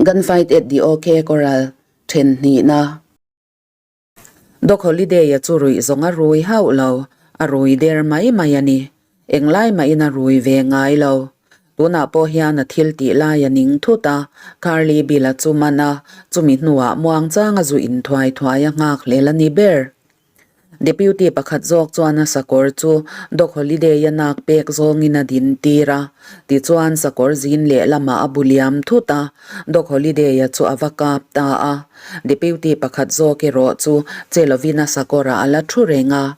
Gunfight at the OK Corral, Then hnihna. Doc Holliday-a chu ruih zawng a rui hauh lo, a rui der mai mai a ni. Englai mahin a rui ve ngai lo. Tunah pawh hian a thil tih lai a ning thut a, Carly Bill-a chu man a, chumi hnuah muangchanga zu in thuai thuai a nghak hlel a ni ber. Deputy pakhat zawk chuan a sakawr chu Doc Holliday-a nak pek zawngin a din tir a, tichuan sakawr zin lehlamah a bu liam thut a, Doc Holliday-a chu a va kap ta a. Deputy pakhat zawk erawh chu che lovin a sakawrah a la thu reng a.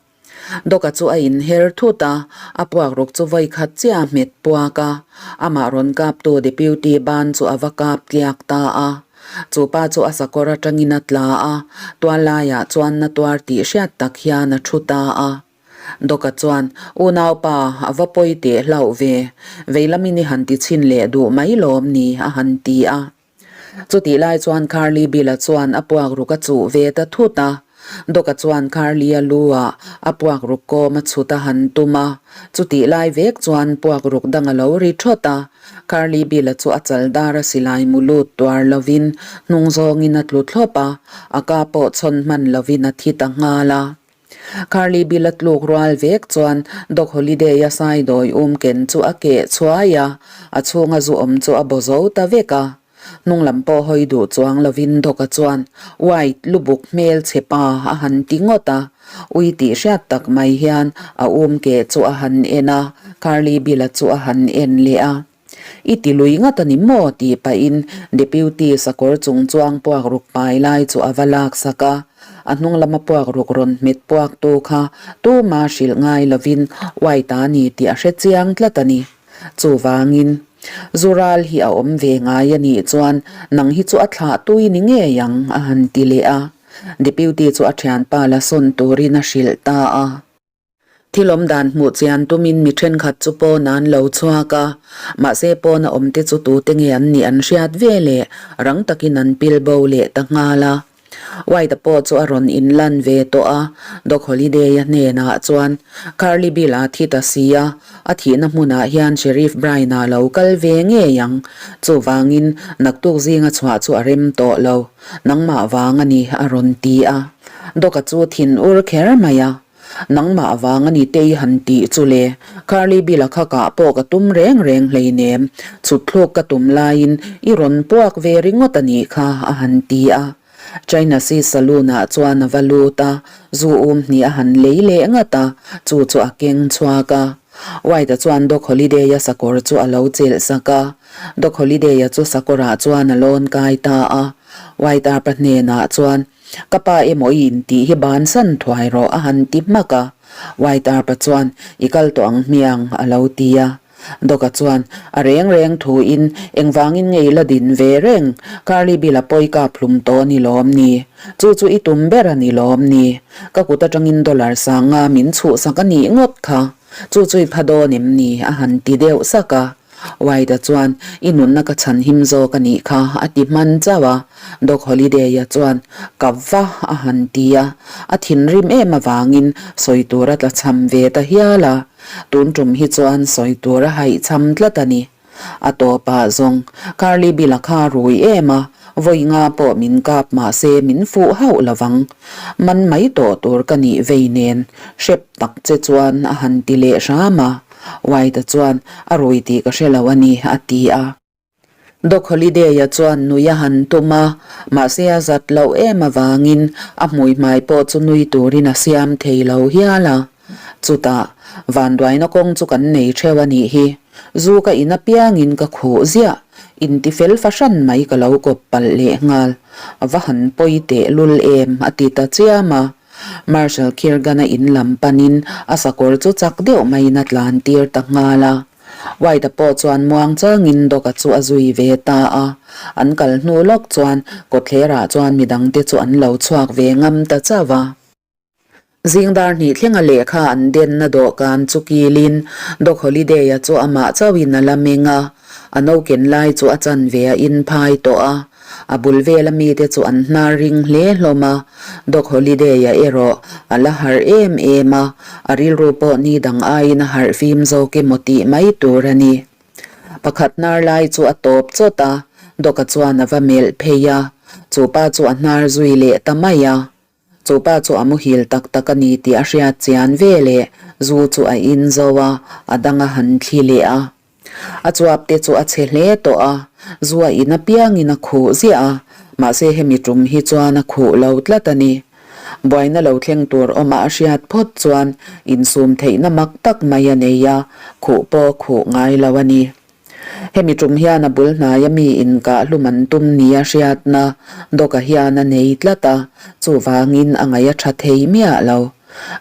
Doc-a chu a inher thut a, a puakruk chu vawi khat chiah a hmet puak a, amah rawn kaptu Deputy ban chu a va kap tliak ta a. Chu pa chu a sakawr atangin a tla a, tual laiah chuan na tuar tih hriat tak hian a thu ta a. Doka chuan, Unaupa, a va pawi teh hlauh ve. Veilamin i han ti chhin leh duh mai lawm ni, a han ti a. Chutih lai chuan Carly Bill-a chuan a puak ruk a chuh ve ta thut a. Doka chuan Carly-a lu ah a puak ruk kawm a chhut a han tum a. Chutih lai vek chuan puak ruk dang a lo ri thawt a. Carly Bill-a chu a chal dar a silai mu lut tuar lovin hnung zawngin a tlu thlawp a, a ka pawh chhawn hman lovin a thi ta nghal a. Carly Bill-a tluk rual vek chuan Doc Holliday-a saidawi um ken chu a keh chhuai a, a chhunga zu awm chu a baw zo ta vek a. Hnung lam pawh hawi duh chuang lovin Doc-a chuan White lubuk hmel chhe pa a han ti ngawt a. Ui tih hriat tak mai hian a um keh chu a han en a, Carly Bill-a chu a han en leh a. I ti lui ngat a ni maw? tih pahin Deputy sakawr chung chuang puak ruk pai lai chu a va lak sak a. A hnung lama puak ruk rawn hmet puak tu kha tuma hrilh ngai lovin White-a ni tih a hre chiang tlat a ni. Chuvangin, zu ral hi a awm ve ngai a nih chuan nang hi chu a thlah tui ni ngei ang, a han ti leh a. Deputy chu a thianpa la sawn turin a hrilh ta a. Thil awm dan hmuh chian tumin mi thenkhat chu pawn an lo chhuak a, mahse pawn a awmte chu tute nge an nih an hriat ve leh rang takin an pil bo leh ta nghal a. White-a pawh chu a rawn inlan ve tawh a, Doc Holliday-a hnenah chuan, Curly Bill-a thi ta si a, a thihna hmunah hian Sheriff Bryan-a lo kal ve ngei ang. Chuvangin, naktuk zinga chhuah chu a rem tawh lo. Nangmah vang a ni, a rawn ti a. Doc-a chu thin ur kher mai a. Nangmah vang a ni te i han tih chu le. Curly Bill-a kha kah pawh ka tum reng reng hleinem. Chhut thluk ka tum laiin i rawn puak ve ringawt a nih kha, a han ti a. China Sea Saloon-ah chuan a va lut a, zu um hnih a han lei leh ngat a, chu chu a keng chhuak a. White-a chuan Doc Holliday-a sakawr chu a lo chelh sak a. Doc Holliday-a chu sakawrah chuan a lawn kai ta a. White-a pa hnenah chuan, Ka pa emaw i intih hi bansan thuai rawh a han ti hmak a. White Arpa chuan, I kal tawh ang hmiang, a lo ti a. Doc-a chuan, A reng reng thuin engvangin nge i la din ve reng? Carly Bill-a pawi kap hlum tawh a ni lawm ni? Chu chu i tum ber a ni lawm ni? Ka kut atangin dollar sanga min chhuhsak a nih ngawt kha. Chu chu i pha dawn em ni? a han ti deuh sak a. White-a chuan, I nunna ka chhan him zawk a nih kha, a ti hman chauh a. Doc Holliday-a chuan, Ka va, a han ti a. A thinrim em avangin sawi tur a tla chham ve ta hial a. Tun tum hi chuan sawi tur a haih chham tlat a ni. A tawpah zawng, Carly Bill-a kha a rui em a, vawi nga pawh min kap mah se min fuh hauh lo vang. Man mai tawh tur ka nih vei nen, hrep tak che chuan a han ti leh hram a. White-a chuan, A rui tih ka hre lo a ni, a ti a. Doc Holliday-a chuan nui a han tum a, mahse a zat loh em avangin a hmui hmai pawh chu nui turin a siam thei lo hial a. Chutah, vanduaina kawng chu kan nei theuh a nih hi. Zu ka in apiangin ka khuh ziah, intifel fahran mai ka lo kawp palh leh nghal. A va han pawi tehlul em, a ti ta chiam a. Marshal Khirgan-a in lam panin a sakawr chu chak deuh maiin a tlan tir ta nghal a. White-a pawh chuan muang changin Doc-a chu a zui ve ta a. An kal hnu lawk chuan kawtthlerah chuan midangte chu an lo chhuak ve ngam ta chauh a. Zing dar hnih thlenga lehkha an denna dawhkan chu kilin Doc Holliday-a chu amah chauhin a la meng a. A noken lai chu a chanve a inphai tawh a. A bul vela mite chu an hnar ring hle hlawm a, Doc Holliday-a erawh a la harh em em a, a rilru pawh ni dang aiin a harh fim zawk emaw tih mai tur a ni. Pakhat hnar lai chu a tawp chawt a, Doc-a chuan a va melh phei a, chu pa chu a hnar zui leh ta mai a. Chu pa chu a muhil tak tak a ni tih a hriat chian ve leh zu chu a in zo a, a dang a han thli leh a. A chuap te chu a chhe hle tawh a, zu a in apiangin a khuh ziah a, mahse hemi tum hi chuan a khuh lo tlat a ni. Buaina lo thleng tur awmah a hriat phawt chuan insum theihna mak tak mai a nei a, khuh pawh khuh ngai lo a ni. Hemi tum hian a bul hnaia mi inkah hlum an tum nia hriatna Doc-a hian a nei tlat a, chuvangin a ngaih a tha thei miah lo.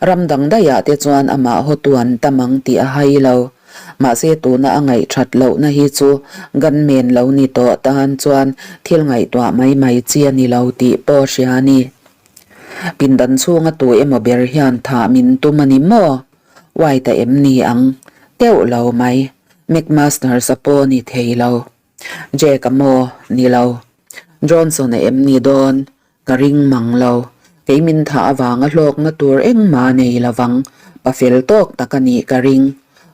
Ram dang daihah te chuan amah hawtu an tam ang tih a hai lo. Mahse tuna a ngaih that lohna hi chu gunman lo ni tawh tan chuan thil ngaihtuah mai mai chi a ni lo tih pawh hria a ni. Pindan chhunga tu emaw ber hian thah min tum a ni maw? White a em ni ang? Teuh lo mai. McMasters a pawh ni thei lo. Jake a maw? Ni lo. Johnson a em ni dawn? Ka ring mang lo. Kei min thah avanga hlawkna tur engmah nei lovang. Pa fel tawk tak a nih ka ring.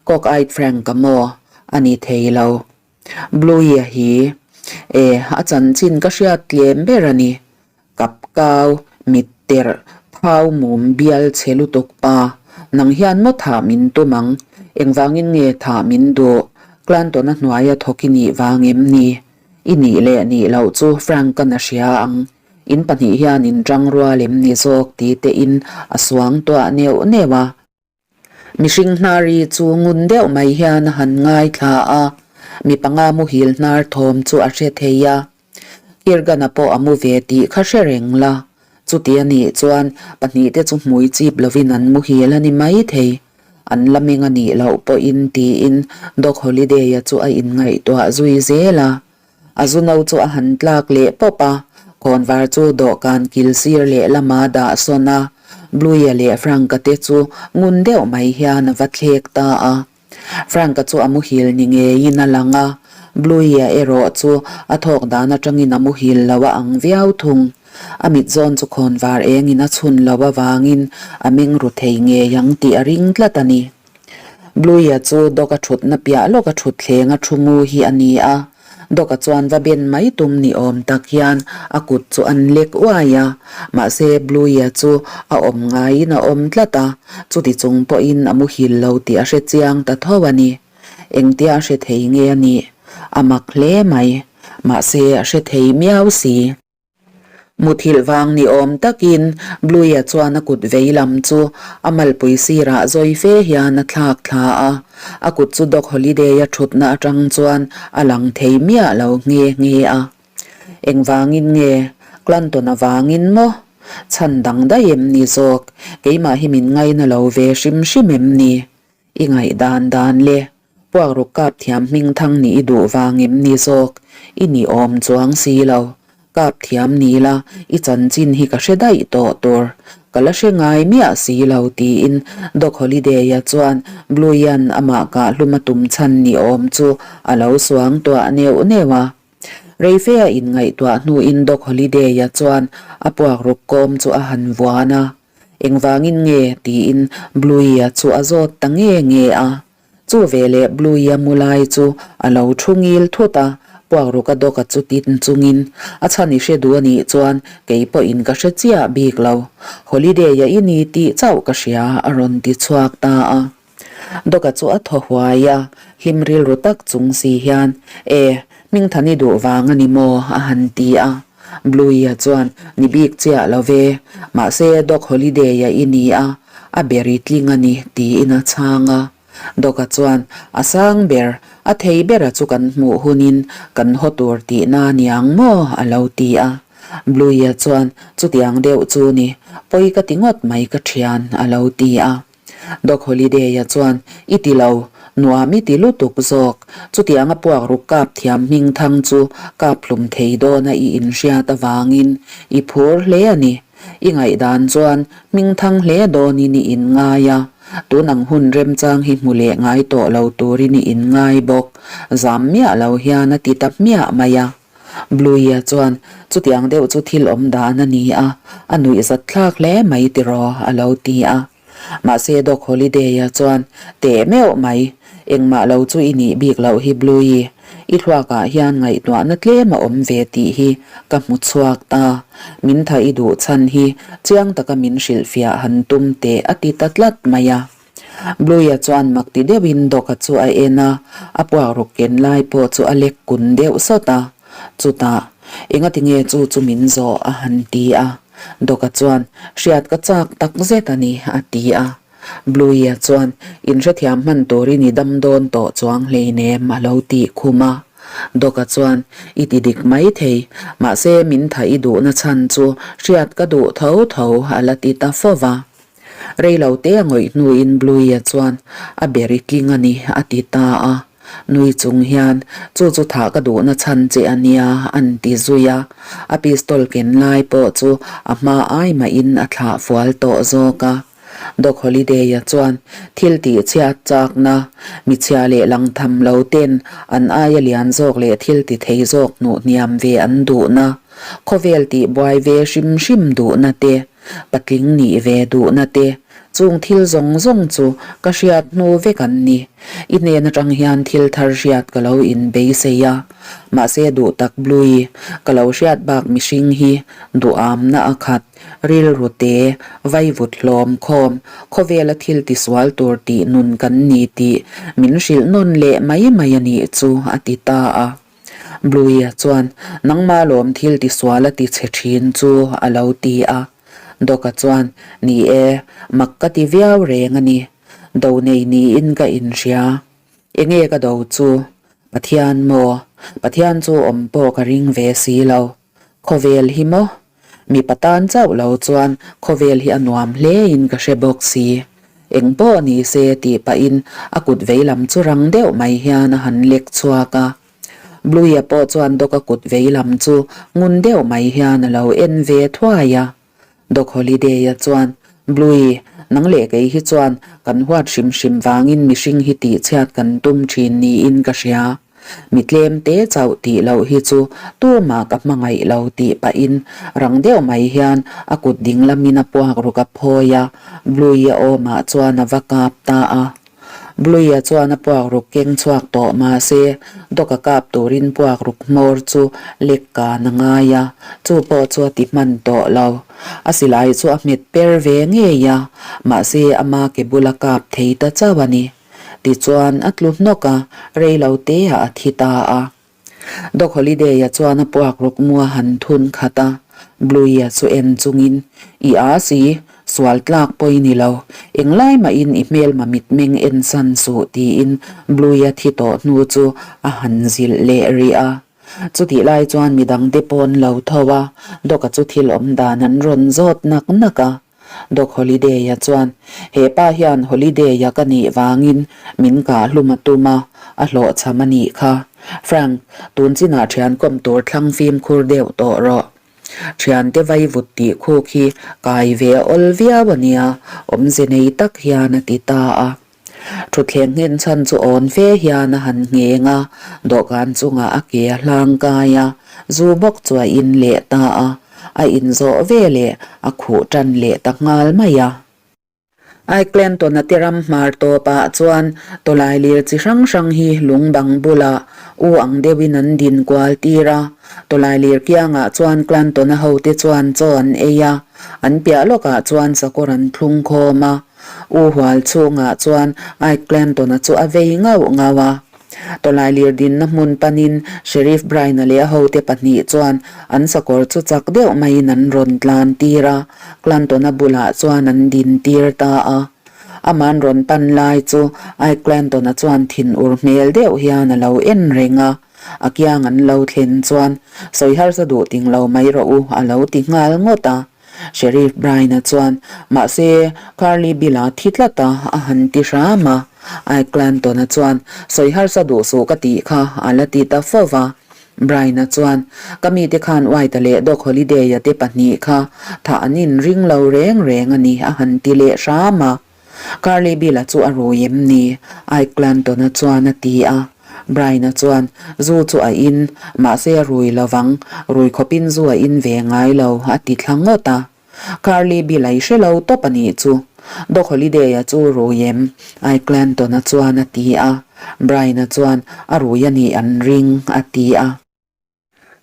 Cockeyed Frank a maw? A ni thei lo. Bluey-a hi e, a chanchin ka hriat tlem ber a ni. Kap kau, mit terh, thau mum bial chhe lutuk pa. Nang hian maw thah min tum ang? Engvangin nge thah min duh? Clanton-a hnuaia thawk i nih vang em ni? I nih leh nih loh chu Frank-a'n a hria ang. In pahnih hian in tang rual em ni zawk ti tein a suang tuah neuh neuh a. Mihring hnari chu ngun deuh mai hian a han ngaithla a, mi panga muhil hnar thawm chu a hre thei a. Kirgan-a pawh a mu ve tih kha hre reng la. Chuti a nih chuan pahnihte chu hmui chip lovin an muhil a ni mai thei. An la meng a nih loh pawhin tiin Doc Holliday-a chu a inngaihtuah zui zel a. A zu no chu a han tlak leh pawp a, khawnvar chu dawhkan kil sir leh lama dah sawn a, Bluey-a leh Frank-a te chu ngun deuh mai hian a va thlek ta a. Frank-a chu a muhil ni ngeiin a lang a, Bluey-a erawh chu a thawk dan atangin a muhil lo a ang viau thung. A mit zawn chu khawnvar engin a chhun lo avangin a meng ru thei ngei ang tih a ring tlat a ni. Bluey-a chu Doc-a thutna piah lawka thut thleng a thu mu hi a ni a. Doc-a chuan va ben mai tum ni awm tak hian a kut chu an lek uai a. Mahse Bluey-a chu a awm ngaiin a awm tlat a, chuti chung pawhin a muhil lo tih a hre chiang ta tho a ni. Engtia a hre thei nge a nih? A mak hle mai. Mahse a hre thei miau si. Muthilh vang ni awm takin Bluey-a chuan a kut vei lam chu a malpui sirah zawi fe hian a thlak thla a, a kut chu Doc Holliday-a thutna atang chuan a lang thei miah lo nghe nghe a. Engvangin nge? Clanton-a vangin maw? Chhan dang daih em ni zawk? Keimah hi min ngaina lo ve hrim hrim em ni? I ngaihdan dan le, puakruk kap thiam hming thang nih i duh vang em ni zawk? I ni awm chuang si lo. Kap thiam ni la, i chanchin hi ka hre daih tawh tur. Ka la hre ngai miah si lo tiin Doc Holliday-a chuan Bluey-a'n amah kah hlum a tum chhan ni awm chu a lo suang tuah neuh neuh a. Reifeia inngaihtuah hnuin Doc Holliday-a chuan a puakruk kawm chu a han vuan a. Engvangin nge? tiin Bluey-a chu a zawt ta nge nge a. Chu veleh Bluey-a mu lai chu a lo thu ngil thut a, puakruka dawka chu tin chungin, A chhan i hre duh a nih chuan kei pawhin ka hre chiah bik lo. Holiday-a i ni tih chauh ka hria, a rawn ti chhuak ta a. Dawka chu a thaw huai a, hlim rilru tak chung si hian, E, Hmingthani duh vang a ni maw? a han ti a. Bluey-a chuan, Ni bik chiah lo ve, mahse Doc Holliday-a i ni a, a ber i tling a ni, tiin a chhang a. Doc-a chuan, A sang ber, a thei bera chu kan hmuh hunin kan haw tur tihna a ni ang maw? a lo ti a. Bluey-a chuan, Chutiang deuh chu ni, pawi ka ti ngawt mai ka thian, a lo ti a. Doc Holliday-a chuan, I ti lo, nuam i ti lutuk zawk. Chutianga puak ruk kap thiam hming thang chu kap hlum thei dawna i inhriat avangin i phur hle a ni. I ngaihdan chuan hming thang hle dawnin i inngai a, tun ang hun remchang hi hmu leh ngai tawh lo turin i inngai bawk. Zam miah lo hian a ti ta hmiah mai a. Bluey-a chuan, Chutiang deuh chu thil awm dan a ni a, a nuihzat thlak hle mai tiraw, a lo ti a. Mahse Doc Holliday-a chuan, Teh meuh mai, engmah lo chu i nih bik loh hi Bluey. I thluakah hian ngaihtuahna tlem a awm ve tih hi ka hmu chhuak ta. Min tha i duh chhan hi chiang taka min hrilhfiah han tum teh a ti ta tlat mai a. Bluia chuan mak ti deuhin Doc-a chu a en a, a puakruk ken lai pawh chu a lek kun deuh sawt a. Chutah, engati nge chu chu min zawh a han ti a. Doc-a chuan, Hriat ka chak tak zet a ni, a ti a. Bluia chuan, Inhrethiam hman turin i dam dawn tawh chuang hleinem, a lo tih khum a. Doc-a chuan, I ti dik mai thei, mahse min tha i duhna chhan chu hriat ka duh tho tho, a la ti ta fo va. Rei lo te a ngawih hnuin Bluia chuan, A ber i tling a ni, a ti ta a. Nui chung hian, Chu chu thah ka duhna chhan che a nia, an ti zui a. A pistol ken lai pawh chu a hma ai mahin a thlah fual tawh zawk a. Doc Holliday-a chuan thil tih chhiat chakna, michhia leh lang tham lo ten an aia lian zawk leh thil ti thei zawk hnuh hniam ve an duhna, khawvel tih buai ve hrim hrim duhna te, patling nih ve duhna te, chung thil zawng zawng chu ka hriat hnu vek an ni. I hnen atang hian thil thar hriat ka lo inbeisei a, mahse duh tak Blue-i, ka lo hriat bak mihring hi duhamna a khat. Rilru te, vaivut hlawm khawm, khawvela thil tisual tur tih nun kan ni tih min hrilh nawn leh mai mai a nih chu, a ti ta a. Bluia chuan, Nangma lawm thil tisual a ti chhe thin chu, a lo ti a. Doc-a chuan, Ni e, mak ka ti viau reng a ni. Do nei niin ka inhria. Enge ka do chu? Pathian maw? Pathian chu awm pawh ka ring ve si lo. Khawvel hi maw? Mipa tan chauh lo chuan khawvel hi a nuam hle in ka hre bawk si. Eng pawh ni se tih pahin a kut veilam chu rang deuh mai hian a han lek chhuak a. Bluia pawh chuan Doc-a kut veilam chu ngun deuh mai hian a lo en ve thuai a. Doc Holliday-a chuan, Blue, nang leh kei hi chuan kan huat hrim hrim vangin mihring hi tihchhiat kan tum thin niin ka hria. Mi tlem te chauh tih loh hi chu tumah ka hmangaih lo tih pahin rang deuh mai hian a kut ding lamin a puak ruk a phawi a, Blue-a awmah chuan a va kap ta a. Bluia chuan a puak ruk keng chhuak tawh mahse Doc-a kap turin puak ruk hmawr chu lek kan a ngai a, chu pawh chu a ti hman tawh lo. A silai chu a hmet per ve ngei a, mahse ama ke bula kap thei ta chauh a ni. Tichuan a tlu hnawk a, rei lo te ah a thi ta a. Doc Holliday-a chuan a puak ruk mu a han thun khat a, Bluey-a chu en chungin, I a si, sual tlak pawh i ni lo, englai mahin i hmelma mitmeng en san suh tiin Bluey-a thi tawh hnu chu a han zilh leh rih a. Chutih lai chuan midangte pawh an lo tho a, Doc-a chu thil awm dan an rawn zawt nak nak a. Doc Holliday-a chuan, He pa hian Holliday-a ka nih vangin min kah hlum a tum a, a hlawhchham a nih kha. Frank, tun chinah thian kawm tur thlang fimkhur deuh tawh rawh. Thiante vaivut tih khuk hi kai ve a awl viau a nia, awmze nei tak hian a ti ta a. Thutthleng nghen chhan chu awn fe hian a han ngheng a, dawhkan chungah a ke a hlang kai a, zu bawk chu a in leh ta a, a inzawh ve leh a khuh tan leh ta nghal mai a. Iclanton-a te ram hmar tawpah chuan tawlai lir chi hrang hrang hi lung bang bulah u ang deuhin an din kual tir a, tawlai lir kiangah chuan Clanton-a hote chuan chaw an ei a, an piah lawkah chuan sakawr an thlung khawm a. U Hual chhungah chuan Ike Clanton-a chu a vei ngauh ngauh a. Tawlai lir dinna hmun panin Sheriff Bryan-a leh a hote pahnih chuan an sakawr chu chak deuh maiin an rawn tlan tir a, Clanton-a bulah chuan an din tir ta a. Ama'n rawn pan lai chu Ike Clanton-a chuan thinur hmel deuh hian a lo en reng a. A kiang an lo thlen chuan, Sawi harsa duh ting lo mai rawh u, a lo ti nghal ngawt a. Sheriff Bryan-a chuan, Mahse, Curly Bill-a thi tlat a, a han ti hram a. Ike Clanton-a chuan, Sawi harsa duh suh ka tih kha, a la ti ta fo va. Bryan-a chuan, Ka mite khan White-a leh Doc Holliday-a te pahnih kha thah an inring lo reng reng a ni, a han ti leh hram a. Curly Bill-a chu a rui em ni? Ike Clanton-a chuan a ti a. Brian-a chuan, Zu chu a in, mahse a rui lo vang, rui khawpin zu a in ve ngai lo, a ti thla ngawt a. Curly Bill-a i hre lo tawp a nih chu. Doc Holliday-a chu rui em? Ike Clanton-a chuan a ti a. Brian-a chuan, A rui a nih an ring, a ti a.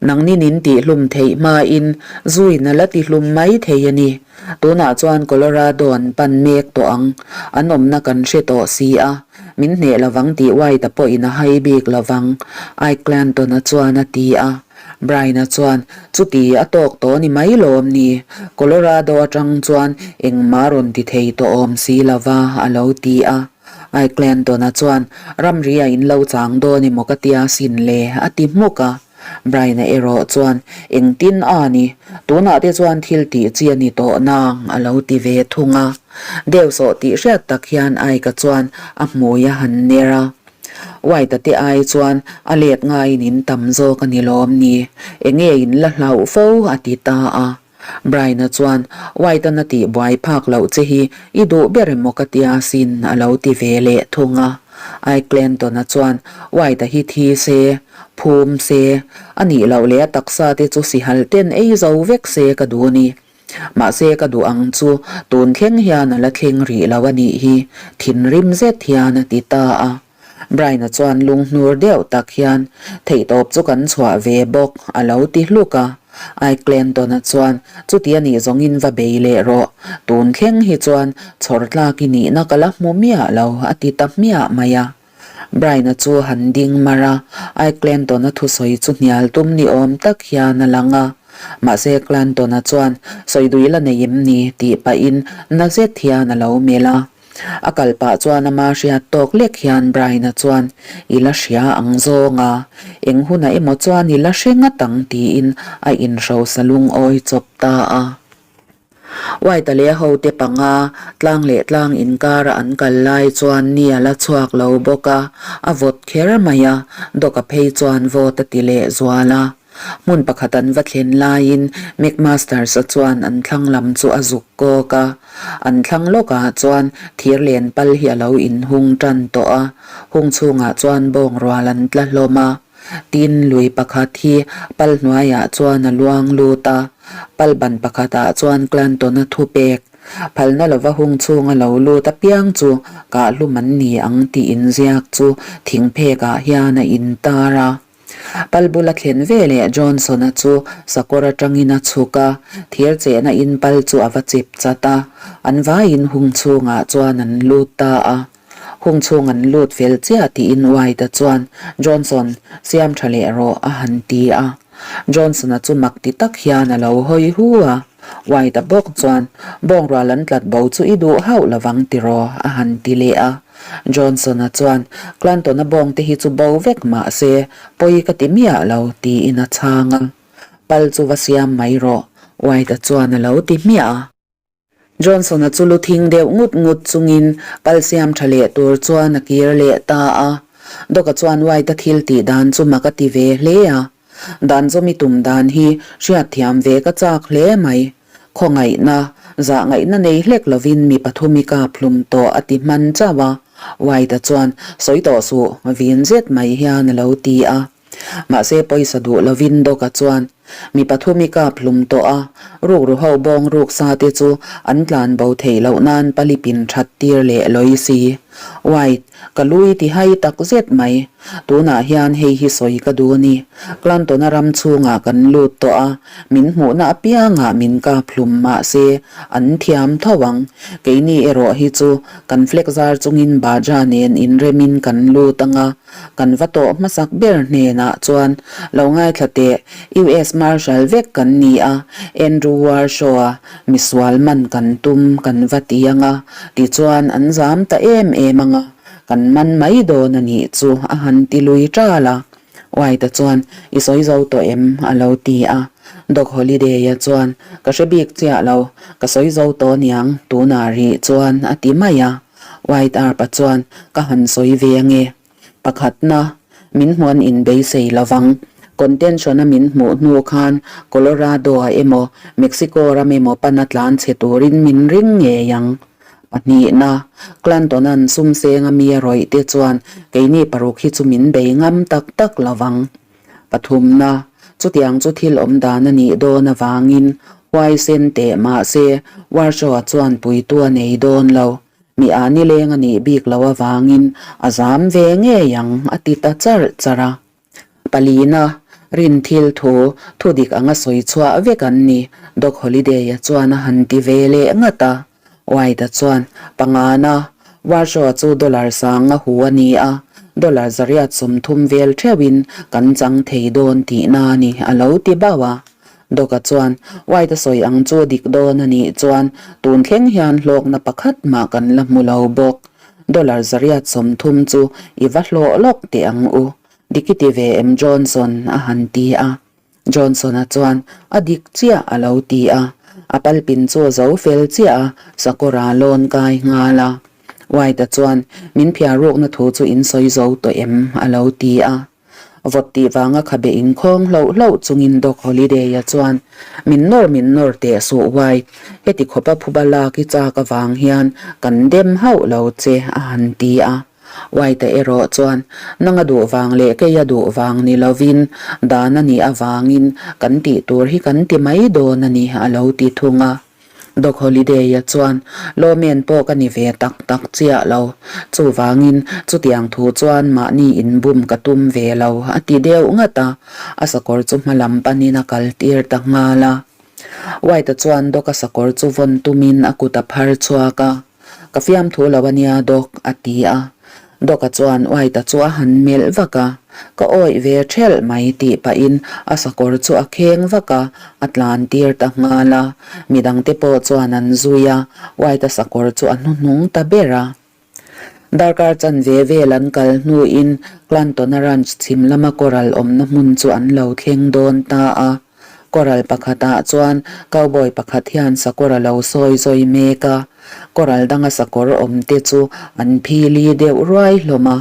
Nangni nin tihhlum theih hmain zuin a la tihlum mai thei a ni. Tunah chuan Colorado an pan mek tawh ang. An awmna kan hre tawh si a, min hneh lovang tih White-a pawhin a hai bik lovang, Ike Clanton-a chuan a ti a. Brian-a chuan, Chuti a tawk tawh ni mai lawm ni? Colorado atang chuan engmah rawn ti thei tawh awm si lova, a lo ti a. Ike Clanton-a chuan, Ramri a in lo chang dawn emaw ka tia sin le, a ti hmuk a. Brian-a erawh chuan, Engtin a ni? Tunah te chuan thil tih chi a ni tawh nang, a lo ti ve thung a. Deuhsawh tih hriat tak hian Ike-a chuan a hmui a han ner a. White-a te ai chuan a let ngaiin in tam zawk a ni lawm ni? Enge in la hlauh fo? a ti ta a. Brian-a chuan, White-an a tih buai phak loh che hi i duh ber emaw ka tia sin, a lo ti ve leh thung a. Ike Clanton-a chuan, White-a hi thi se, phum se, a nih loh leh a taksa te chu sihal ten ei zo vek se ka duh ni. Mahse ka duh ang chu tun thleng hian a la thleng rih lo a nih hi, thinrim zet hian a ti ta a. Brian-a chuan lunghnur deuh tak hian, Theihtawp chu kan chhuah ve bawk, a lo ti hluk a. Ike Clanton-a chuan, Chuti a nih zawngin va bei leh rawh. Tun thleng hi chuan chhawr tlak i nihna ka la hmu miah lo, a ti ta hmiah mai a. Brian-a chu han ding mar a, Ike Clanton-a thusawi chu hnial tum ni awm tak hian a lang a. Mahse Clanton-a chuan, Sawi dui la nei em ni? tih pahin na zet hian a lo melh a. A kal pah chuan ama hriat tawk lek hian Brian-a chuan, I la hria ang zawng a, eng hunah emaw chuan i la hre ngat ang tiin a inhrosa lungawi chawp ta a. White-a leh a hote panga tlang leh tlang inkara an kal lai chuan ni a la chhuak lo bawk a, a vawt kher mai a, Doc-a phei chuan vawt a ti leh zual a. Hmun pakhat an va thlen laiin McMasters-a chuan an thlang lam chu a zuk kawk a. An thlang lawkah chuan thir len pal hi a lo inhung tan tawh a, hung chhungah chuan bawng rual an tla hlawm a. Tin, lui pakhat hi pal hnuaiah chuan a luang lut a, pal ban pakhatah chuan Clanton-a thupek, phalna lova hung chhunga lo lut apiang chu kahhlum an ni ang tih inziak chu thingphekah hian a intar a. Pal bula thlen ve leh Johnson-a chu sakawr atangin a chhuk a, thir chehna in pal chu a va chip chat a, an vaiin hung chhungah chuan an lut ta a. Hung chhung an lut fel chiah tiin White-a chuan, Johnson, siam tha leh rawh, a han ti a. Johnson-a chu mak ti tak hian a lo hawi hu a. White-a bawk chuan, Bawngrual an tlat bo chu i duh hauh lovang tiraw? a han ti leh a. Johnson-a chuan, Clanton-a bawngte hi chu bo vek mah se, pawi ka ti miah lo, tiin a chhang a. Pal chu va siam mai rawh, White-a chuan a lo ti hmiah a. Johnson-a chu lu thing deuh ngut ngut chungin pal siam tha leh tur chuan a kir leh ta a. Doc-a chuan White-a thil tih dan chu mak a ti ve hle a. Dan zawm i tum dan hi hriatthiam ve ka chak hle mai. Khawngaihna, zahngaihna nei hlek lovin mi pathum i kap hlum tawh a ti hman chauh a, White-a chuan sawi tawh suh, vin zet mai hian a lo ti a. Mahse pawisa duh lovin Doc-a chuan mi pathum i kap hlum tawh a, rukru ho bawng ruk sa te chu an tlan bo theih loh nan palipin that tir leh lawi si. White, Ka lui ti hai tak zet mai. Tunah hian hei hi sawi ka duh a ni. Clanton-a ram chhungah kan lut tawh a, min hmuhna apiangah min kap hlum mah se an thiam tho ang. Keini erawh hi chu kan flag zar chungin baja nen inremin kan lut ang a, kan va tawh hmasak ber hnenah chuan lo ngaithla teh, US Marshal vek kan ni a, Andrew Warshaw-a Misual man kan tum kan va ti ang a, tichuan an zam ta em em ang a, kan man mai dawn a nih chu a han ti lui ṭal a. White-a chuan, I sawi zo tawh em? a lo ti a. Doc Holliday-a chuan, Ka hre bik chiah lo, ka sawi zo tawh aniang, tunah rih chuan a ti mai a. White Arp-a chuan, Ka han sawi ve ange. Pakhatna, min hmuan in beisei lovang. Contention-a min hmuh hnu khan Colorado-a emaw Mexico ram emaw pana tlan chhe turin min ring ngei ang. Pahnihna, Clanton-a'n sum senga mi a rawih te chuan keini paruk hi chu min bei ngam tak tak lovang. Pathumna, chutiang chu thil awm dan a nih dawn avangin huaisen teh mahse Warshaw-a chuan puitu a nei dawn lo. Mi a nileng a nih bik loh avangin a zam ve ngei ang a ti ta charh charh a. Palina, rin thil thu, thu dik anga sawi chhuah vek an ni, Doc Holliday-a chuan a han ti ve leh ngat a. White-a chuan, Pangana, Warshaw-a chu dollar sanga hu a ni a, dollar 130 vel theuhin kan chang thei dawn tihna a ni, a lo ti bauh a. Doc-a chuan, White-a sawi ang chu dik dawn a nih chuan tun thleng hian hlawkna pakhat mah kan la hmu lo bawk. Dollar 130 chu i va hlawh lawk teh ang u. Dik i ti ve em Johnson? a han ti a. Johnson-a chuan, A dik chiah a lo ti a. A palpin chu a zo fel chiah a, sakawra lawn kai nghal a. White-a chuan, Min phiar rukna thu chu in sawi zo tawh em? a lo ti a. Vawt tih vanga khabe inkhawng hloh hloh chungin Doc Holliday-a chuan, Min nawr min nawr teh suh White, heti khawpa phuba lak i chak avang hian kan dem hauh lo che, a han ti a. White-a erawh chuan, Nang a duh vang leh kei a duh vang ni lovin, dan a nih avangin kan tih tur hi kan ti mai dawn a ni, a lo ti thung a. Doc Holliday-a chuan, Lawmen pawh ka ni ve tak tak chiah lo. Chuvangin, chutiang thu chuan mahni inbum ka tum ve lo, a ti deuh ngat a. A sakawr chu hma lam panin a kal tir ta nghal a. White-a chuan Doc-a sakawr chu vawn tumin a kut a phar chhuak a. Ka fiamthu lo a nia Doc, a ti a. Doc-a chuan White-a chu a han melh vak a, Ka awih ve ṭhelh mai tih pahin a sakawr chu a kheng vak a, a tlan tir ta nghal a. Midangte pawh chuan an zui a, White-a sakawr chu a hnuhnung ta ber a. Darkar chanve vel an kal hnuin Clanton-a ranch chhim lama coral awmna hmun chu an lo thleng dawn ta a. Coral pakhatah chuan cowboy pakhat hian sakawr a lo sawi zawi mek a, coral danga sakawr awm te chu an phili deuh ruai hlawm a.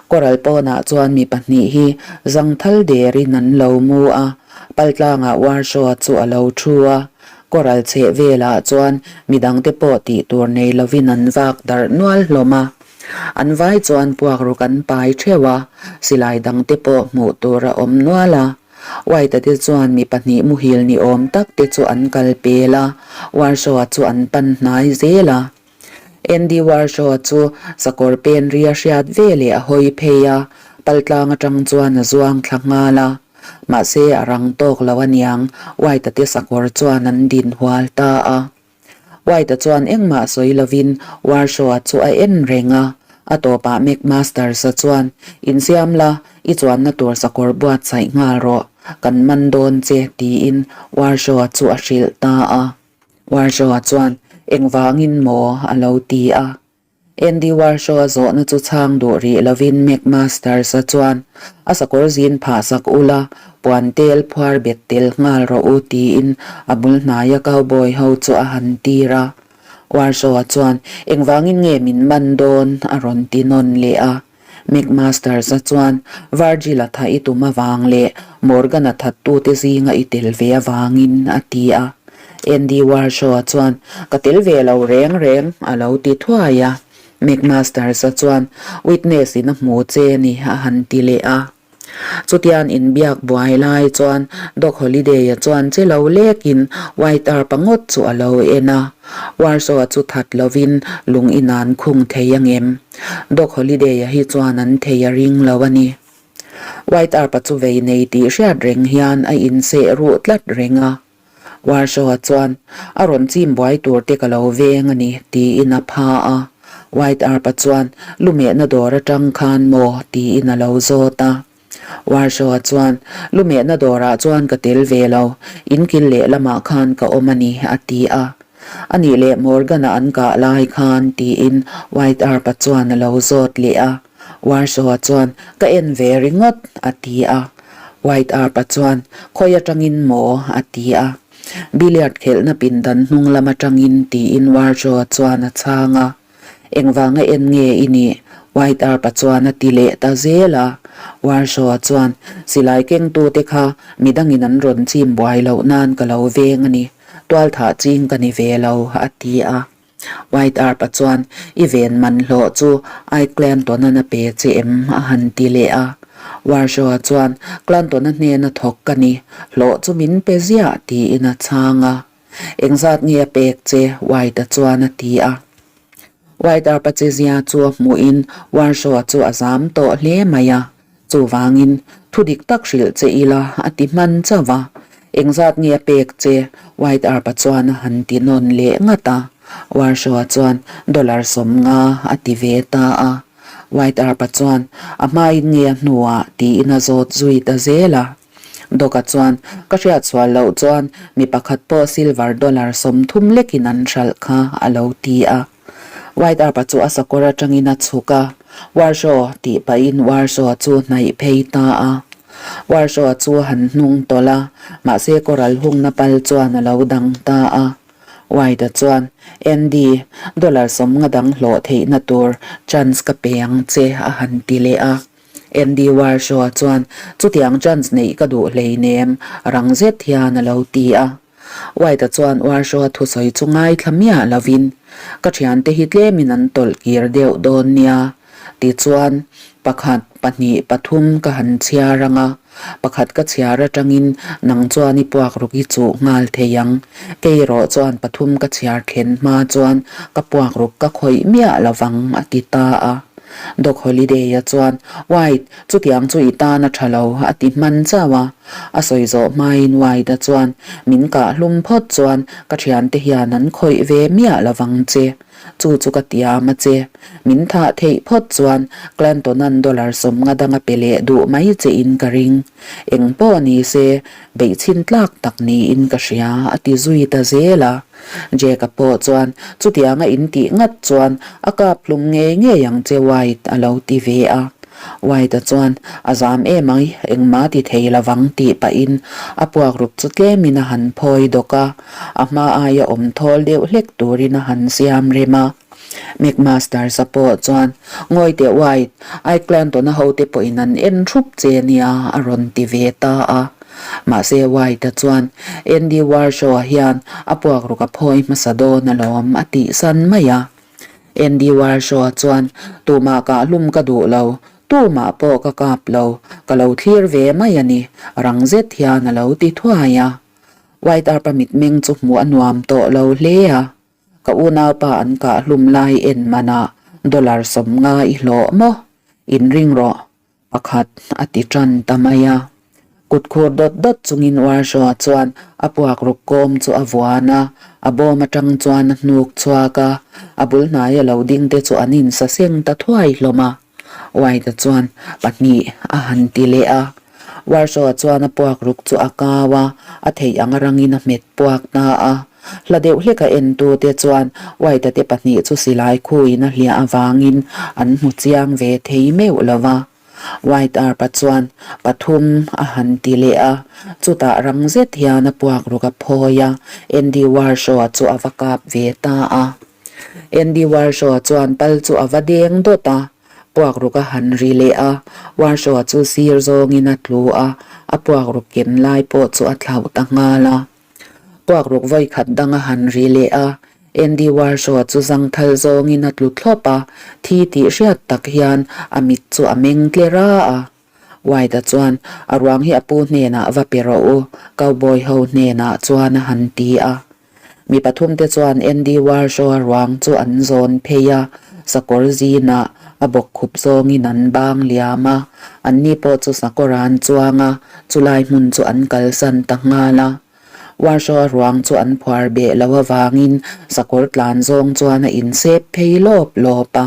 Coral pawnah chuan mi pahnih hi zangthal derin an lo mu a, paltlangah Warshaw chu a lo thu a. Coral chheh velah chuan midangte pawh tih tur nei lovin an vak darh nual hlawm a. An vai chuan puakruk an pai theuh a, silai dangte pawh hmuh tur a awm nual a. White-a te chuan mi pahnih muhil ni awm tak te chu an kal pel a, Warshaw-a chu an pan hnai zel a. Andy Warshaw-a chu sakawr pen ria hriat ve leh a hawi phei a, paltlang atang chuan a zuang thla nghal a. Mahse a rang tawk lo aniang, White-a te sakawr chuan an din hual ta a. White-a chuan engmah sawi lovin Warshaw-a chu a en reng a, a tawpah McMasters-a chuan, Insiam la, i chuanna tur sakawr buatsaih nghal rawh, kan man dawn che, tiin Warshaw-a chu a hrilh ta a. Warshaw-a chuan, Engvangin maw? a lo ti a. Andy Warshaw a zawhna chu chhang duh rih lovin McMasters-a chuan a sakawr zin phah sak ula, puan tel phuar bet tel nghal rawh u tiin a bul hnaia cowboy ho chu a han tir a. Warshaw-a chuan engvangin nge min man dawn a rawn ti nawn leh a. McMasters-a chuan Virgil-a tha i tum avang leh Morgan-a thattute zinga i tel ve avangin a ti a. Andy Warshaw-a chuan, Ka tel ve lo reng reng, a lo ti thuai a. McMasters-a chuan, Witness-in a hmu che ni, a han ti leh a. Chutian inbiak buai lai chuan Doc Holliday-a chuan che lo lekin White Earp-a ngawt chu a lo en a. Warshaw-a chu that lovin lung in an khung thei angem? Doc Holliday-a hi chuan an thei a ring lo a ni. White Earp-a chu vei nei tih hriat reng hian a inseh ruh tlat reng a. Warshaw-a chuan, A rawn chim buai tur te ka lo veng a ni, tiin a pha a. White Earp-a chuan, Lumehna dawr atang khan maw? tiin a lo zawt a. Warshaw-a chuan, Lumehna dawrah chuan ka tel ve lo, in kil lehlamah khan ka awm a ni, a ti a. A nih leh Morgan-a an kah lai khan, tiin White Earp-a chuan a lo zawt leh a. Warshaw-a chuan, Ka en ve ringawt, a ti a. White Earp-a chuan, Khawi atangin maw? a ti a. Billiard khelhna pindan hnung lam atangin, tiin Warshaw-a chuan a chhang a. Engvanga en nge i nih? White Earp-a chuan a ti leh ta zel a. Warshaw-a chuan, Silai kengtute kha midangin an rawn chim buai loh nan ka lo veng a ni. Tualthah ching ka ni ve lo, a ti a. White Earp-a chuan, I ven man hlawh chu I Clanton-an a pe che em? a han ti leh a. Warshaw-a chuan, Clanton-a hnena thawk ka ni, hlawh chu min pe ziah, tiin a chhang a. Engzat nge a pek che? White-a chuan a ti a. White Earp-a chezia chu a hmuhin Warshaw-a chu a zam tawh hle mai a. Chuvangin, thu dik tak hrilh che ila a ti hman chauh a. Engzat nge a pek che? White Earp-a chuan a han ti nawn leh ngat a. Warshaw-a chuan, Dollar 50 a ti ve ta a. White Earp-a chuan, A hmain nge a hnuah? tiin a zawt zui ta zel a. Doc-a chuan, Ka hriat sual loh chuan mi pakhat pawh silver dollar 30 lekin an hralh kha a lo ti a. White Earp-a chu a sakawr atangin a chhuk a, Warshaw tih pahin Warshaw chu hnaih phei ta a. Warshaw chu a han hnung tawlh a, mahse kawral hungna pal chuan a lo dang ta a. White-a chuan, Andy, dollar 50 dang hlawh theihna tur chance ka pe ang che a han ti leh a. Andy Warshaw chuan, Chutiang chance neih ka duh hleinem, rang zet hian a lo ti a. White-a chuan Warshaw-a thusawi chu ngaithla miah lovin, Ka thiante hi tlemin an tawlh kir deuh dawn nia. Tichuan, pakhat, pahnih, pathum ka han chhiar ang a, pakhat ka chhiar atangin nang chuan i puak ruk i chuh nghal thei ang. Kei erawh chuan pathum ka chhiar thlen hma chuan ka puak ruk ka khawih miah lovang, a ti ta a. Doc Holliday-a chuan, White, chutiang chu i tan a tha lo, a ti hman chauh a. A sawi zawh hmain White-a chuan, Min kah hlum phawt chuan ka thiante hian an khawih ve miah lovang che. Chu chu ka tiam a che. Min thah theih phawt chuan Clanton-a'n dollar 50 dang a pe leh duh mai che in ka ring. Eng pawh ni se, beihchhin tlak tak niin ka hria, a ti zui ta zel a. Jack-a pawh chuan chutianga in tih ngat chuan a kap hlum ngei ngei ang che White a lo ti ve a. White-a chuan a zam em ang i, engmah ti thei lovang tih pahin a puak ruk chu tlemin a han phawi dawk a, a hma aia awm thawl deuh hlek turin a han siam rem a. McMasters-a pawh chuan Ngawi teh White, I Clanton-a hote pawhin an en thup che nia a rawn ti ve ta a. Mahse White-a chuan Andy Warshaw-a hian a puakruk a phawi hmasa dawn alawm a tih san mai a. Andy Warshaw-a chuan Tumah kah hlum ka duh lo, tumah pawh ka kap lo, ka lo thlir ve mai a ni, rang zet hian a lo ti thuai a. White Earp-a mitmeng chu hmuh a nuam tawh lo hle a. Ka unaupa an kah hlum lai en manah dollar 50 i hlawh maw? Inring rawh, pakhat a ti tan ta mai a. Kut khur dawt dawt chungin Warshaw chuan a puak ruk kawm chu a vuan a, a bawm atang chuan a hnuk chhuak a, a bul hnaia lo ding te chu an insaseng ta thuai hlawm a. White-a chuan pahnih a han ti leh a. Warshaw chuan a puak ruk chu a kau a, a theih ang rangin a hmet puak ta a. Hla deuh hleka entute chuan White-a te pahnih chu silai khuin a hliah avangin an hmu chiang ve thei meuh lo va. White Earp-a chuan pathum a han ti leh a, chutah rang zet hian a puak ruk a phawi a, Andy Warshaw-a chu a va kap ve ta a. Andy Warshaw-a chuan pal chu a va deng dawt a, puak ruk a han ri leh a, Warshaw-a chu sir zawngin a tlu a, a puak ruk ken lai pawh chu a thlauh ta nghal a. Puak ruk vawi khat dang a han ri leh a, Andy Warshaw-a chu zangthal zawngin a tlu thlawp a, thi tih hriat tak hian a mit chu a meng tle ra a. White-a chuan, A ruang hi a pu hnenah va pe rawh u, cowboy ho hnenah chuan a han ti a. Mi pathumte chuan Andy Warshaw-a ruang chu an zawn phei a, sakawr zinah a bawkkhup zawngin an bang liam a, anni pawh chu sakawr an chuang a, chulai hmun chu an kalsan ta nghal a. Warshaw-a ruang chu an phuar beh lo avangin sakawr tlan zawng chuan a insep phei lawp lawp a.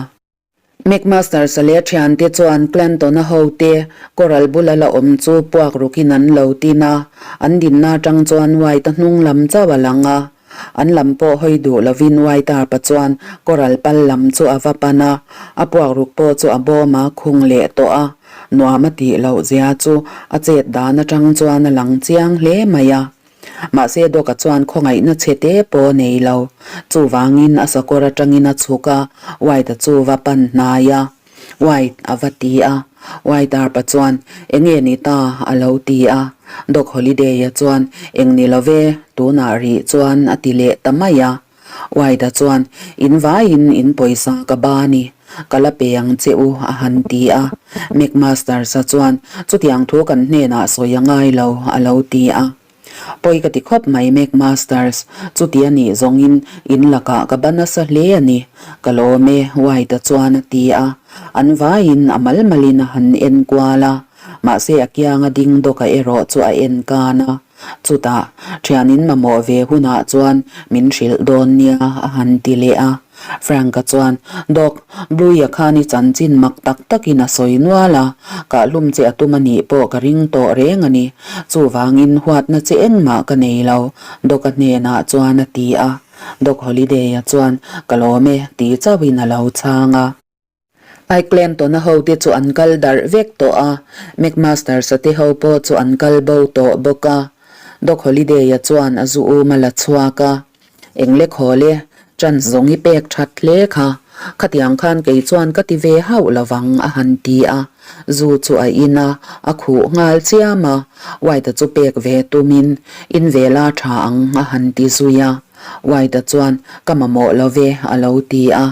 McMaster Saleh thiante chuan Clanton-a hote Coral bula la awm chu puak rukin an lo tin a, an dinna atang chuan White-a hnung lam chauh a lang a. An lam pawh hawi duh lovin White-a pa chuan Coral pal lam chu a va pan a, a puak ruk pawh chu a bawm a khung leh tawh a. Nuam a tih loh zia chu a chet dan atang chuan a lang chiang hle mai a. Mahse Doc-a chuan khawngaihna chhe te pawh a nei lo. Chuvangin a sakawr atangin a chhuk a, White-a chu va pan hnai a. White a va ti a. White Earp-a chuan, Enge ni ta? a lo ti a. Doc Holliday-a chuan, Eng ni lo ve, tunah rih chuan a ti leh ta mai a. White-a chuan, In vaiin in pawisa ka ba ni, ka la pe ang che u, a han ti a. McMasters-a chuan, Chutiang thu kan hnenah sawi a ngai lo, a lo ti a. Pawi ka ti khawp mai Mac Masters, chuti a nih zawngin in lakah ka ba nasa hle a ni, ka lawm e, White-a chuan a ti a. An vaiin a mal malin a han en kual a, mahse a kianga ding dawka erawh chu a en kan a. Chutah, thianin mamawh ve hunah chuan min hrilh dawn nia a han ti leh a. Frank-a chuan, Doc, Blue-a khan i chanchin mak tak takin a sawi nual a, kahhlum che a tum a nih pawh ka ring tawh reng a ni. Chuvangin huatna che engmah ka nei lo, Doc-a hnenah chuan a ti a. Doc Holiday-a chuan, Ka lawm e, ti chauhin a lo chhang a. Iclantona hote chu an kal darh vek tawh a, McMasters-a te ho pawh chu an kal bo tawh bawk a. Doc Holiday-a chuan a zu um a la chhuak a. Eng le khawl e, chance zawng i pek that hle kha. Khatiang khan kei chuan ka ti ve hauh lovang a han ti a. Zu chu a in a, a khuh nghal chiam a. White-a chu pek ve tumin, In ve la tha ang a han ti zui a. White-a chuan, Ka mamawh lo ve a lo ti a.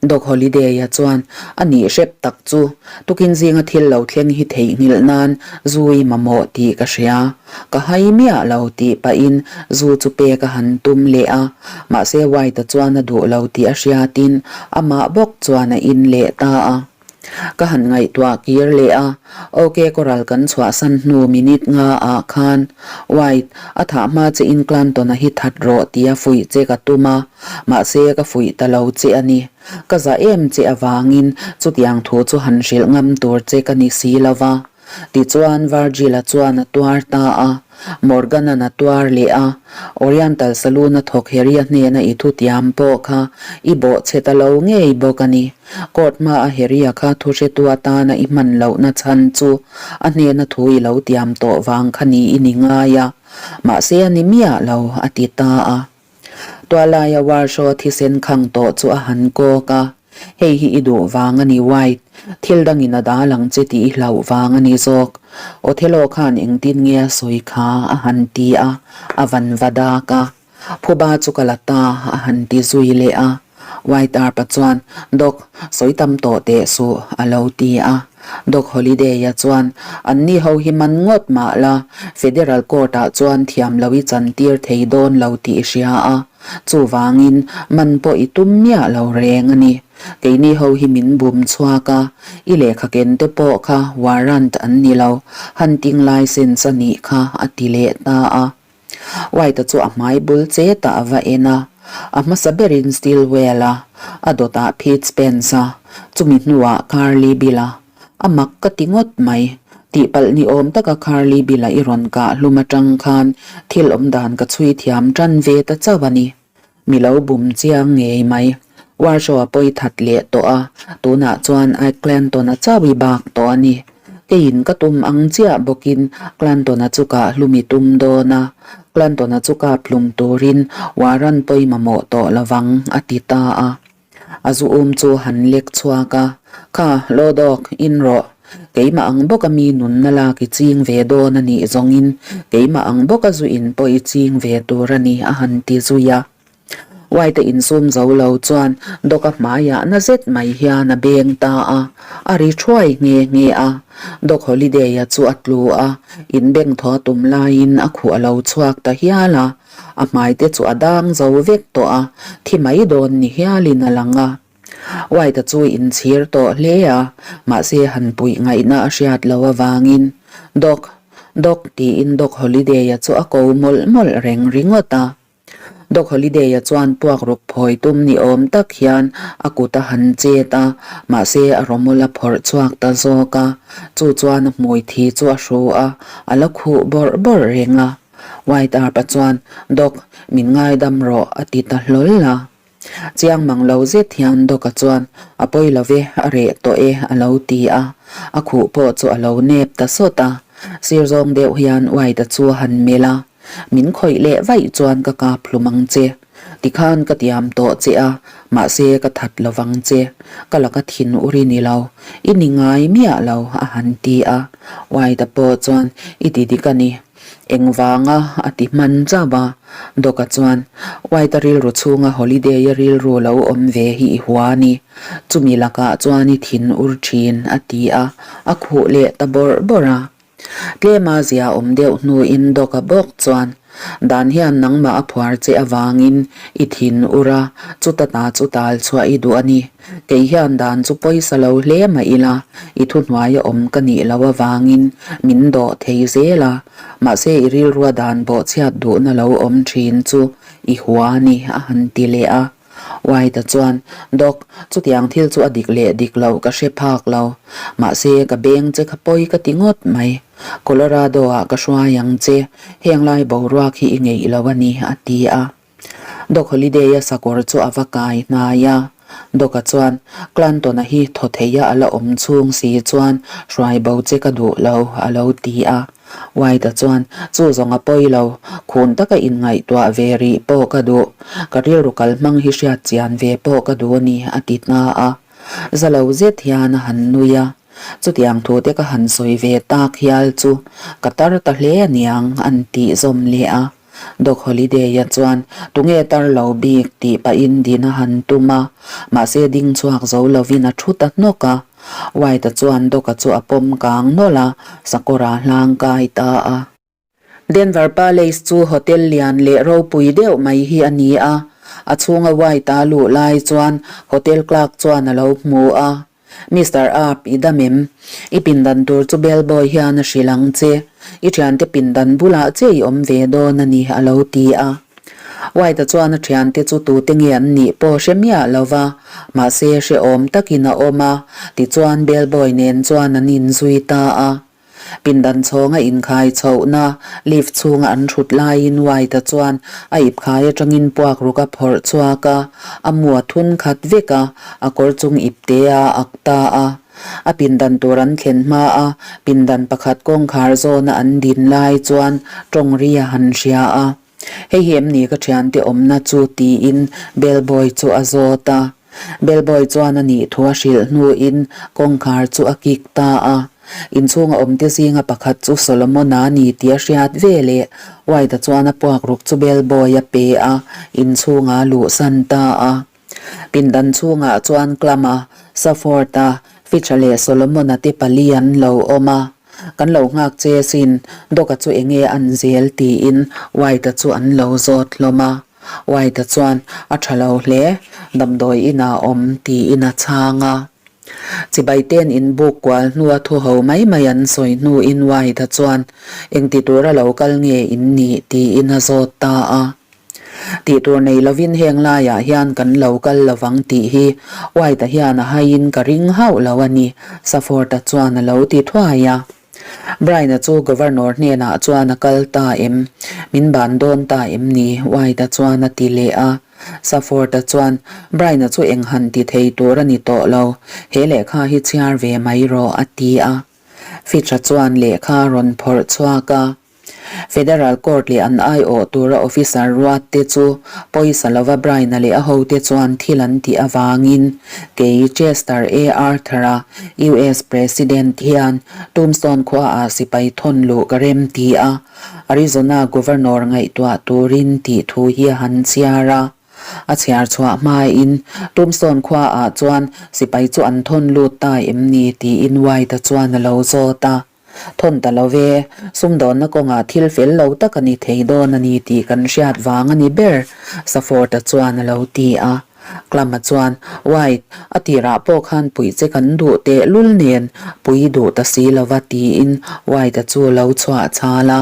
Doc Holiday-a chuan a nih hrep tak chu tukin zinga thil lo thleng hi theihnghilh nan zui mamawh tih ka hria. Ka hai miah lo tih pahin zu chu pek a han tum leh a, mahse White-a chuan a duh lo tih a hriatin amah bawk chuan a in leh ta a. Ka han ngaihtuah kir leh a, OK Coral kan chhuahsan hnu minute nga ah khan White, a thah hma che in Clanton-a hi that rawh tia fuih che ka tum a, mahse ka fuih ta lo che a ni. Ka za em che avangin chutiang thu chu han hrilh ngam tur che ka ni si lo va. Tichuan Virgil-a chuan a tuar ta a, Morgan-a'n a tuar leh a, Oriental Saloon-a thawk Harry-a hnena i thutiam pawh kha i bawhchhe ta lo ngei bawk a ni. Court hmaa Harry-a kha thu hretu atana i hman lohna chhan chu a hnena thu i lo tiam tawh vang kha ni i ni ngai a, mahse a ni miah lo, a ti ta a. Tualaia Warshaw thisen khang tawh chu a han kawk a, Hei hi i duh vang a ni White, thil dangin a dal ang che tih i hlauh vang a ni zawk. Othello khan engtin nge a sawi kha a han ti a, a van va dak a. Phuba chu ka la ta a han ti zui leh a. White Arpa chuan, Doc, sawi tam tawh teh suh, a lo ti a. Doc Holiday-a chuan, Anni ho hi man ngawt mah la, Federal Court-ah chuan thiam lo i chantir thei dawn lo tih i hria a. Chuvangin, man pawh i tum miah lo reng a ni. Keini ho hi min bum chhuak a, i lehkha ken te pawh kha warrant an ni lo, hunting licence a nih kha, a ti leh ta a. White-a chu a hmai bul che tah a va en a, a hmasa berin Stillwell-a, a dawtah Pete Spence-a, chumi hnuah Carly Bill-a. A mak ka ti ngawt mai. Tihpalh ni awm taka Carly Bill-a i rawn kah hlum atang khan thil awmdan ka chhui thiam tan ve ta chauh a ni. Mi lo bum chiang ngei mai. Warshaw a pawi that leh tawh a, tunah chuan Ike Clanton-a chauh i bak tawh a ni. Keiin ka tum ang chiah bawkin Clanton-a chu kah hlum i tum dawn a, Clanton-a chu kap hlum turin Warren pawi mamawh tawh lovang, a ti ta a. A zu um chu han lek chhuak a, Kha, law dawk, in rawh. Keimah ang bawka mi nunna lak i ching ve dawn a nih zawngin keimah ang bawka zu in pawh i ching ve tur a ni, a han ti zui a. White-a insum zo lo chuan Doc-a hmaiah na zet mai hian a beng ta a, a ri thuai nghe nghe a. Doc Holiday-a chu a tlu a, inbeng thaw a tum laiin a khuh a lo chhuak ta hial a. A hmai te chu a dang zo vek tawh a, thi mai dawn ni hialin a lang a. White-a chu inchhir tawh hle a, mahse han puih ngaihna a hriat lo avangin, Doc, Doc tiin Doc Holiday-a chu a ko mawlh mawlh reng ringawt a. Doc Holiday-a chuan puak ruk phawi tum ni awm tak hian a kut a han chet a, mahse a rawmawl a phawrh chhuak ta zawk a, chu chuan a hmui thi chu a hru a, a la khuh bawrh bawrh reng a. White Arp-a chuan, Doc, min ngaidam rawh, a ti ta hlawl a. Chiang mang lo zet hian Doc-a chuan, A pawi lo ve, a reh tawh e, a lo ti a. A khuh pawh chu a lo nep ta sawt a. Sir zawng deuh hian White-a chu a han melh a, Min khawih leh vaih chuan ka kap hlum ang che. Tikhan ka tiam tawh che a, mahse ka that lo vang che. Ka laka thin u ri ni lo. I ni ngai miah lo, a han ti a. White-a pawh chuan, I ti dik a ni. Engvanga a ti hman chauh a, Doc-a chuan, White-a rilru chhunga Holiday-a rilru lo awm ve hi i hua a ni. Chumi lakah chuan i thin ur thin, a ti a, a khuh leh ta bawrh bawrh a. Tlema zia awm deuh hnuin Doc-a bawk chuan. Dan hian nangmah a phuar che avangin i thin ur a, chuta ta chu tal chhuah i duh a ni. Kei hian dan chu pawisa lo hle mah ila, i thuhnuaia awm ka nih loh avangin min dawh thei zel a, mahse i rilrua dan bawhchhiat duhna lo awm thin chu i hua a ni, a han ti leh a. White-a chuan, Doc, chutiang thil chu a dik leh dik loh ka hre phak lo. Mahse, ka beng che kha pawi ka ti ngawt mai. Colorado-ah ka hruai ang che, heng lai boruak hi i ngeih lo a ni, a ti a. Doc Holliday-a sakawr chu a va kai hnai a. Doc-a chuan, Clanton-a hi thaw theia a la awm chhung si chuan hruai bo che ka duh lo, a lo ti a. White-a chuan, Chu zawng a pawi lo, khun taka inngaihtuah ve rih pawh ka duh. Ka rilru kal hmang hi hriat chian ve pawh ka duh a ni, a ti hna a. Za lo zet hian a han nui a. Chutiang thute ka han sawi ve tak hial chu ka tar ta hle aniang, an tih zawm leh a. Doc Holliday-a chuan, Tunge tar lo bik? tih pahin din a han tum a, mahse ding chhuak zo lovin a thu ta hnawk a. White-a chuan Doc-a chu a pawm kang nawlh a, sakawra hlang kai ta a. Denver Palace chu hotel lian leh ropui deuh mai hi a ni a, a chhunga White-a luh lai chuan hotel clerk chuan a lo hmu a. Mister Arp, i dam em? I pindan tur chu bellboy hian a hrilh ang che. I thiante pindan bulah che i awm ve dawn a ni, a lo ti a. White-a chuan a thiante chu tute nge an nih pawh hre miah lo va, mahse hrehawm takin a awm a, tichuan bellboy nen chuan an inzui ta a. Pindan chhawnga inkhai chhohna lift chhunga an thut laiin White-a chuan a ipkhai atangin puak ruk a phawrh chhuak a, a mu a thun khat vek a, a kawr chung ipte a ak ta a. A pindan tur an thlen hma a, pindan pakhat kawngkhar zawna an din lai chuan tawng ri a han hria a. Hei hi em ni ka thiante awmna chu tiin bellboy chu a zawt a. Bellboy chuan a nih thu a hrilh hnuin kawngkhar chu a kik ta a. Inchhunga awmte zinga pakhat chu Solomon-a a ni tih a hriat ve leh White-a chuan a puakruk chu bellboy a pe a, inchhunga a luhsan ta a. Pindan chhungah chuan Klama, Safford-a, Fitch-a leh Solomon-a te pali an lo awm a. Kan lo nghak che asin, Doc-a chu enge an zel tiin White-a chu an lo zawt hlawm a. White-a chuan, A tha lo hle, damdawi inah awm tiin a chhang a. Chibai ten inbuk kual hnua thu ho mai mai an sawi hnuin White-a chuan, Engti tura lo kal nge in nih? tiin a zawt ta a. Tih tur nei lovin heng laiah hian kan lo kal lovang tih hi White-a hian a haiin ka ring hauh lo a ni, Safford-a chuan a lo ti thuai a. Brian-a chu Governor hnenah chuan a kal ta em? Min ban dawn ta em ni? White-a chuan a ti leh a. Safford-a chuan, Brian-a chu eng han ti thei tur a ni tawh lo, he lehkha hi chhiar ve mai rawh, a ti a. Fitch-a chuan lehkha a rawn phawrh chhuak a. Federal Court leh an aiawh tura officer ruat te chu pawisa lova Brian-a leh a hote chuan thil an tih avangin kei Chester A. Arthur-a US President hian Tombstone khuaah sipai thawn luh ka rem ti a, Arizona Governor ngaihtuah turin tih thu hi a han chhiar a. A chhiar chhuah hmain Tombstone khuaah chuan sipai chu an thawn lut ta em ni tiin White-a chuan a lo zawt a. Thawn ta lo ve, sumdawnna kawngah thil fel lo tak a ni thei dawn a ni tih kan hriat vang a ni ber, Safford-a chuan a lo ti a. Klama chuan, White, a tirah pawh khan puih che kan duh teh lul nen, pui duh ta si lova tiin White-a chu a lo chhuah chhal a.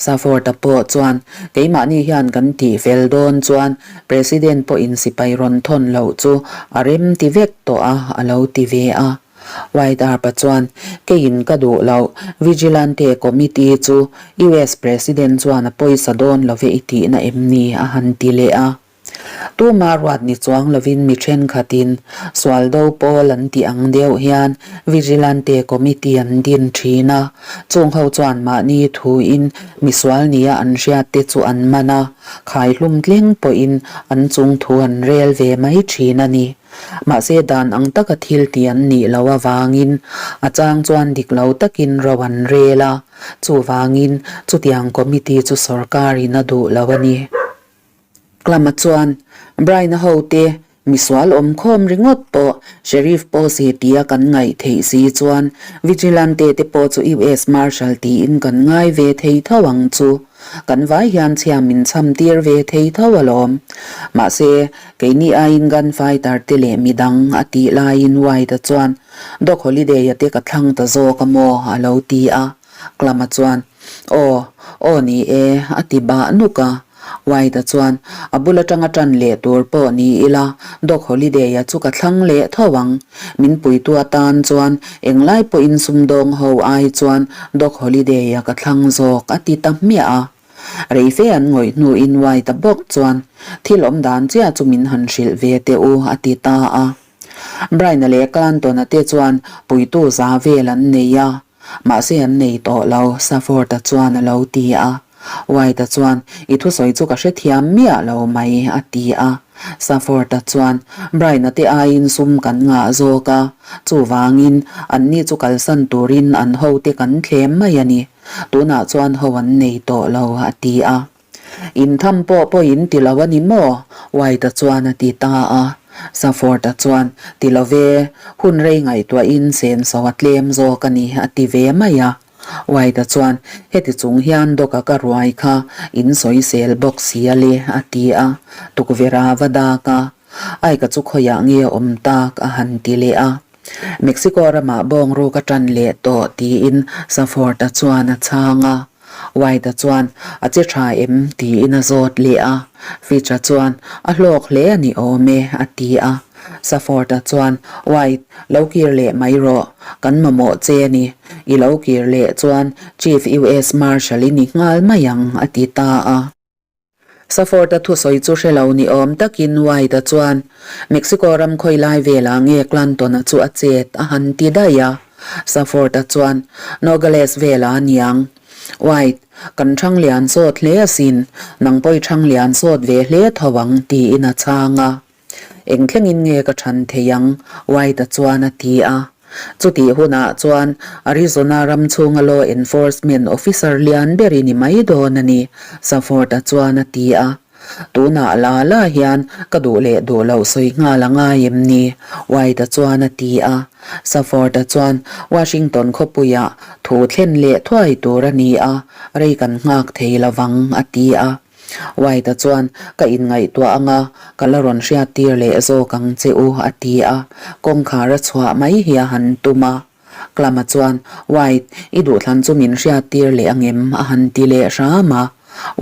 Safford-a pawh chuan, Keimahni hian kan tih fel dawn chuan President pawhin sipai rawn thawn loh chu a rem ti vek tawh a, a lo ti ve a. White Arpa chuan, Keiin ka duh loh, Vigilante Committee chu US President chuan a pawisa dawn love i tihna em ni? a han ti leh a. Tuma ruat ni chuang lovin mi thenkhatin sual do pawl an tih ang deuh hian Vigilante Committee an din thin a, chung ho chuan mahni thuin misual nia an hriat te chu an man a, khaihlum tleng pawhin an chung thu an rel ve mai thin a ni. Mahse dan ang taka thil ti an nih loh avangin a chang chuan dik lo takin ro an rel a, chuvangin chutiang committee chu sorkarin a duh lo a ni. Klama chuan Brian-a hote Misual awmkhawm ringawt pawh Sheriff Posey tia kan ngaih theih si chuan Vigilante te pawh chu US Marshal tiin kan ngai ve thei tho ang chu. Kan vai hian chhia min chham tir ve thei tho alawm. Mahse, keini aiin gunfighter te leh midang a tih laiin White-a chuan Doc Holliday-a te ka thlang ta zawk a maw a lo ti a. Klama chuan, Aw, aw ni e, a ti bah nuk a. White-a chuan, A bul atanga tan leh tur pawh ni ila, Doc Holliday-a chu ka thlang leh tho ang. Min puitu atan chuan englai pawhin sumdawng ho ai chuan Doc Holliday-a ka thlang zawk, a ti ta hmiah a. Reife an ngawih hnuin White-a bawk chuan, Thil awm dan chiah chu min han hrilh ve teh u, a ti ta a. Brian-a leh Clanton-a te chuan puitu za vel an nei a. Mahse an nei tawh lo, Safford-a chuan a lo ti a. White-a chuan, I thusawi chu ka hrethiam miah lo mai, a ti a. Safford-a chuan, Brian-a te aiin sum kan ngah zawk a, chuvangin anni chu kalsan turin an hote kan thlem mai a ni. Tunah chuan ho an nei tawh lo, a ti a. Intham pawh pawh in ti lo a ni maw? White-a chuan a ti ta a. Safford-a chuan, Ti lo ve, hun rei ngaihtuahin senso a tlem zawk a ni, a ti ve mai a. White-a chuan, Heti chung hian Doc-a ka ruai kha in sawisel bawk si a le, a ti a. Tukverh a va dak a, Aika chu khawiah nge awm tak? a han ti leh a. Mexico ramah bawngruk a tan leh tawh tiin Safford-a chuan a chhang a. White-a chuan, A che tha em? tiin a zawt leh a. Fitch-a chuan, A hlawk hle a ni awm e, a ti a. Safford-a chuan, White, lo kir leh mai rawh. Kan mamawh che a ni. I lo kir leh chuan Chief US Marshal i ni nghal mai ang, a ti ta a. Safford-a thusawi chu hre lo ni awm takin White-a chuan Mexico ram khawi lai velah nge Clanton-a chu a chet a han ti daih a. Safford-a chuan, Nogales velah a niang. White, kan thang lian sawt hle asin, nang pawh i thang lian sawt ve hle tho ang, tiin a chhang a. Eng thlengin nge ka chhan thei ang? White-a chuan a ti a. Chutih hunah chuan Arizona ram chhunga law enforcement officer lian ber i ni mai dawn a ni, Safford-a chuan a ti a. Tunah la la hian ka duh leh duh loh sawi nghal a ngai em ni? White-a chuan a ti a. Safford-a chuan Washington khawpuiah thu thlen leh thuai tur a ni a, rei kan nghak thei lovang, a ti a. White-a chuan, Ka inngaihtuah anga, ka la rawn hriattir leh zawk ang che u, a ti a. Kawngkhar a chhuah mai hi a han tum a. Klama chuan, White, i duhthlan chu min hriattir leh angem? a han ti leh hram a.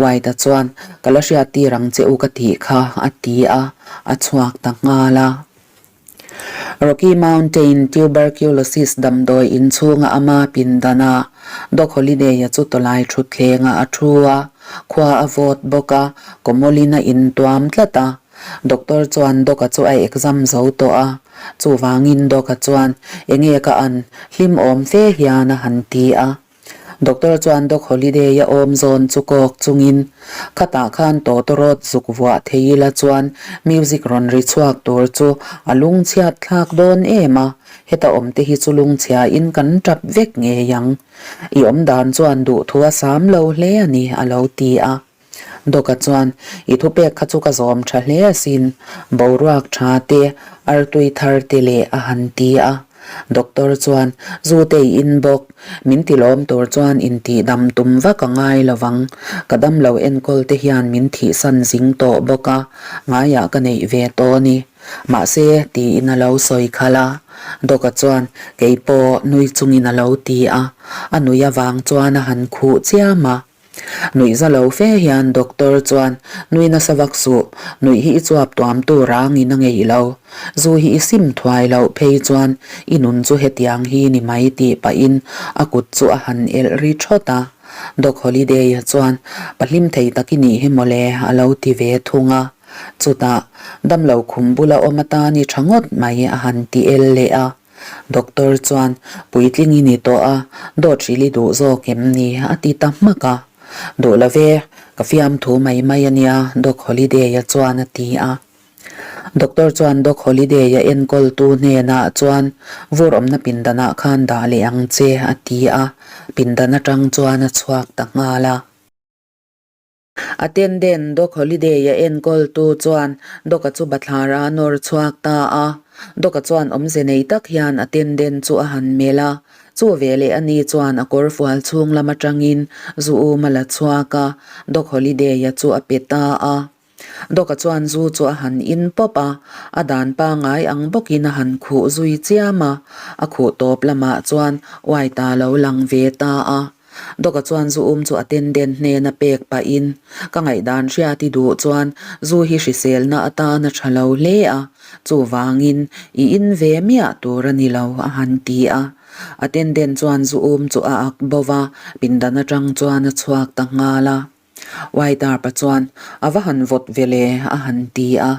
White-a chuan, Ka la hriattir ang che u ka tih kha, a ti a, a chhuak ta nghal a. Rocky Mountain Tuberculosis damdawi inchhunga ama pindanah Doc Holliday-a chu tawlai thutthlengah a thu a, khua a vawt bawk a, kawmawlin a intuam tlat a. Doctor chuan Doc-a chu a exam zo tawh a, chuvangin Doc-a chuan, Enge ka an, hlim awm fe hian a han ti a. Doctor chuan Doc Holliday-a awm zawn chu kawk chungin, Khatah khan tawtawrawt zuk vuah thei ila chuan music rawn ri chhuak tur chu a lungchhiat thlak dawn em a, heta awmte hi chu lungchhiain kan tap vek ngei ang. I awmdan chuan duhthu a sam lo hle a ni, a lo ti a. Doc-a chuan, I thupek kha chu ka zawm tha hle asin, boruak tha te, artui thar te leh a han ti a. Doctor chuan, Zu te i in bawk, min ti lawm tur chuan intihdam tum vak a ngai lo vang. Ka damlo enkawl te hian min thihsan zing tawh bawk a, ngaiah ka neih ve tawh a ni. Mahse, tiin a lo sawi khalh a. Doc-a chuan, Kei pawh nui chungin a lo ti a. A nui avang chuan a han khuh chiam a. Nuih za lo fe hian doctor chuan, Nui nasa vak suh, nuih hi i chuap tuam tur rangin a ngeih lo. Zu hi i sim thuai loh phei chuan i nun chu hetiang hi ni mai tih pahin a kut chu a han elh ri thawt a. Doc Holliday-a chuan, Pahlim thei tak i nih hi mawle a lo ti ve thung a. Chutah, damlo khum bula awm atan i tha ngawt mai a han ti el leh a. Doctor chuan, Puitling i ni tawh a, dawt hrilh i duh zawk em ni? a ti ta hmak a. Duh lo ve, ka fiamthu mai mai a nia, Doc Holliday-a chuan a ti a. Doctor chuan Doc Holliday-a enkawltu hnenah chuan, Vur awmna pindanah khan dah leh ang che, a ti a. Pindan atang chuan a chhuak ta nghal a. Attendant Doc Holliday-a enkawltu chuan Doc-a chu bathlar a nawr chhuak ta a. Doc-a chuan awmze nei tak hian attendant chu a han melh a. Chu veleh ani chuan a kawr fual chhung lam atangin zu um a la chhuak a, Doc Holliday-a chu a pe ta a. Doc-a chuan zu chu a han in pawp a, a dan pangai ang bawkin a han khuh zui chiam a. A khuh tawp lamah chuan White-a lo lang ve ta a. Doka chuan zu um chu attendant hnena pek pahin, Ka ngaihdan hriat i duh chuan zu hi hriselna atan a tha lo hle a, chuvangin i in ve miah tur a ni lo, a han ti a. Attendant chuan zu um chu a ak bo va, pindan atang chuan a chhuak ta nghal a. White-a pa chuan, A va han vawt ve le, a han ti a.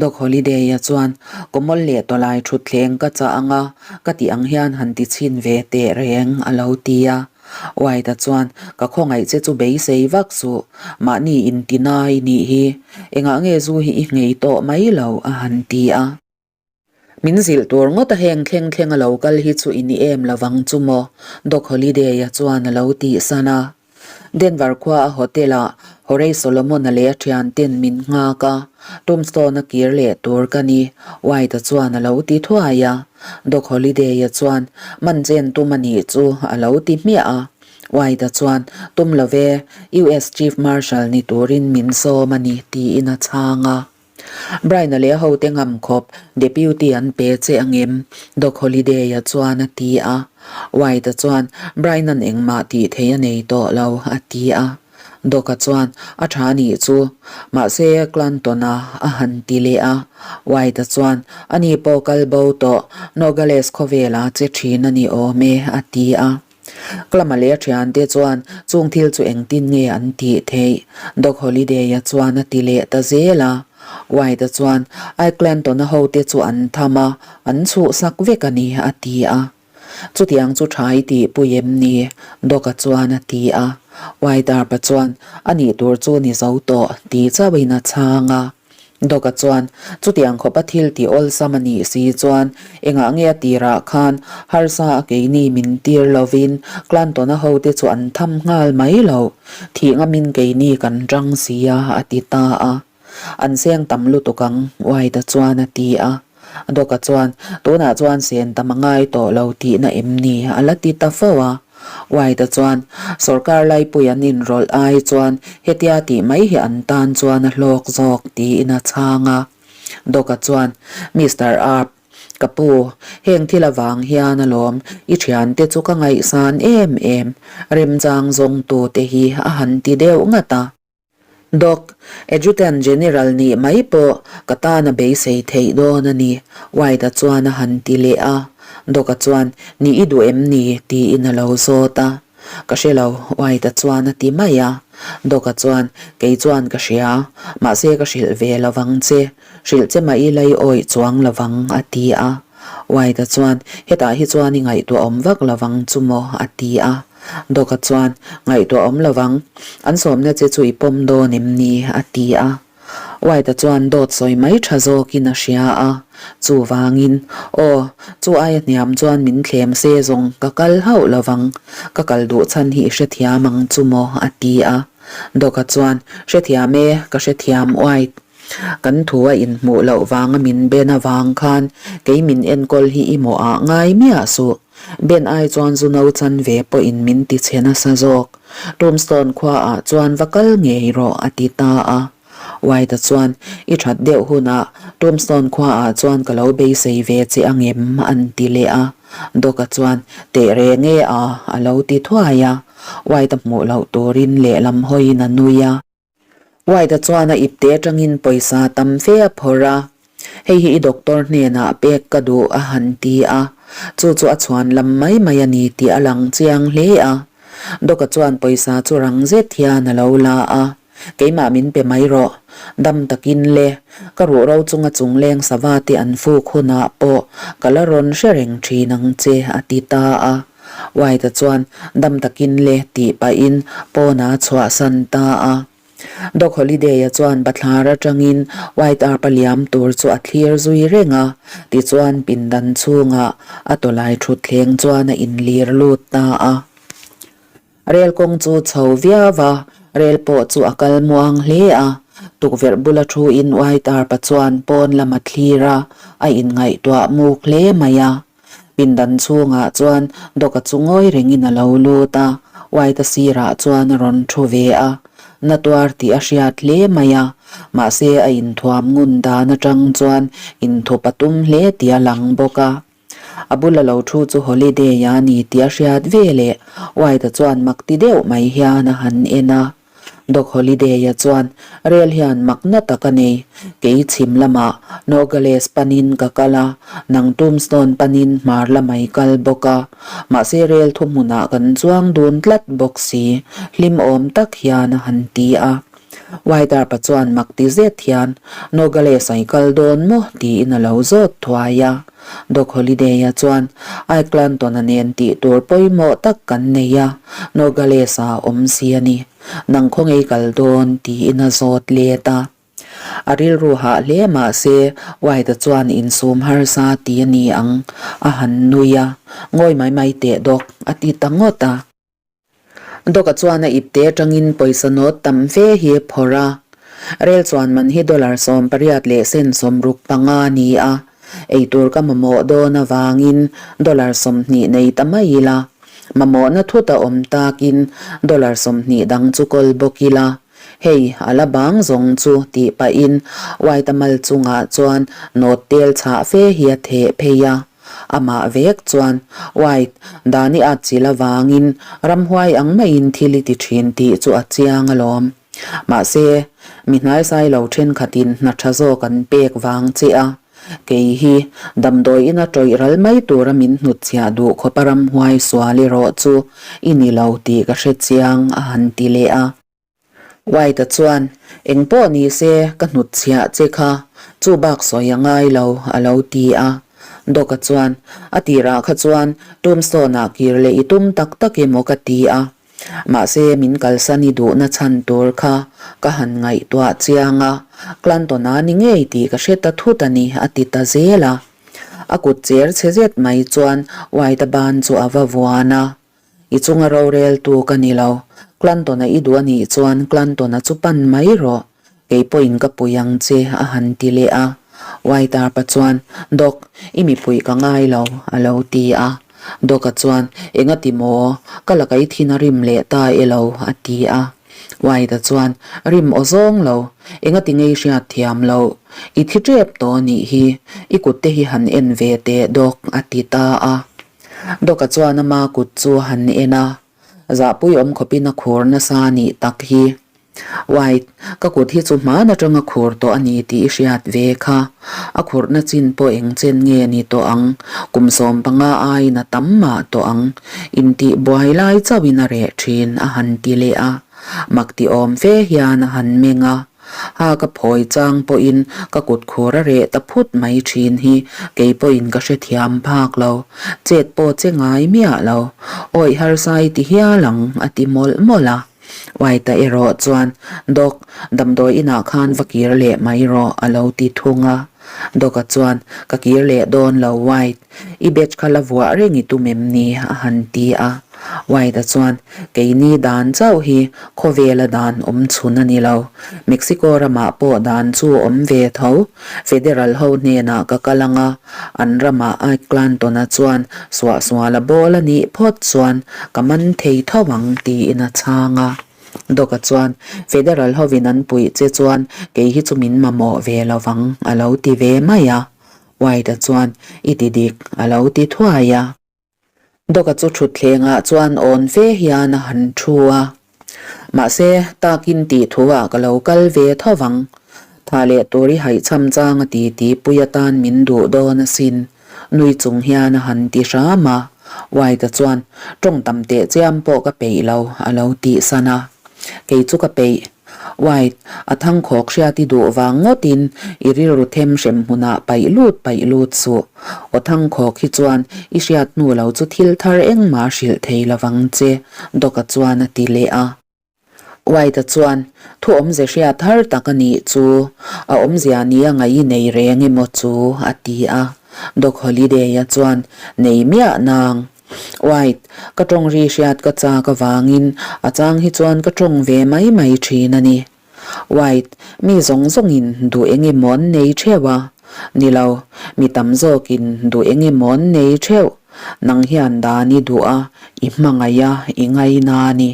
Doc Holliday-a chuan, Kawmawl leh tawlai thutthleng ka chah ang a, ka tih ang hian han ti chhin ve teh reng, a lo ti a. White-a chuan, Ka khawngaih che chu beisei vak suh, mahni intinai nih hi. Engah nge zu hi i nghei tawh mai lo, a han ti a. Min zilh tur ngawt a heng thleng thleng a lo kal hi chu i ni em lovang chu maw? Doc Holliday-a chuan a lo tihsan a. Denver khua a hotel ah Horey Solomon-a leh a thianten min nghak a, Tombstone-a kir leh tur ka ni, White-a chuan a lo ti thuai a. Doc Holliday-a chuan, Man chen tum a nih chu, a lo ti hmiah a. White-a chuan, Tum lo ve, US Chief Marshal ni turin min sawm a ni, tiin a chhang a. Brian-a leh a hote ngam khawp Deputy an pe che angem? Doc Holliday-a chuan a ti a. White-a chuan, Brian-a'n engmah tih thei a nei tawh lo, a ti a. Doc-a chuan, A tha nih chu. Mahse, Clanton-a a han ti leh a. White-a chuan, Ani pawh kal bo tawh, Nogales khawvela che thin a ni awm e, a ti a. Klama leh a thiante chuan chung thil chu engtin nge an tih theih? Doc Holliday-a chuan a ti leh ta zel a. White-a chuan I Clanton-a hote chu an tham a, an chhuhsak vek a ni, a ti a. Chutiang chu tha i tihpui em ni? Doc-a chuan a ti a. White-a chuan a nih tur chu ni zo tawh ti chauhin a chhang a. Doc-a chuan, Chutiang khawpa thil tih awlsam a nih si chuan engah nge a tirah khan harsa a keini min tir lovin Clanton-a hote chu an tham nghal mai lo, thih ngamin keini kan rang si a, a ti ta a. An seng tam lutuk ang, White-a chuan a ti a. Doc-a chuan, Tunah chuan sen tam a ngai tawh lo tihna em ni? a la ti ta fo a. White-a chuan, Sorkar laipui an inrawlh ai chuan hetia tih mai hi an tan chuan a hlawk zawk, tiin a chhang a. Doc-a chuan, Mister Arp, ka pu, heng thil avang hian alawm i thiante chu ka ngaihsan em em, remchang zawngtute hi a han ti deuh ngat a. Doc, Adjutant General nih mai pawh ka tan a beisei theih dawn a ni, White-a chuan a han ti leh a. Doc-a chuan, Nih i duh em ni? tiin a lo zawt a. Ka hre lo, White-a chuan a ti mai a. Doc-a chuan, Kei chuan ka hria, mahse ka hrilh ve lo vang che. Hrilh che mah i lei awih chuang lo vang, a ti a. White-a chuan, Hetah hi chuan i ngaihtuah awm vak lo vang chu maw? a ti a. Doc-a chuan, Ngaihtuah awm lo vang, an sawmna che chu i pawm dawn em ni? a ti a. White-a chuan dawt sawi mai tha zawkin a hria a. Chuvangin, Aw, chu aia hniam chuan min thlem se zawng ka kal hauh lo vang, ka kal duh chhan hi i hrethiam ang chu maw? a ti a. Doc-a chuan, Hrethiam e, ka hrethiam White. Kan thu a inhmuh loh vanga min ben avang khan kei min enkawl hi i mawhah ngai miah suh. Ben ai chuan zu no chan ve pawhin min ti chhe nasa zawk. Tombstone khuaah chuan va kal ngei rawh a ti ta a. White-a chuan, I that deuh hunah Tombstone khuaah chuan ka lo beisei ve che angem? an ti leh a. Doc-a chuan, Teh reng e a, a lo ti thuai a. White-a hmuh loh turin lehlam hawiin a nui a. White-a chuan a ipte atangin pawisa tam fe a phawrh a, Hei hi i doctor hnenah pek ka duh a han ti a, chu chu a chhuan lam mai mai a ni tih a lang chiang hle a. Doc-a chuan pawisa chu rang zet hian a lo la a, Keimah min pe mai rawh, dam takin le, ka ruhro chunga chungleng sava te an fuk hunah pawh ka la rawn hre reng thin ang che a ti ta a. White-a chuan dam takin le tih pahin pawnah a chhuahsan ta a. Doc Holliday-a chuan bathlar atangin White Arp-a liam tur chu a thlir zui reng a, tichuan pindan chhungah a tawlai thutthleng chuan a inlir lut ta a. Rel kawng chu chho viau a. Rel pawh chu a kal muang hle a, tukverh bula thu in White Arpa chuan pawn lam a thlir a, a inngaihtuah muk hle mai a. Pindan chhungah chuan Doc-a chu ngawi rengin a lo lut a, White-a sirah chuan a rawn thu ve a. Na tuar tih a hriat hle mai a, mahse a inthuam ngun dan atang chuan inthup a tum hle tih a lang bawk a. A bula lo thu chu Holiday a ni tih a hriat ve leh White-a chuan mak ti deuh mai hian a han en a. Doc Holiday-a chuan rel hian mak na tak a nei. Kei chhim lamah Nogales panin ka kal a, nang Tombstone panin hmar lamah i kal bawk a. Mahse rel thuhmunah kan chuang dun tlat bawk si, hlim awm tak hian a han ti a. White-a chuan mak ti zet hian, Nogales a i kal dawn maw? tiin a lo zawt thuai a. Doc Holiday-a chuan, I Clanton-a nen tih tur pawimawh tak kan nei a, Nogales-a awm si a ni. Nang khaw ngei kal dawn? tiin a zawt let a. A rilru hah hle mah se, White-a chuan insum harsa ti a ni ang, a han nui a. Ngawi mai mai teh Doc, a ti ta ngawt a. Doc-a chuan a ipte atangin pawisa nawt tam fe hi a phawrh a. Rel chuan man hi dollar 18 leh sen 65 a ni a, eitur ka mamawh dawn avangin dollar 20 nei ta mai ila, mamawhna thut a awm takin dollar 20 dang chu kawl bawk ila, hei a la bang zawng chu tih pahin White-a mal chungah chuan nawt tel chhah fe hi a theh phei a. Amah vek chuan, White, dan i at chil avangin ramhuai ang maiin thil i ti thin tih chu a chiang alawm. Mahse, mi hnaisai lo thenkhatin hna tha zawk an pek vang che a, kei hi damdawi ina tawih ral mai tura min hnutchhiah duh khawpa ramhuai sual erawh chu i ni lo tih ka hre chiang, a han ti leh a. White-a chuan, Eng pawh ni se, ka hnutchhiah che kha, chu bak sawi a ngai lo, a lo ti a. Doc-a chuan, A tirah kha chuan Tombstone-ah kir leh i tum tak tak emaw ka ti a. Mahse, min kalsan i duhna chhan tur kha ka han ngaihtuah chiang a, Clanton-a ni ngei tih ka hre ta thut a ni, a ti ta zel a. A kut cher chhe zet mai chuan White-a ban chu a va vuan a. I chunga roreltu ka ni lo. Clanton-a i duh a nih chuan Clanton-a chu pan mai rawh. Kei pawhin ka pui ang che, a han ti leh a. White Arpa chuan, Doc, i mipui ka ngai lo, a lo ti a. Doc-a chuan, Engati maw? Ka la kai thin a rim leh ta e lo, a ti a. White-a chuan, Rim aw zawng lo. Engati ngei hriat thiam loh? I thi tep tawh a nih hi. I kut te hi han en ve teh, Doc, a ti ta a. Doc-a chuan ama kut chu a han en a, zahpui awm khawpin a khur nasa a nih tak hi. White, ka kut hi chu hman atanga khur tawh a ni tih i hriat ve kha. A khurhna chin pawh eng chen nge ni tawh ang, kum 15 aiin a tam mah tawh ang, intih buai lai chauhin a reh thin, a han ti leh a. Mak ti awm fe hian a han meng a. Ha ka phawi chang pawhin ka kut khur a reh ta phut mai thin hi kei pawhin ka hrethiam phak lo, chet pawh che ngai miah lo, awih harsa i ti hial ang a ti mawlh mawlh a. White-a erawh chuan, Doc, damdawi inah khan va kir leh mai rawh a lo ti thung a. Doc-a chuan, Ka kir leh dawn lo White, I batch kha la vuah reng i tum em ni? a han ti a. White-a chuan, Keini dan chauh hi khawvela dan awm chhun a ni lo. Mexico ramah pawh dan chu awm ve tho. Federal ho hnenah ka kal ang a, an ramah Ike Clanton-a chuan suahsuala bawl a nih phawt chuan ka man thei tho ang tiin a chhang a. Doc-a chuan, Federal hovin an puih che chuan kei hi chu min mamawh ve lo vang a lo ti ve mai a. White-a chuan, I ti dik, a lo ti thuai a. Doc-a chu thutthlengah chuan awn fe hian a han thu a. Mahse, takin tih thuah ka lo kal ve tho vang. Tha leh tur i haihchham chang a ti ti pui atan min duh dawn asin, nui chung hian a han ti hram a. White-a chuan, Tawng tam teh chiam pawh ka peih lo, a lo tihsan a. Kei chu ka peih. White, a thangkhawk hriat i duh vang ngawtin i rilru them hrem hmunah paih lut paih lut suh. Aw thangkhawk hi chuan i hriat hnu lo chu thil thar engmah hrilh thei lovang che, Doc-a chuan a ti leh a. White-a chuan, Thu awmze hriat har tak a nih chu, a awmzia nia ngaih i nei reng emaw chu, a ti a. Doc Holiday-a chuan, Nei miah nang. White, ka tawng ri hriat ka chak avangin a chang hi chuan ka tawng ve mai mai thin a ni. White, mi zawng zawngin duh eng emaw an nei theuh a? Ni lo, mi tam zawkin duh eng emaw an nei theuh. Nang hian dan i duh a, i hmangaih a, i ngaina a ni.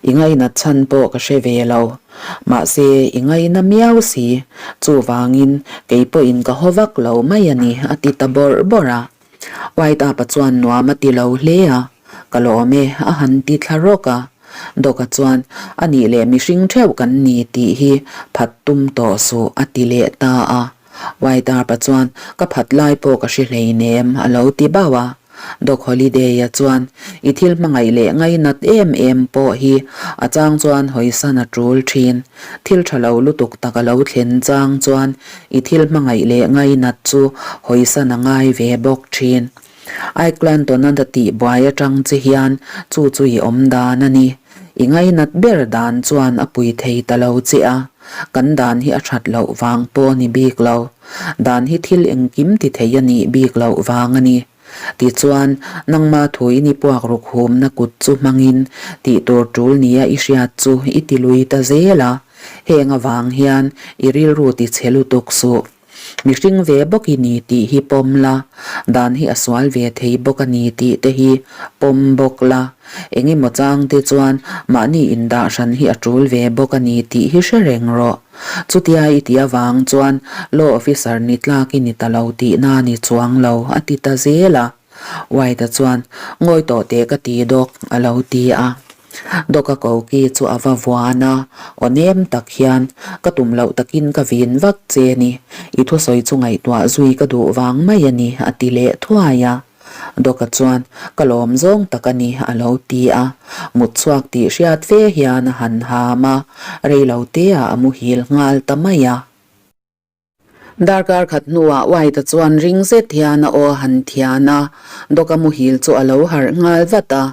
I ngainat chhan pawh ka hre ve lo. Mahse, i ngaina miau si. Chuvangin, kei pawhin ka haw vak lo mai a ni, a ti ta bawrh bawrh a. White Up-a chuan nuam a ti lo hle a, Ka lawm e, a han ti thla rawk a. Doc-a chuan, A nih leh mihring theuh kan ni tih hi phat tum tawh suh, a ti leh ta a. White Up-a chuan, Ka phat lai pawh ka hre hleinem, a lo ti bauh a. Doc Holliday-a chuan, I thil hmangaih leh ngainat em em pawh hi a chang chuan hawisan a tul thin. Thil tha lo lutuk tak a lo thlen chang chuan I thil hmangaih leh ngainat chu hawisan a ngai ve bawk thin. I Clanton-a da tih buai atang che hian chu chu i awm dan a ni. I ngainat ber dan chuan a pui thei ta lo che a, kan dan hi a that loh vang pawh a ni bik lo. Dan hi thil engkim ti thei a nih bik loh vang a ni. Tichuan, nangma thuin i puak ruk humna kut chu hmangin tih tur tul nia i hriat chu i ti lui ta zel a, heng avang hian i rilru ti chhe lutuk suh. Mihring ve bawk i ni tih hi pawm la, dan hi a sual ve thei bawk a ni tih te hi pawm bawk la, engemaw chang te chuan mahni indah hran hi a tul ve bawk a ni tih hi hre reng rawh. Chutia i ti avang chuan law officer ni tlak i ni ta lo tihna a ni chuang lo, a ti ta zel a. White-a chuan, Ngawi tawh teh ka ti dawk, a lo ti a. Doc-a koki chu a va vuan a, aw nem tak hian, Ka tum loh takin ka vin vak che ni, i thusawi chu ngaihtuah zui ka duh vang mai a ni, a ti leh thuai a. Doc-a chuan, Ka lawm zawng tak a ni, a lo ti a. Mut chhuak tih hriat fe hian a han ham a, rei lo teah a muhil nghal ta mai a. Darkar khat hnuah White-a chuan ring zet hian a aw a han thian a, Doc-a muhil chu a lo harh nghal vat a.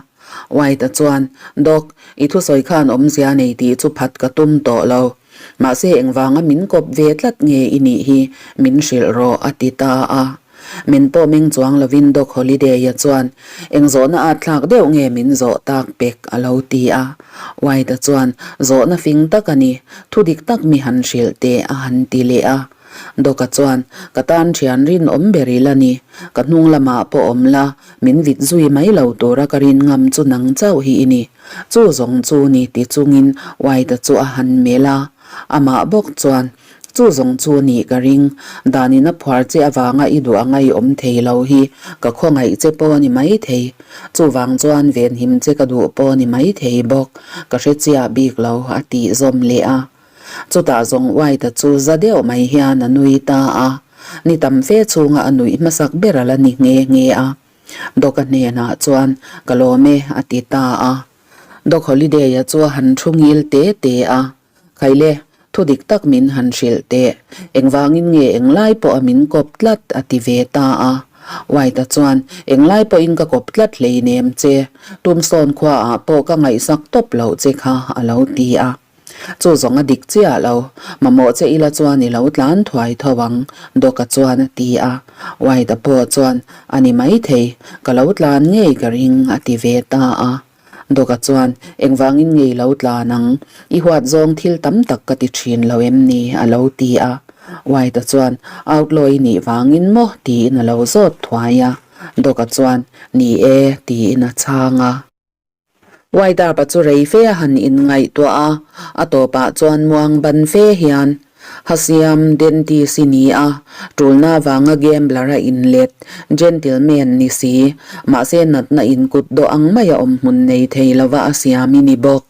White-a chuan, Doc, i thusawi khan awmzia nei tih chu phat ka tum tawh lo. Mahse engvanga min kawp ve tlat nge i nih hi min hrilh rawh, a ti ta a. Min pawh meng chuang lovin Doc Holliday-a chuan, Eng zawhna at thlak deuh nge min zawh tak pek? a lo ti a. White-a chuan, Zawhna fing tak a ni, thu dik tak mi han hrilh teh a han ti leh a. Doc-a chuan, Ka tan thian rinawm ber ila ni, ka hnung lamah pawh awm la, min vit zui mai lo tura ka rin ngam chu nang chauh hi i ni. Chu zawng chu ni ti chungin White-a chu a han melh a. Amah bawk chuan, Chu zawng chu nih ka ring. Danin a phuar che avanga i duh anga i awm thei lo hi ka khawngaih che pawh a ni mai thei. Chuvang chuan venhim che ka duh pawh a ni mai thei bawk. Ka hre chiah bik lo, a tih zawm leh a. Chutah zawng White-a chu za deuh mai hian a nui ta a. Ni tam fe chhunga a nuih hmasak ber a la ni nghe nghe a. Doc-a hnenah chuan, Ka lawm e, a ti ta a. Doc Holliday-a chu a han thu ngil te te a. Khaile, thu dik tak min han hrilh teh. Engvangin nge englai pawh a min kawp tlat a ti ve ta a. White-a chuan, Englai pawhin ka kawp tlat hleinem che. Tombstone khuaah pawh ka ngaihsak tawp loh che kha a lo ti a. Chu zawng a dik chiah lo. Mamawh che ila chuan i lo tlan thuai tho ang, Doc-a chuan a ti a. White-a pawh chuan, A ni maithei, ka lo tlan ngei ka ring a ti ve ta a. Doga chuan, Engvangin nge i lo tlan ang? I huat zawng thil tam tak ka ti thin lo em ni? a lo ti a. White-a chuan, Outlaw i nih vangin maw? tiin a lo zawt thuai a. Doga chuan, Ni e, tiin a chhang a. White-a pa chu rei fe a han inngaihtuah a, a tawpah chuan muang ban fe hian, Hasiam dentist i ni a, tulna avanga gambler a inlet, gentleman ni si, mahse natna inkut dawh ang maia awm hmun nei thei lova a siam i ni bawk.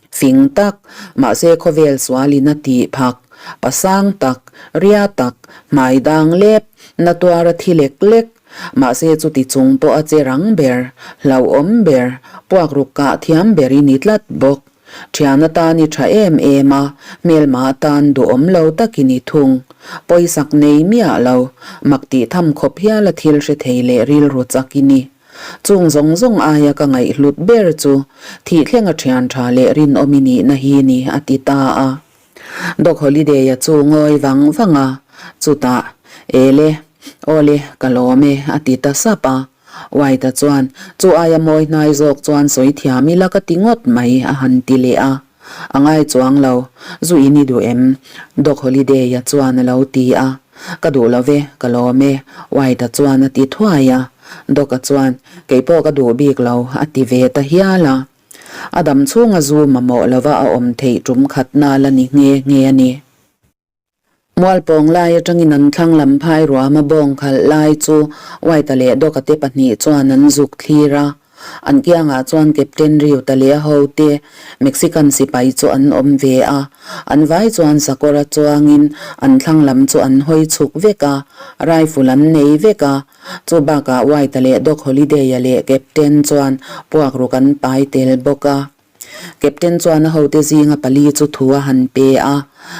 Fing tak, mahse khawvel sualin a tih phak, pasang tak, ria tak, hmai dang lep, na tuar a thi lek lek, mahse chuti chung pawh a che rang ber, hlauhawm ber, puakruk kah thiam ber i ni tlat bawk. Thian atan i tha em em a, hmelma atan duhawm lo takin i thung. Pawisak nei miah lo, mak tih tham khawp hial a thil hre thei leh rilru chak i ni. Chung zawng zawng aia ka ngaihhlut ber chu thih thlenga thian tha leh rinawm i nihna hi ni, a ti ta a. Doc Holliday-a chu ngawi vang vang a, chutah, Ele, awle, ka lawm e, a ti ta sap a. White-a chuan, Chu aia mawi hnai zawk chuan sawi thiam ila ka ti ngawt mai, a han ti leh a. A ngai chuang lo, zu in i duh em? Doc Holliday-a chuan a lo ti a. Ka duh lo ve, ka lawm e, White-a chuan a ti thuai a. Doc-a chuan, Kei pawh ka duh bik lo, a ti ve ta hial a. A dam chhunga zu mamawh lova a awm theih tum khatna la ni nghe nghe a ni. Mualpawng lai atangin an thlang lam phai ruama bawng khalh lai chu White-a leh Doc-a te pahnih chuan an zuk thlir a. An kiangah chuan Captain Riuta leh a hote Mexican sipai chu an awm ve a. An vai chuan sakawra chuangin an thlang lam chu an hawi chhuk vek a, rifle an nei vek a. Chu bakah White-a leh Doc Holliday-a leh Captain chuan puakruk an pai tel bawk a. Captain chuan a hote zinga pali chu thu a han pe a,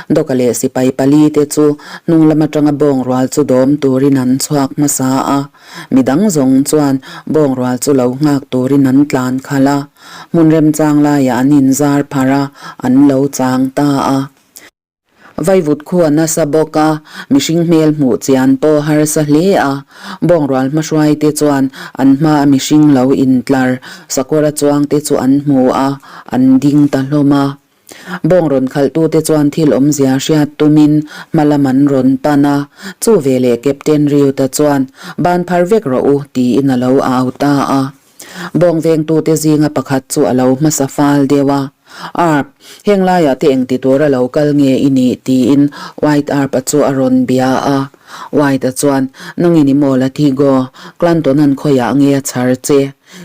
Doka leh sipai pali te chu hnung lam atanga bawngrual chu dawm turin an chhuak hmasa a, midang zawng chuan bawngrual chu lo nghak turin an tlan khalh a, hmun remchang laiah an inzar pharh a, an lo chang ta a. Vaivut khu a nasa bawk a, mihring hmel hmuh chian pawh harsa hle a. Bawngrual hmahruai te chuan an hma a mihring lo intlar sakawra chuang te chu an hmu a, an ding ta hlawm a. Bawng rawn khalhtu te chuan thil awmzia hriat tumin hma lam an rawn pan a, chu veleh Captain Riuta chuan, Ban phar vek rawh u, tiin a lo au ta a. Bawng vengtute zinga pakhat chu a lo hmasa fal deuh a, Arp, heng laiah te engti tura lo kal nge i nih? tiin White Arp-a chu a rawn bia a. White-a chuan, Nangin i maw Latigo, Clanton-a'n khawiah nge a chhar che?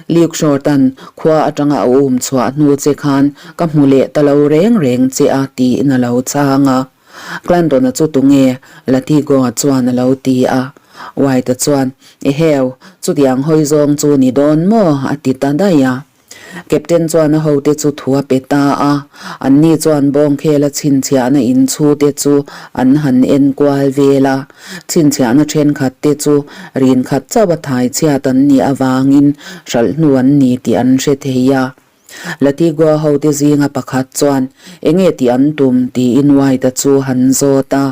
Luke Short-a'n khua atanga a um chhuah hnu che khan ka hmu leh ta lo reng reng che a, tiin a lo chhang a. Clandon-a chu tunge? Latigo-a chuan a lo ti a. White-a chuan, Eheu, chutiang hawi zawng chu ni dawn maw? a ti ta daih a. Captain chuan a hote chu thu a pe ta a. Anni chuan bawngkhela chhinchhiahna inchhute chu an han en kual vel a. Chhinchhiahna thenkhat te chu rin khat chauh a thai chhiat an nih avangin hralh hnu an ni tih an hre thei a. Latigua hote zinga pakhat chuan, Enge tih an tum? tiin White-a chu han zawt a.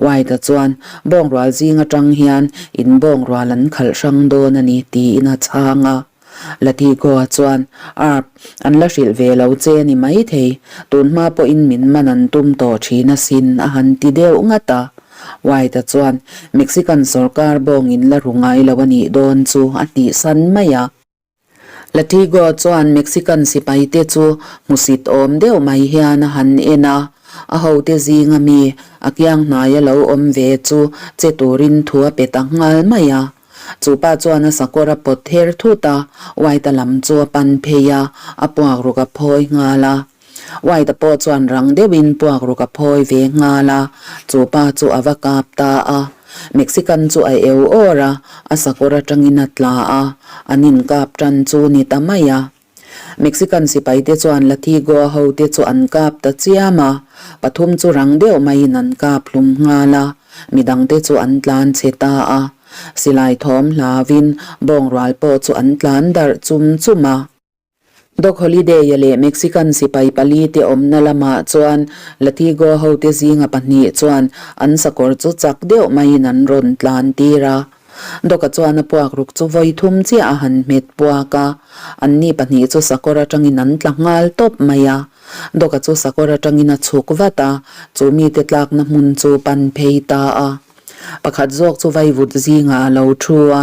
White-a chuan, Bawngrual zing atang hian in bawngrual an khalh hrang dawn a ni, tiin a chhang a. Latigua chuan, Arp, an la hrilh ve lo che a ni maithei, tun hma pawhin min man an tum tawh thin asin, a han ti deuh ngat a. White-a chuan, Mexican sawrkar bawng in la ru ngai lo a nih dawn chu, a tihsan mai a. Latigo chuan Mexican sipaite chu hmusit awm deuh mai hian a han en a, a hote zinga mi a kiang hnaia lo awm ve chu che turin thu a pe ta nghal mai a. Chu pa chuan a sakawr a pawt her thut a, White-a lam chu a pan phei a, a puakruk a phawi nghal a. White-a pawh chuan rang deuhin puakruk a phawi ve nghal a, chu pa chu a va kap ta a. Mexican chu a eu awr a, a sakawr atangin a tla a, an inkap tan chu ni ta mai a. Mexican sipaite chuan Latigo hote chu an kap ta chiam a, pathum chu rang deuh maiin an kap hlum nghal a, midangte chu an tlan chhe ta a. Silai thawm hlauin bawngrual pawh chu an tlan darh chum chum a. Doc Holliday-a leh Mexican sipai pali te awmna lamah chuan Latigo hote zinga pahnih chuan an sakawr chu chak deuh maiin an rawn tlan tir a. Doc-a chuan a puakruk chu vawi thum chiah a han hmet puak a, anni pahnih chu sakawr atangin an tla nghal tawp mai a. Doc-a chu sakawr atangin a chhuk vat a, chu mite tlakna hmun chu pan phei ta a. Pakhat zawk chu vaivut zingah a lo thu a,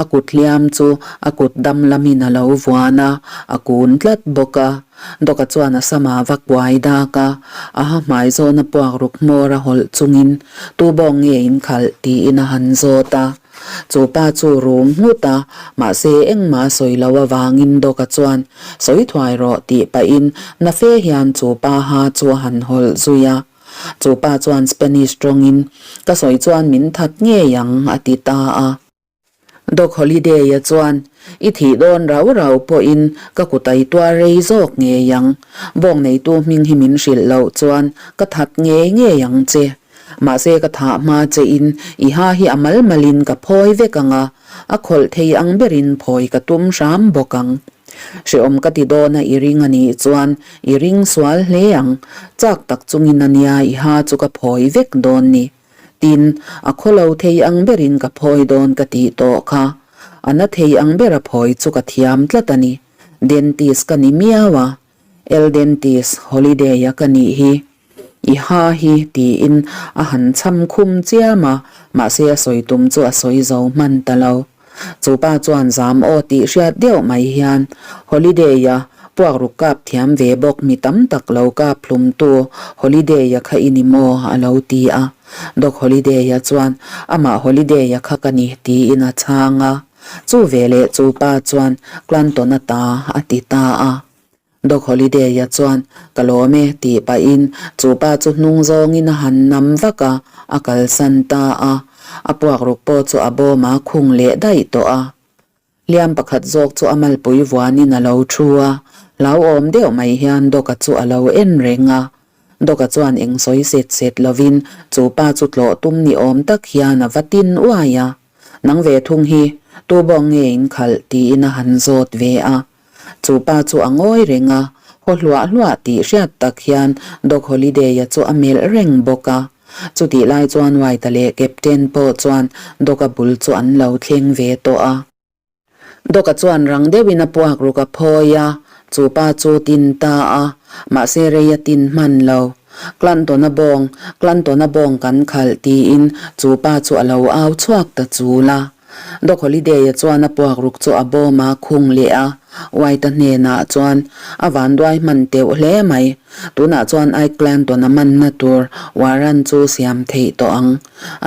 a kut hliam chu a kut dam lamin a lo vuan a, a kun tlat bawk a. Doka chuan a sama va kuai dak a, a ha hmai zawna puak ruk hmawr a hawlh chungin, Tu bawng nge in khalh? tiin a han zawt a. Chu pa chu rum nghut a, mahse engmah a sawi lo avangin Doka chuan, Sawi thuai rawh tih pahin na fe hian chu pa ha chu a han hawlh zui a. Chu pa chuan Spanish tawngin, Ka sawi chuan min that ngei ang, a ti ta a. Doc Holliday-a chuan, I thih dawn rau rau pawhin ka kut a i tuar rei zawk ngei ang. Bawng neitu hming hi min hrilh loh chuan ka that ngei ngei ang che. Mahse ka thah hma chein i ha hi a mal malin ka phawi vek ang a, a khawlh thei ang berin phawi ka tum hram bawk ang. Hrehawm ka ti dawn a i ring a nih chuan i ring sual hle ang, chak tak chungin a nia i ha chu ka phawi vek dawn ni. Tin, a khawlo thei ang berin ka phawi dawn ka tih tawh kha. A na thei ang bera phawi chu ka thiam tlat a ni. Dentist ka ni miau a, El Dentist Holiday-a ka nih hi. I ha hi tiin a han chham khum chiam a, mahse a sawi tum chu a sawi zo hman ta lo. Chu pa chuan zam aw tih hriat deuh mai hian Holiday-a puakruk kap thiam ve bawk mi tam tak lo kap hlumtu Holiday-a kha i ni maw? a lo ti a. Doc Holiday-a chuan amah Holiday-a kha ka ni tiin a chhang a. Chu veleh chu pa chuan Clanton-a ta a ti ta a. Doc Holiday-a chuan ka lawm e tih pahin chu pa chu hnung zawngin a han nam vak a, a kalsan ta a. A puakruk pawh chu a bawm a khung leh daih tawh a. Hliam pakhat zawk chu a malpui vuanin a lo thu a, hlauhawm deuh mai hian Doc-a chu a lo en reng a. Doc-a chuan eng sawi set set lovin chu pa chu tlawh tum ni awm tak hian a va tin uai a. Nang ve thung hi tu bawng nge in khalh tiin a han zawt ve a. Chu pa chu a ngawi reng a, haw hluah hluah tih hriat tak hian Doc Holiday-a chu a melh reng bawk a. Chutih lai chuan White-a leh Captain pawh chuan Doc-a bul chu an lo thleng ve tawh a. Doc-a chuan rang deuhin a puak ruk a phawi a, chu pa chu tin ta a, mahse rei a tin hman lo. Clanton-a bawng, Clanton-a bawng kan khalh tiin chu pa chu a lo au chhuak ta chul a. Doc Holiday-a chuan a puak ruk chu a bawm a khung leh a, White-a hnenah chuan a vanduai hman teuh hle mai. Tunah chuan Ike Clanton-a manna tur warrant chu siam theih tawh ang.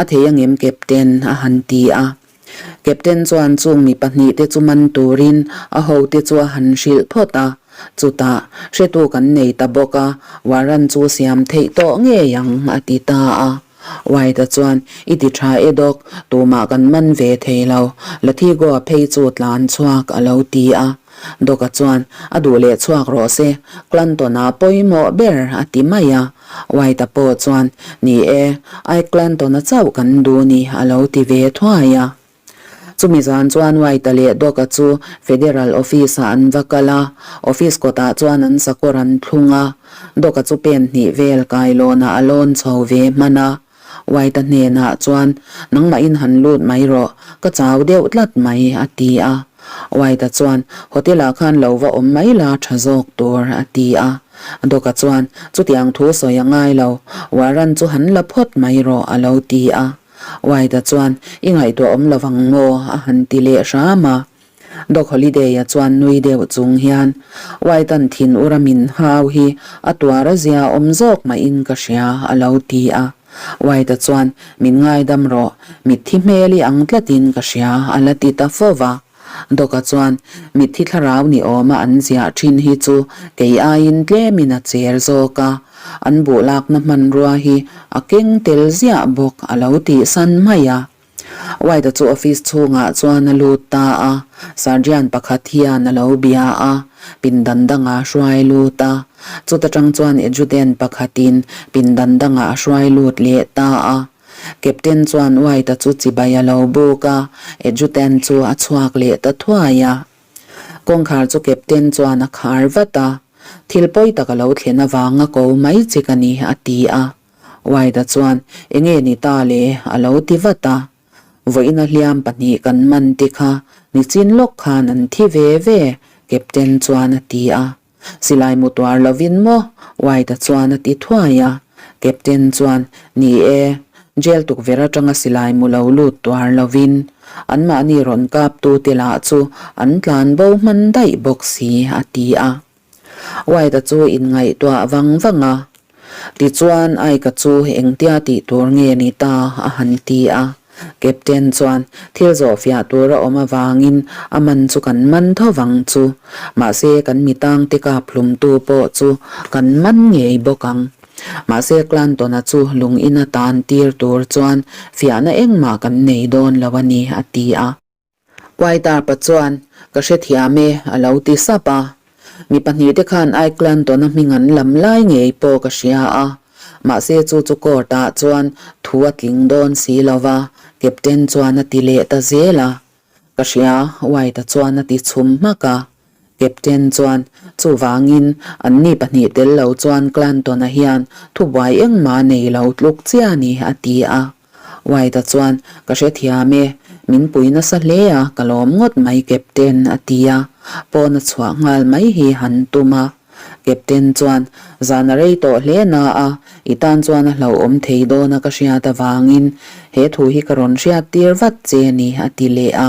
A thei angem Captain? a han ti a. Captain chuan chung mi pahnihte chu man turin a hote chu a han hrilh phawt a. Chutah, hretu kan nei ta bawk a, warrant chu siam theih tawh ngei ang, a ti ta a. White-a chuan, I ti tha e dawk, tumah kan man ve thei lo, Lathigoa phei chu tlan chhuak a lo ti a. Doc-a chuan, A duh leh chhuak rawh se, Clanton-a pawimawh ber a ti mai a. White-a pawh chuan, Ni e, I Clanton-a chauh kan duh ni a lo ti ve thuai a. Chumi zan chuan White-a leh Doc-a chu Federal Office-ah an va kal a, office kawtah chuan an sakawr an thlung a. Doc-a chu pen hnih vel kailawnah a lawn chho ve hman a. White-a hnenah chuan, Nangmahin han lut mai rawh, ka chau deuh tlat mai, a ti a. White-a chuan, Hotel-ah khan lo va awm mai la tha zawk tur, a ti a. Doc-a chuan, Chutiang thu sawi a ngai lo, warrant chu han la phawt mai rawh, a lo ti a. White-a chuan, I ngaihtuah awm lo vang maw? a han ti leh hram a. Doc Holiday-a chuan nui deuh chung hian, White-a'n thin ura min hau hi a tuar a zia awm zawk mahin ka hria, a lo ti a. White-a chuan, Min ngaidam rawh, mitthi hmel i ang tlatin ka hria, a la ti ta fo va. Doc-a chuan, Mitthi thlarau ni awma an ziah thin hi chu kei aiin tlemin a cher zawk a, an buh lakna hmanrua hi a keng tel ziah bawk a lo tihsan mai a. White-a chu office chhungah chuan a lut ta a, Sergeant pakhat hian a lo bia a, pindan dangah a hruai lut a. Chuta tang chuan adjutant pakhatin pindan dangah a hruai lut leh ta a. Captain chuan White-a chu chibai a lo buk a, adjutant chu a chhuak leh ta thuai a. Kawngkhar chu Captain chuan a khar vat a, Thil pawi tak a lo thlen avanga ko mai che ka ni, a ti a. White-a chuan, Enge ni ta le? a lo ti vat a. Vawiina hliam pahnih kan man te kha nichin lawk khan an thi ve ve, Captain chuan a ti a. Silai mu tuar lovin maw? White-a chuan a ti thuai a. Captain chuan, Ni e, jail tukverh atanga silai mu lo lut tuar lovin anmahni rawn kaptute lah chu an tlan bo hman daih bawk si, a ti a. White-a chu inngaihtuah vang vang a. Tichuan Aika chu engtia tih tur nge ni ta a han ti a. Captain chuan thil zawhfiah tur a awm avangin a man chu kan man tho vang chu. Mahse kan mi tangte kap hlumtu pawh chu kan man ngei bawk ang. Mahse Clanton-a chu lung ina tan tir tur chuan fiahna engmah kan nei dawn lo a ni a ti a. White-a pa chuan, Ka hrethiam e, a lo ti sap a. Mi pahnihte khan Ike Clanton-a hming an lam lai ngei pawh ka hria a. Mahse chu chu court-ah chuan thu a tling dawn si lo va, Captain chuan a ti leh ta zel a. Ka hria, White-a chuan a ti chhum hmak a. Captain chuan, Chuvangin, anni pahnih tel lo chuan Clanton-a hian thubuai engmah nei lo tluk chiah a ni, a ti a. White-a chuan, Ka hrethiam e. Min pui nasa hle a, ka lawm ngawt mai Captain, a ti a, pawn a chhuah nghal mai hi han tum a. Captain chuan, Zan a rei tawh hle na a, i tan chuan a hlauhawm thei dawn a ka hriat avangin he thu hi ka rawn hriat tir vat che ni, a ti leh a.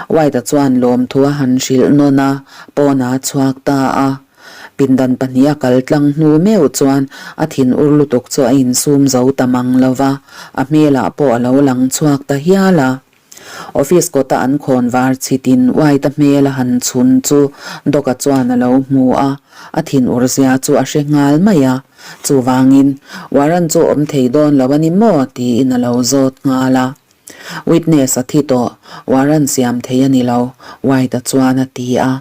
White-a chuan lawmthu a han hrilh nawn a, pawnah a chhuak ta a. Pindan pahniha kal tlang hnu meuh chuan a thin ur lutuk chu a insum zo ta mang lo va, a hmelah pawh a lo lang chhuak ta hial a. Office kawta an khawn var chhitin White-a hmel a han chhun chu Doc-a chuan a lo hmu a, a thin ur zia chu a hre nghal mai a. Chuvangin, Warren chu awm thei dawn lo a ni maw? tiin a lo zawt nghal a. Witness a thi tawh, warrant siam thei a ni lo, White-a chuan a ti a.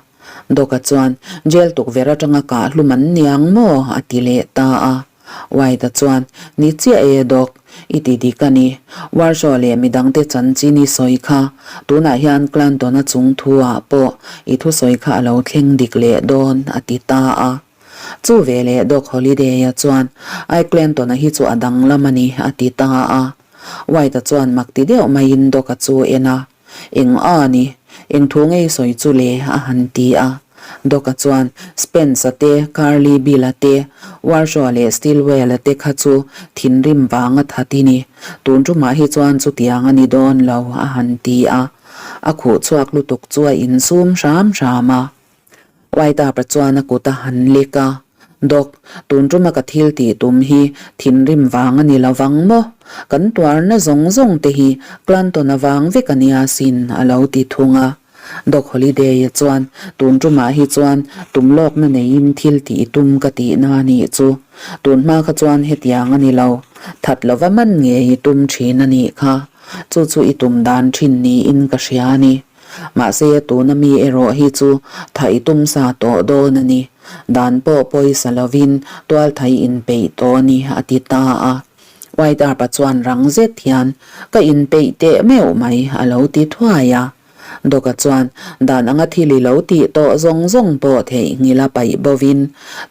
Doc-a chuan, Jail tukverh atanga kah hlum an niang maw? a ti leh ta a. White-a chuan, Ni chiah e, Doc, i ti dik a ni. Warshaw leh midangte chanchin i sawi kha, tunah hian Clanton-a chung thu-ah pawh i thusawi kha a lo thleng dik leh dawn, a ti ta a. Chu veleh Doc Holliday-a chuan, Ai Clanton-a hi chu a danglam a ni, a ti ta a. White-a chuan mak ti deuh maiin Doc-a chu en a, Eng a ni? Eng thu ngei sawi chu le? a han ti a. Doc-a chuan, Spence-a te, Curly Bill-a te, Warshaw-a leh Stillwell-a te kha chu thinrim vanga that i ni. Tun tumah hi chuan chutiang a ni dawn lo, a han ti a. A khuh chhuak lutuk chu a insum hram hram a. White-a chuan a kut a han lek a, Doc, tun tuma ka thil tih tum hi thinrim vang a ni lo vang maw? Kan tuarna zawng zawng te hi Clanton avang vek a nia sin, a lo ti thung a. Doc Holliday-a chuan, Tun tumah hi chuan tum lawkna neiin thil tih i tum ka tihna a nih chu. Tun hma kha chuan hetiang a ni lo. That lova man ngei i tum thin a nih kha. Chu chu i tum dan thin niin ka hria a ni. Mahse tuna mi erawh hi chu thaih tum sa tawh dawn a ni. Dan pawh pawisa lovin tual thaih inpeih tawh a ni, a ti ta a. White Arpa chuan rang zet hian, Ka inpeih teh meuh mai, a lo ti thuai a. Doc-a chuan, Dan anga thil i lo tih tawh zawng zawng pawh theihnghilh a paih bovin,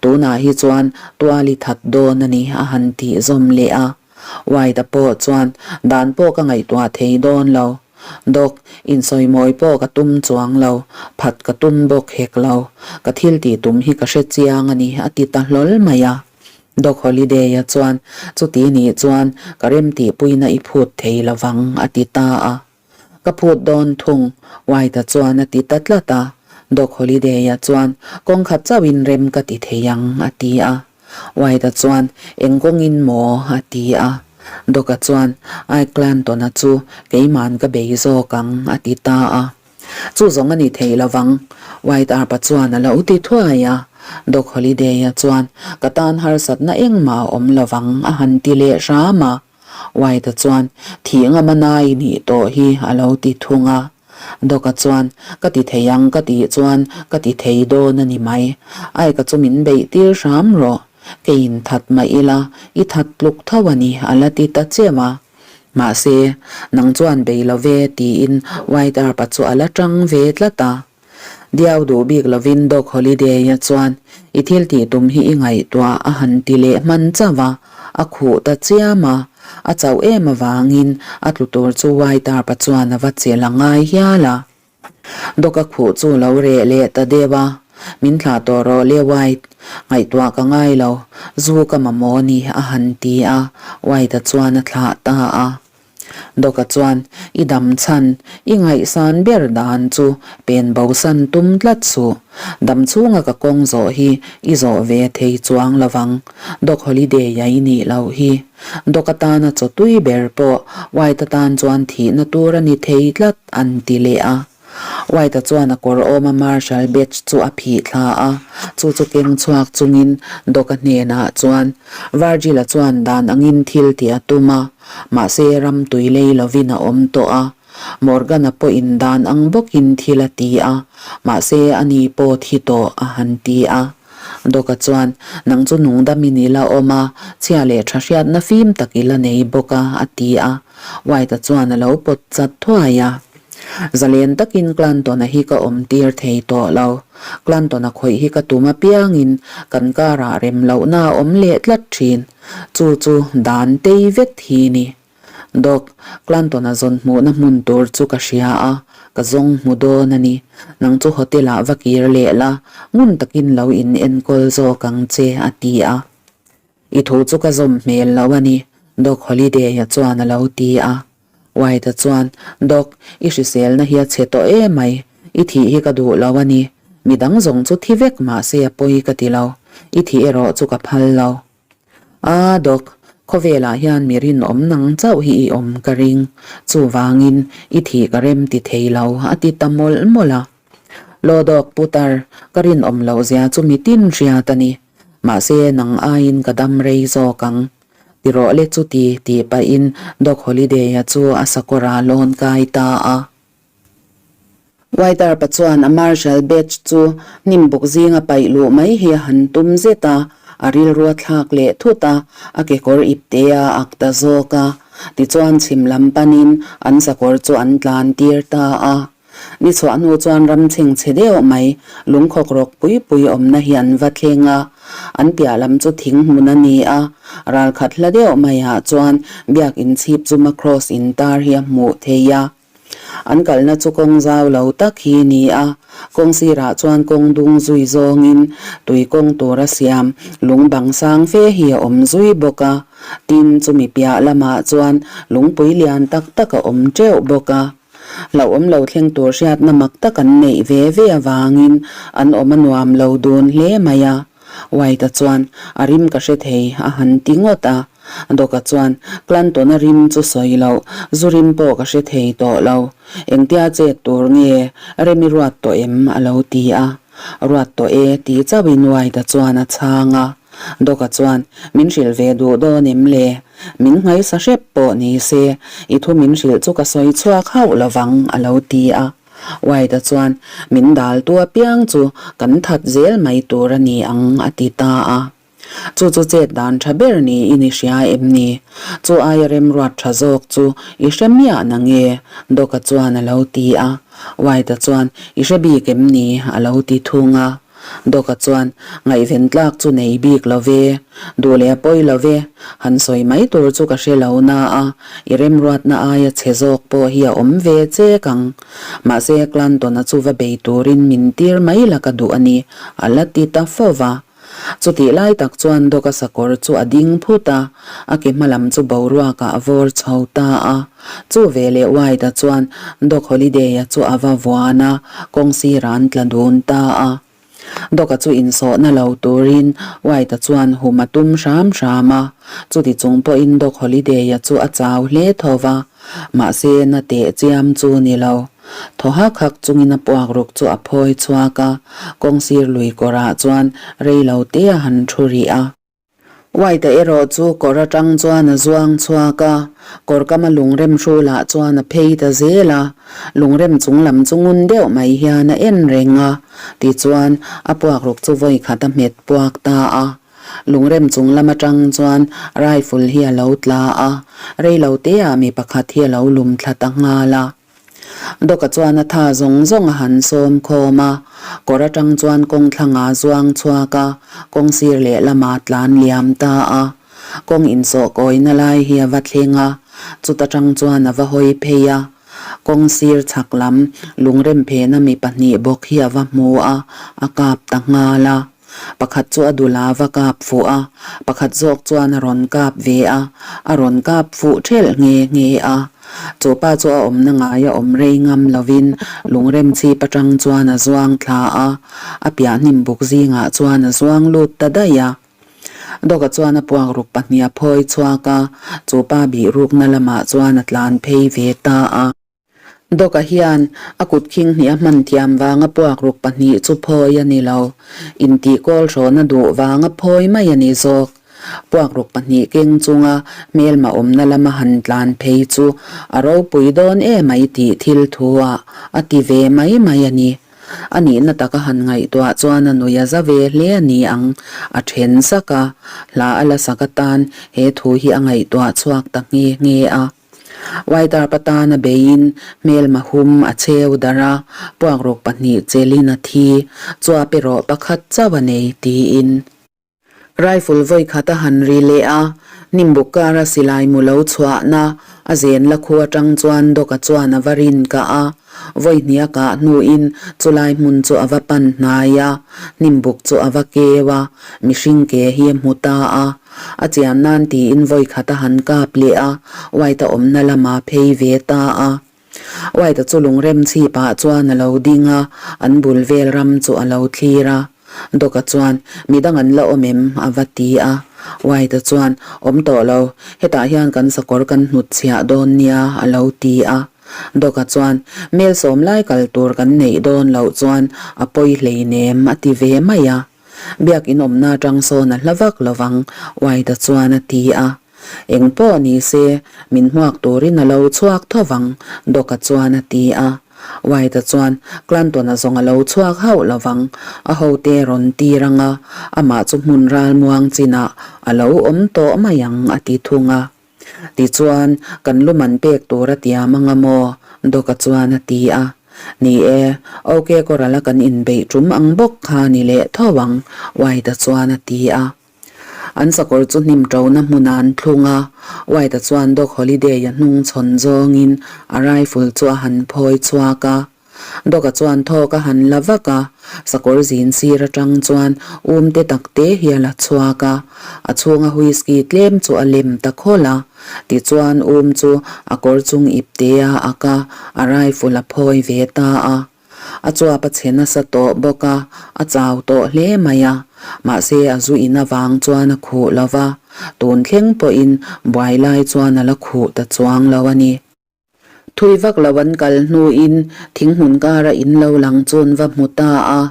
tunah hi chuan tual i that dawn a ni, a han tih zawm leh a. White-a pawh chuan, Dan pawh ka ngaihtuah thei dawn lo. Doc, insawimawi pawh ka tum chuang lo, phat ka tum bawk hek lo. Ka thil tih tum hi ka hre chiang a ni, a ti ta hlawl mai a. Doc Holliday-a chuan, Chuti nih chuan ka remtihpuina i phut thei lo vang, a ti ta a. Ka phut dawn thung, White-a chuan a ti ta tlat a. Doc Holliday-a chuan, Kawngkhat chauhin rem ka ti thei ang, a ti a. White-a chuan, Eng kawngin maw? a ti a. Doc-a chuan, Ai Clanton-a chu keima'n ka bei zawk ang, a ti ta a. Chu zawng a ni thei lo vang, White Arpa chuan a lo ti thuai a. Doc Holliday-a chuan, Ka tan harsatna engmah a awm lo vang, a han ti leh hram a. White-a chuan, Thih ngam a nai nih tawh hi, a lo ti thung a. Doc-a chuan, Ka ti thei ang ka tih chuan ka ti thei dawn a ni mai. Ai ka chu min beih tir hram rawh. Keiin that mah ila, i that tluk tho a ni, a la ti ta chem a. Mahse, nang chuan bei lo ve, tiin White Arp-a chu a la tang ve tlat a. Diau duh bik lovin Doc Holliday-a chuan, I thil tih tum hi i ngaihtuah a han ti leh hman chauh a, a khuh ta chiam a. A chauh em avangin a tlu tur chu White Arp-a chuan a va chelh a ngai hial a. Doc a khuh chu lo reh leh ta deuh a, Min thlah tawh rawh le White, ngaihtuah ka ngai lo, zu ka mamawh a ni a han ti a, White-a chuan a thlah ta a. Doc-a chuan, I dam chhan, i ngaihsan ber dan chu pen bosan tum tlat suh. Dam chhunga ka kawng zawh hi i zawh ve thei chuang lo vang. Doc Holliday-a i nih loh hi. Doc atana chaw tui ber pawh White atan chuan thihna tur a ni thei tlat, an ti leh a. White-a chuan a kawr awma Marshal badge chu a phih thla a, chu chu keng chhuak chungin Doc-a hnenah chuan, Virgil-a chuan dan angin thil tih a tum a, mahse ram tui lei lovin a awm tawh a. Morgan-a pawhin dan ang bawkin thil a ti a, mahse ani pawh thi tawh a han ti a. Doc-a chuan, Nang chu nungdamin i la awm a, chhia leh tha hriatna fim tak i la nei bawk a, a ti a. White-a chuan a lo pawt chat thuai a. Zalen takin Clanton-a hi ka awm tir thei tawh lo. Clanton-a khawih hi ka tum apiangin kan karah rem lohna a awm leh tlat thin. Chu chu dan tei vet hi ni. Doc, Clanton-a zawn hmuhna hmun tur chu ka hria a, ka zawng hmu dawn a ni. Nang chu hotel-ah va kir leh la, ngun takin lo in enkawl zawk ang che, a ti a. I thu chu ka zawm hmel lo a ni, Doc Holliday-a chuan a lo ti a. White-a chuan, Doc, i hriselna hi a chhe tawh emai, i thih hi ka duh lo a ni. Midang zawng chu thi vek mahse a pawi ka ti lo, i thih erawh chu ka phal lo. A, Doc, khawvelah hian mi rinawm nang chauh hi i awm ka ring. Chuvangin, i thih ka rem ti thei lo, a ti ta mawlh mawlh a. Law Doc, putar, ka rinawm loh zia chu mi tin hriat a ni. Mahse, nang aiin ka dam rei zawk ang. Ti rawh le chuti, tih pahin Doc Holliday-a chu a sakawr ah lawn kai ta a. Waiter pa chuan a Marshal badge chu hnim buk zinga paih luh mai hi a han tum zet a, a rilru a thlak leh thut a, a kekawr ipte a ak ta zawk a. Tichuan chhim lam panin an sakawr chu an tlan tir ta a. Ni chhuah hnu chuan ram chheng chhe deuh mai, lungkhawk rawk pui pui awmna hi an va thleng a. An piah lam chu thing hmun a ni a, ralkhat hla deuh maiah chuan biak inchhip chuma cross intar hi a hmuh thei a. An kalna chu kawng zau lo tak hi ni a, kawng sirah chuan kawng dung zui zawngin tui kawng tura siam lung bang sang fe hi a awm zui bawk a, tin chumi piah lamah chuan lungpui lian tak tak a awm teuh bawk a. Hlauhawm lo thleng tur hriatna mak tak an neih ve ve avangin an awm a nuam lo dun hle mai a. White-a chuan, A rim ka hre thei, a han ti ngawt a. Doka chuan, Clanton-a rim chu sawi loh, zu rim pawh ka hre thei tawh lo. Engtia chet tur nge rem i ruat tawh em? a lo ti a. Ruat tawh e, ti chauhin White-a chuan a chhang a. Doka chuan, Min hrilh ve duh dawn em le? Min nghaisa hrep pawh ni se, i thu min hrilh chu ka sawi chhuak hauh lovang, a lo ti a. White-a chuan, Min daltu apiang chu kan that zel mai tur a ni ang, a ti ta a. Chu chu chet dan tha ber niin i hria em ni? Chu aia remruat tha zawk chu i hre miah na nge? Doc-a chuan a lo ti a. White-a chuan, I hre bik em ni? a lo ti thung a. Doc-a chuan, Ngaihven tlak chu nei bik lo ve. Duh leh a pawi lo ve. Han sawi mai tur chu ka hre lo na a, i remruatna aia chhe zawk pawh hi a awm ve chek ang. Mahse, Clanton-a chu va bei turin min tir mai la ka duh a ni, a la ti ta fo va. Chutih lai tak chuan Doc-a sakawr chu a ding phut a, a ke hma lam chu boruakah a vawr chho ta a. Chu veleh White-a chuan Doc Holliday-a chu a va vuan a, kawng sirah an tla dun ta a. Doc-a chu insawhna lo turin White-a chuan hum a tum hram hram a, chuti chung pawhin Doc Holliday-a chu a chau hle tho va, mahse na teh chiam chu ni lo. Thaw hak hak chungin a puak ruk chu a phawi chhuak a, kawng sir lui kawrah chuan rei lo te a han thu rih a. White-a erawh chu kawr atang chuan a zuang chhuak a, kawr kama lungrem hrulah chuan a phei ta zel a, lungrem chung lam chu ngun deuh mai hian a en reng a, tichuan a puak ruk chu vawi khat a hmet puak ta a. Lungrem chung lam atang chuan rifle hi a lo tla a, rei lo te ah mi pakhat hi a lo lum thla ta nghal a. Doka chuan a tha zawng zawng a han sawm khawm a, kawr atang chuan kawng thlangah zuang chhuak a, kawng sir leh lamah tlan liam ta a. Kawng insawh kawina lai hi a va thleng a, chuta tang chuan a va hawi phei a. Kawng sir chhak lam lungrem phena mi pahnih bawk hi a va hmu a, a kap ta nghal a. Pakhat chu a dul a va kap fuh a, pakhat zawk chuan a rawn kap ve a, a rawn kap fuh thelh nghe nghe a. Chu pa chu a awmna ngai a awm rei ngam lovin lungrem chhip atang chuan a zuang thla a, a piah hnim buk zingah chuan a zuang lut ta daih a. Doga chuan a puak ruk pahnih a phawi chhuak a, chu pa bih rukna lamah chuan a tlan phei ve ta a. Doc-a hian a kut khing hnih a hman thiam vanga puak ruk pahnih chu phawi a ni lo. Intih kawl hrawna duh vanga phawi mai a ni zawk. Puak ruk pahnih keng chunga hmelma awmna lama han tlan phei chu a ropui dawn emai tih thil thu ah a ti ve mai mai a ni. A nihna taka han ngaihtuah chuan a nui a za ve hle a ni ang. A then sak a, hla a la sak atan he thu hi a ngaihtuah chhuak ta nghe nghe a. Waiter pa tana beiin hmelma hum a cheu darh a, puakruk pahnih chelin a thi, chuap erawh pakhat chauh a nei, tiin. Rifle vawi khat a han ri leh a, hnimbuk kara silai mu lo chhuahna A zen la khu atang chuan Doc-a chuan a va rin kah a, vawi hnih a kah hnuin chulai hmun chu a va pan hnai a, hnimbuk chu a va keu a, mihring ke hi a hmu ta a. A chian nan tiin vawi khat a han kap leh a, White-a awmna lamah phei ve ta a. White-a chu lungrem chhipah chuan a lo ding a, an bul vel ram chu a lo thlir a. Doc-a chuan, Midang an la awm em? a va ti a. White-a chuan, Awm tawh lo, hetah hian kan sakawr kan hnut chhiah dawn nia, a lo ti a. Doc-a chuan, Mel sawm lai kal tur kan neih dawn loh chuan a pawi hleinem, a ti ve mai a. Biak in awmna atang sawn a hla vak lovang, White-a chuan a ti a. Eng pawh ni se, min hmuak turin a lo chhuak tho vang, Doc-a chuan a ti a. White-a chuan Clanton-a zawng a lo chhuak hauh lo vang, a hote rawn tir ang a, amah chu hmun ralmuang chinah a lo awm tawh mai ang, a ti thung a. Tichuan, kan lu man pek tur a tiam ang a maw? Doc-a chuan a ti a. Ni e, OK Corral-a kan inbeih tum ang bawk kha ni leh tho ang, White-a chuan a ti a. An sakawr chu hnim ṭona hmunah an thlung a, White-a chuan Doc Holliday-a hnung chhawn zawngin a rifle chu a han phawi chhuak a. Doc-a chuan thawk a han la vak a, sakawr zin sir aṭang chuan um te tak te hi a la chhuak a, a chhunga whisky tlem chu a lem ta khawlh a. Tichuan um chu a kawr chung ip te a ak a, a rifle a phawi ve ta a. A chuap a chhe nasa tawh bawk a, a chau tawh hle mai a. Mahse a zu in avang chuan a khuh lo va, tun thleng pawhin buai lai chuan a la khuh ta chuang lo a ni. Thui vak lo an kal hnuin thinghmun kara in lo lang chun va hmu ta a.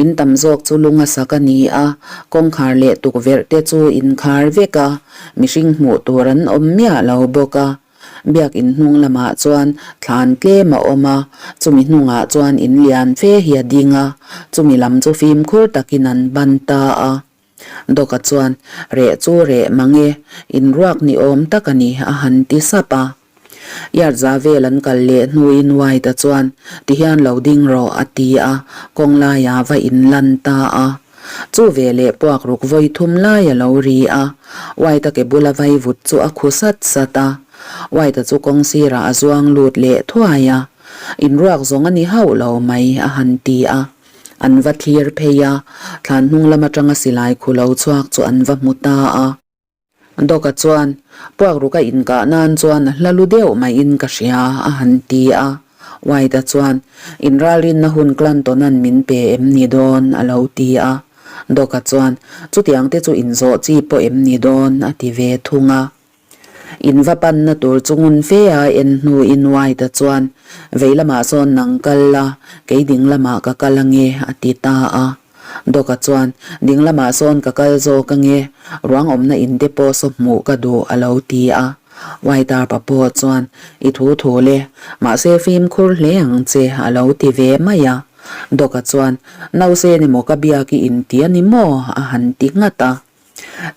In tam zawk chu lung a sak a ni a, kawngkhar leh tukverh te chu inkhar vek a, mihring hmuh tur an awm miah lo bawk a. Biakin hnung lamah chuan thlan tlem a awm a, chumi hnungah chuan in lian fe hi a ding a, chumi lam chu fimkhur takin an ban ta a. Doc-a chuan, Reh chu reh mang e, in ruak ni awm tak a ni, a han ti sap a. Yard za vel an kal leh hnuin White-a chuan, Tihian lo ding rawh, a ti a, kawng laiah va inlan ta a. Chu veleh puak ruk vawi thum lai a lo ri a, White-a ke bula vai vut chu a khu sat sat a. White-a chu kawng sirah a zuang lut leh thuai a, Inruak zawng a ni hauh lo mai, a han ti a. An va thlir phei a, thlan hnung lam atanga silai khu lo chhuak chu an va hmu ta a. Doc-a chuan, Puak ruk a inkah nan chuan a hla lu deuh maiin ka hria, a han ti a. White-a chuan, Inralrinna hun Clanton-a'n min pe em ni dawn? a lo ti a. Doc-a chuan, Chutiang te chu inzawh chi pawh em ni dawn? a ti ve thung a. In va panna tur chu ngun fe a en hnuin White-a chuan, Vei lamah sawn nang kal la, kei ding lamah ka kal ange, a ti ta a. Doc-a chuan, Ding lamah sawn ka kal zawk ange, ruang awmna in te pawh saw hmuh ka duh, a lo ti a. White-a pa pawh chuan, I thu thu le, mahse fimkhur hle ang che, a lo ti ve mai a. Doc-a chuan, Nause ni maw ka biak i inti a ni maw? a han ti nghat a.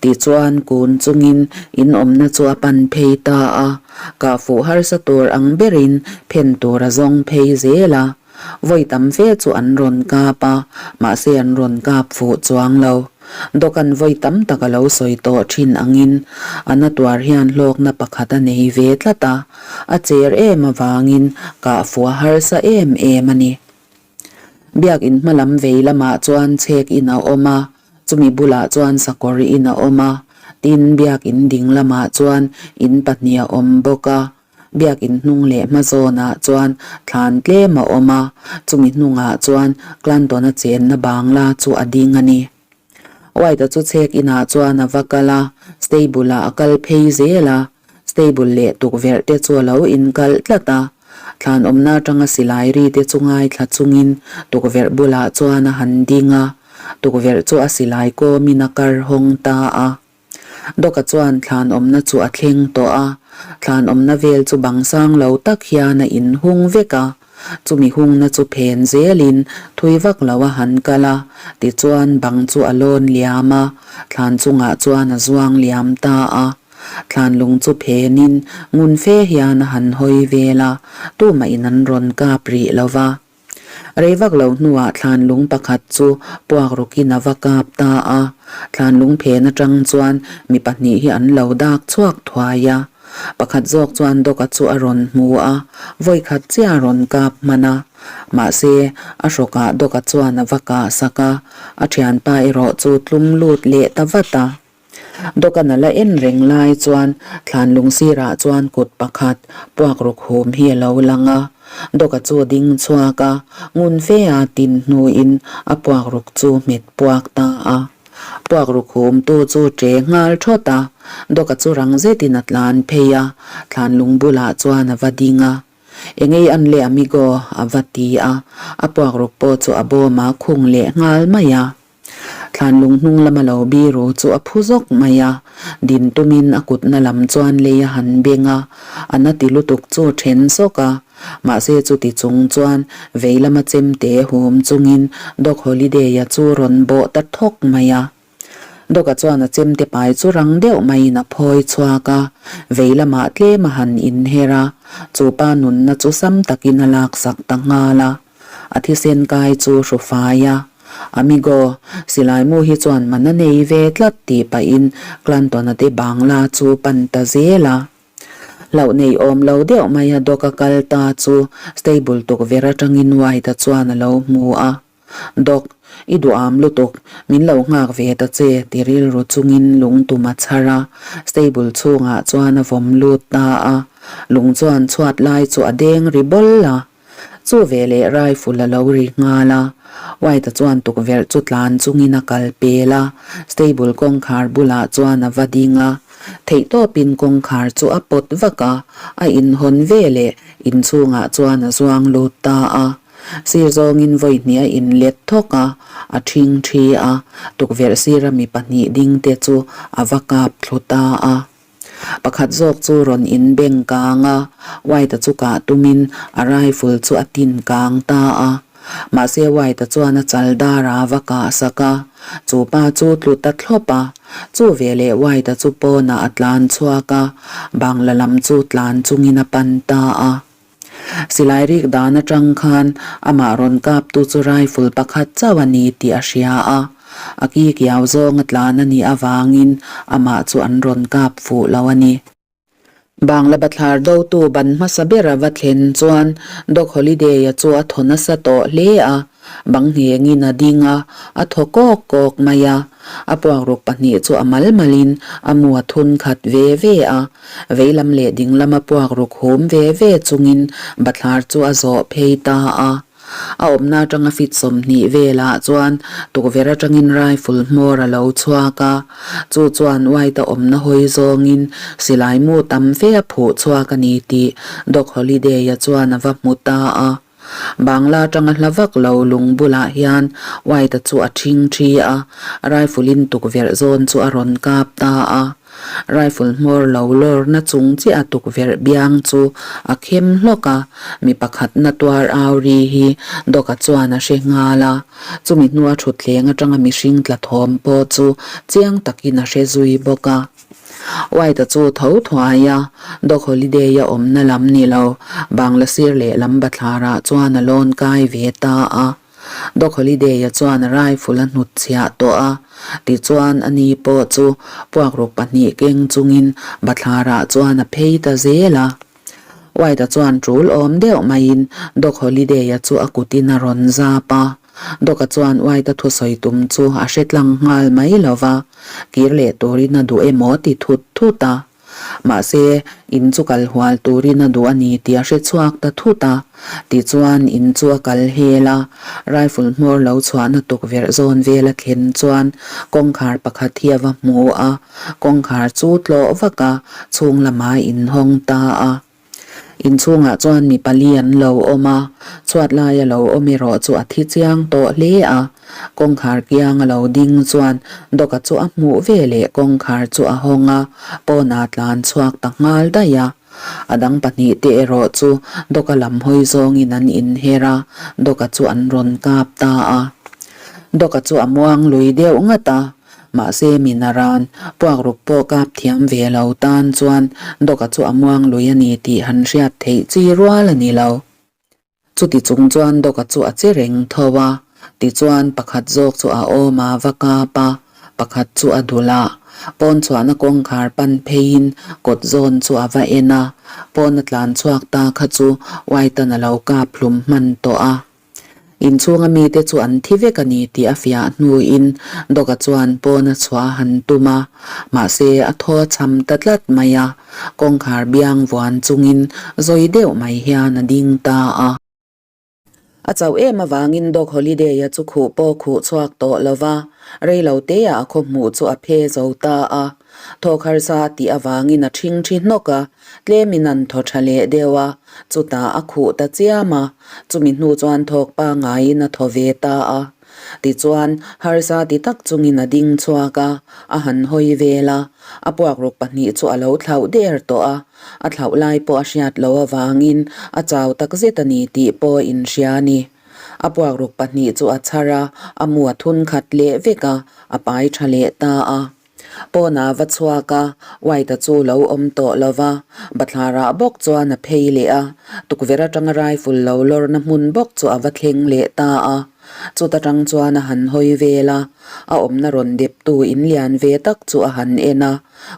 Tichuan kun chungin in awmna chu a pan phei ta a, kah fuh harsa tur ang berin phen tur a zawng phei zel a. Vawi tam fe chu an rawn kap a, mahse an rawn kap fuh chuang lo. Dawkan vawi tam tak a lo sawi tawh thin angin a na tuar hian hlawkna pakhat a nei ve tlat a, a cher em avangin kah fuh a harsa em em a ni. Biakin hma lam vei lamah chuan chhek in a awm a, chumi bulah chuan sakawr in a awm a, tin biakin ding lamah chuan in pahnih a awm bawk a, biakin hnung leh hma zawnah chuan thlan tlem a awm a, chumi hnungah chuan Clanton-a chenna bangla chu a ding a ni. White-a chu chhek inah chuan a va kal a, stable-ah a kal phei zel a, Stable leh tukverh te chu a lo inkalh tlat a, thlan awmna atanga silai ri te chu ngaithla chungin tukverh bulah chuan a han ding a, tukverh chu a silai kawmin a kar hawng ta a. Doc-a chuan thlan awmna chu a thleng tawh a, thlan awmna vel chu bang sang lo tak hian a inhung vek a, chumi hungna chu phen zelin thui vak lo a han kal a, tichuan bang chu a lawn liam a, thlan chungah chuan a zuang liam ta a. Thlan lung chu phenin ngun fe hian a han hawi vel a, tumah in an rawn kap rih lo va. Rei vak lo hnuah thlan lung pakhat chu puak rukin a va kap ta a, thlan lung phen atang chuan mi pahnih hi an lo dak chhuak thuai a. Pakhat zawk chuan Doc-a chu a rawn hmu a, vawikhat chiah a rawn kap hman a. Mahse, a hrawkah Doc-a chuan a va kah sak a, a thianpa erawh chu tlum lut leh ta vat a. Doc-a'n a la en reng lai chuan thlan lung sirah chuan kut pakhat puak ruk hum hi a lo lang a. Doc-a chu a ding chhuak a, ngun fe a tin hnuin a puak ruk chu hmet puak ta a. Puak ruk hum tu chu ṭe nghal ṭhawt a, Doc-a chu rang zetin a tlan phei a, thlan lung bulah chuan a va ding a. Engei an leh amigo? a va ti a, a puak ruk pawh chu a bawm a khung leh nghal mai a. Thlanlung hnung lama lo biru chu a phu zawk mai a, din tumin a kutna lam chuan lei a han beng a, a na ti lutuk chu a then sawk a. Mahse chuti chung chuan vei lama chemte hum chungin Doc Holiday-a chu rawn bawh ta thawk mai a. Doc-a chuan a chemte pai chu rang deuh maiin a phawi chhuak a, vei lamah tlem a han inher a, chu pa nunna chu sam takin a laksak ta nghal a. A thisen kai chu hru fai a, Amigo, silai mu hi chuan man a nei ve tlat tih pahin Clanton-a te bangla chu pan ta zel a. Hlauh nei awm lo deuh mai a Doc a kal ta chu stable tukverh atangin White-a chuan a lo hmu a. Doc, i duham lutuk, min lo nghak ve ta che ti rilru chungin lung tum a chhar a, stable chhungah chuan a vawm lut ta a. Lung chuan chhuat lai chu a deng ri bawl a. Chu veleh rifle a lo ri nghal a, White-a chuan tukverh chu tlan chungin a kal pel a, stable kawngkhar bulah chuan a va ding a, theihtawpin kawngkhar chu a pawt vak a, a inhawn veleh inchhungah chuan a zuang lut ta a. Sir zawngin vawi hnih a inlet thawk a, a ṭhing ṭhi a, tukverh sira mi pahnih dingte chu a va kap thlu ta a. Pakhat zawk chu rawn in beng kang a, White-a chu kah tumin a rifle chu a tin kang ta a. Mahse White-a chuan a chal dar a va kah sak a, chu pa chu tlu ta thlawp a. Chu veleh White-a chu pawnah a tlan chhuak a, bangla lam chu tlan chungin a pan ta a. Silai rik dan atang khan amah rawn kaptu chu rifle pakhat chauh a ni tih a hria a, a ki kiau zawnga tlan a nih avangin amah chu an rawn kap fuh lo a ni. Bangla bathlar dotu ban hmasa ber a va thlen chuan Doc Holiday-a chu a thaw nasa tawh hle a, Bang nghengin a ding a, a thaw kawk kawk mai a. A puakruk pahnih chu a mal malin a mu a thun khat ve ve a. Veilam leh dinglam a puakruk hum ve ve chungin bathlar chu a zawh phei ta a. A awmna atanga fit 20 velah chuan tukverh atangin rifle hmawr a lo chhuak a. Chu chuan White-a awmna hawi zawngin silai mu tam fe a phuh chhuak a ni tih Doc Holiday-a chuan a va hmu ta a. Bangla atanga hla vak lo lung bulah hian White-a chu a ṭhing ṭhi a, rifle in tukverh zawn chu a rawn kap ta a. Rifle hmawr lo lawrna chung chiah a tukverh biang chu a khem hlawk a, mi pakhat na tuar au ri hi Doc-a chuan a hre nghal a. Chumi hnua ṭhutthleng atanga mihring tla thawm pawh chu chiang takin a hre zui bawk a. White-a chu tho thuai a, Doc Holiday-a awmna lam ni lo, Bangla sir leh lam bathlarah chuan a lawn kai ve ta a. Doc Holiday-a chuan a rifle a hnut chhiah tawh a, tichuan ani pawh chu puakruk pahnih keng chungin bathlarah chuan a phei ta zel a. White-a chuan ṭul awm deuh maiin Doc Holiday-a chu a kutin a rawn zap a. Doc-a chuan White-a thusawi tum chu a hre tlang nghal mai lo va, kir leh turin a duh emaw ti thut thut a. Mahse, in chu kal hual turin a duh a ni tih a hre chhuak ta thut a. Tichuan, in chu a kal hel a, rifle hmawr lo chhuahna tukverh zawn vel a thlen chuan kawngkhar pakhat hi a va hmu a. Kawngkhar chu tlawh vak a, chhung lamah inhawng ta a. Inchhungah chuan mi pali an lo awm a, chhuat laia lo awm erawh chu a thi chiang tawh hle a. Kawngkhar kiang a lo ding chuan Doc-a chu a hmuh ve leh kawngkhar chu a hawng a, pawnah tlan chhuak ta nghal daih a. A dang pahnih te erawh chu Doc-a lam hawi zawngin an inher a, Doc-a chu an rawn kap ta a. Doc-a chu a muang lui deuh ngat a. Mahse min a ran, puakruk pawh kap thiam ve lo tan chuan Doc-a chu a muang lui a ni tih han hriat theih chi rual a ni lo. Chuti chung chuan Doc-a chu a che reng tho a, tichuan pakhat zawk chu a awm a va kap a, pakhat chu a dul a. Pawn chhuahna kawngkhar pan pheiin kawt zawn chu a va en a, pawn a tlan chhuak ta kha chu White-a'n a lo kap hlum hman tawh a. Inchhunga mite chu an thi vek a ni tih a fiah hnuin Doc-a chuan pawn a chhuah a han tum a, mahse a thaw a cham ta tlat mai a, kawngkhar biang vuan chungin zawi deuh mai hian a ding ta a. A chauh em avangin Doc Holiday-a chu khuh pawh khuh chhuak tawh lo va, rei lo teah a khaw hmuh chu a phe zo ta a. Thawk harsa a tih avangin a ṭhing ṭhi hnawk a, tlemin an thaw ṭha leh deuh a, chutah a khuh ta chiam a, chumi hnu chuan thawk pangaiin a thaw ve ta a. Tichuan, harsa ti tak chungin a ding chhuak a, a han hawi vel a, a puakruk pahnih chu a lo thlauh der tawh a, a thlauh lai pawh a hriat loh avangin a chau takzet a ni tih pawh a inhria a ni. A puakruk pahnih chu a chhar a, a mu a thun khat leh vek a, a pai tha leh ta a. Pawnah va chhuak a, White-a chu lo awm tawh lo va, bathlarah bawk chuan a phei leh a, tukverh atanga rifle lo lawrna hmun bawk chu a va thleng leh ta a. Chuta tang chuan a han hawi vel a, a awmna rawn deptu in lian ve tak chu a han en a,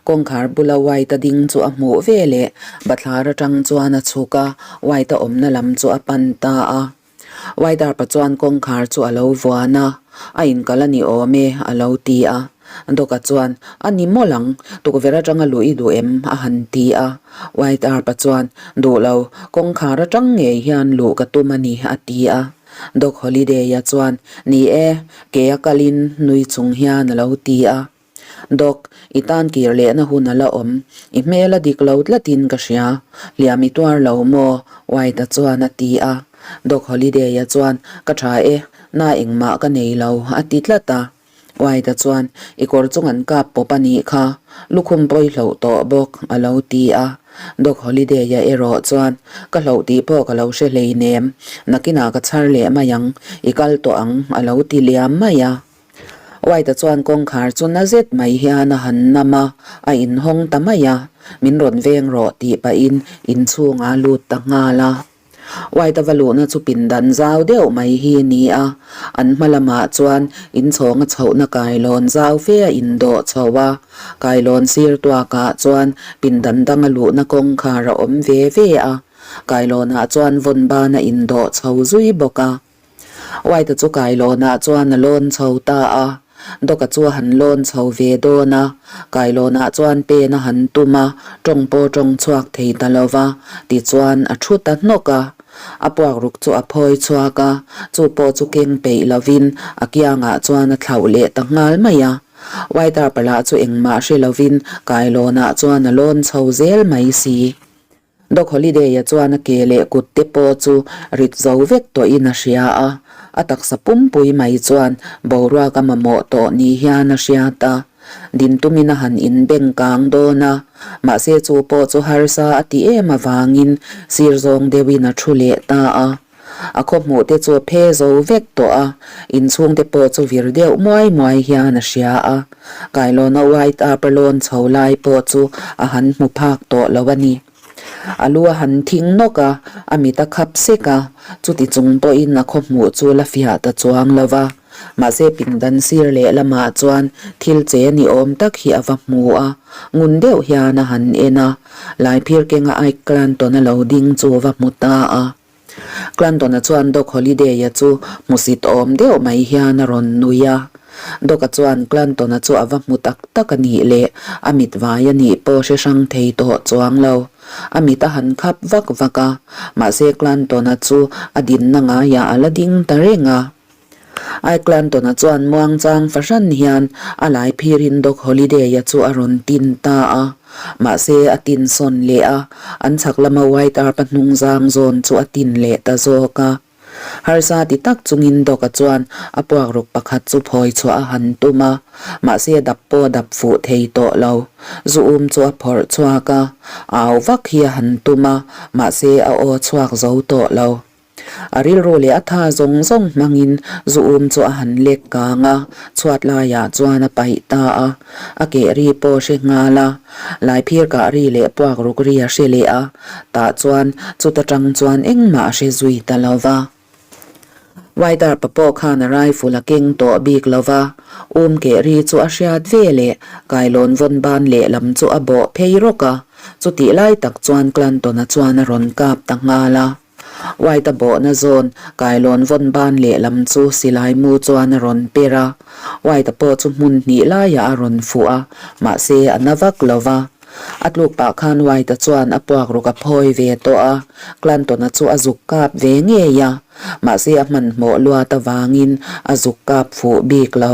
kawngkhar bula White-a ding chu a hmuh ve leh bathlar atang chuan a chhuk a, White-a awmna lam chu a pan ta a. Waidarpa chuan kawngkhar chu a lo vuan a, A inkal a ni awm e, a lo ti a. Doka chuan, A ni mawlh ang, tukverh atanga luh i duh em? a han ti a. Waidarpa chuan, Duh lo, kawngkhar atang ngei hian luh ka tum a ni, a ti a. Doc Holiday-a chuan, Ni e, ke a kalin nui chung hian a lo ti a. Doc, i tan kir lehna hun a la awm. I hmel a dik lo tlatin ka hria. Hliam i tuar lo maw? White-a chuan a ti a. Doc Holiday-a chuan, Ka tha e, na engmah ka nei lo, a ti tlat a. White-a chuan, I kawr chung an kap pawp a nih kha. Lukhum pawi hloh tawh bawk, a lo ti a. Doc Holiday-a erawh chuan, Ka hloh tih pawh ka lo hre hleinem. Nakinah ka chhar leh mai ang. I kal tawh ang, a lo ti liam mai a. White-a chuan kawngkhar chu na zet mai hian a han nam a, a inhawng ta mai a, min rawn veng rawh tih pahin inchhungah a lut ta nghal a. White-a va luhna chu pindan zau deuh mai hi a ni a, an hma lamah chuan inchhawnga chhohna kailawn zau fe a indawh chho a, kailawn sir tuakah chuan pindan danga luhna kawngkhar a awm ve ve a, kailawnah chuan vawn ban a indawh chho zui bawk a. White-a chu kailawnah chuan a lawn chho ta a, Doc-a chu a han lawn chho ve dawn a, kailawnah chuan pen a han tum a, tawng pawh tawng chhuak thei ta lo va, tichuan a thu ta hnawk a. A puakruk chu a phawi chhuak a, chu pawh chu keng peih lovin a kiangah chuan a thlauh leh ta nghal mai a. White-a pala chu engmah hre lovin kailawnah chuan a lawn chho zel mai si. Doc Holiday-a chuan a ke leh kut te pawh chu rit zo vek tawhin a hria a, a taksa pumpui mai chuan boruak a mamawh tawh ni hian a hriat a. Din tumin a han inbeng kang dawn a, mahse chu pawh chu harsa a ti em avangin sir zawng deuhin a thu leh ta a. A khaw hmuh te chu a phe zo vek tawh a, inchhung te pawh chu vir deuh muai muai hian a hria a. Kailawna white arpa lawn chho lai pawh chu a han hmu phak tawh lo a ni. A lu a han thing nawk a, a mit a khap sek a, chuti chung pawhin a khaw hmuh chu la fiah ta chuang lo va. Mahse pindan sir leh lamah chuan thil che ni awm tak hi a va hmu a, ngun deuh hian a han en a, Laiphir kenga Ike Clanton a lo ding chu va hmu ta a. Clanton-a chuan Doc Holiday-a chu hmusit awm deuh mai hian a rawn nui a. Doc-a chuan Clanton-a chu a va hmu tak tak a nih leh a mit vai a nih pawh hre hrang thei tawh chuang lo. A mit a han khap vak vak a, mahse Clanton-a chu a dinna ngaiah a la ding ta reng a. Ai Clanton-a chuan muangchang fahran hian a lai phirin Doc Holiday-a chu a rawn tin ta a. Mahse, a tin sawn leh a, an chhak lama White Arp-a hnungzang zawn chu a tin leh ta zawk a. Harsa ti tak chungin Doc-a chuan a puakruk pakhat chu phawi chhuah a han tum a, mahse dap pawh a dap fuh thei tawh lo. Zu um chu a phawrh chhuak a, au vak hi a han tum a, mahse a aw chhuak zo tawh lo. A rilru leh a tha zawng zawng hmangin zu um chu a han lek kang a, chhuat laiah chuan a paih ta a. A keh ri pawh a hre nghal a, laiphir kah ri leh puak ruk ri a hre leh a, tah chuan chuta tang chuan engmah a hre zui ta lo va. White-a pawh khan a rifle a keng tawh bik lo va, um keh ri chu a hriat ve leh kailawn vawn ban lehlam chu a bawh phei rawk a, chutih lai tak chuan Clanton-a chuan a rawn kap ta nghal a. White-a bawhna zawn kailawn vawn ban lehlam chu silai mu chuan a rawn per a, White-a pawh chu hmun hnih laiah a rawn fuh a, mahse a na vak lo va. A tluk pah khan White-a chuan a puak ruk a phawi ve tawh a, Clanton-a chu a zuk kap ve ngei a, mahse a hmanhmawh luat avangin a zuk kap fuh bik lo.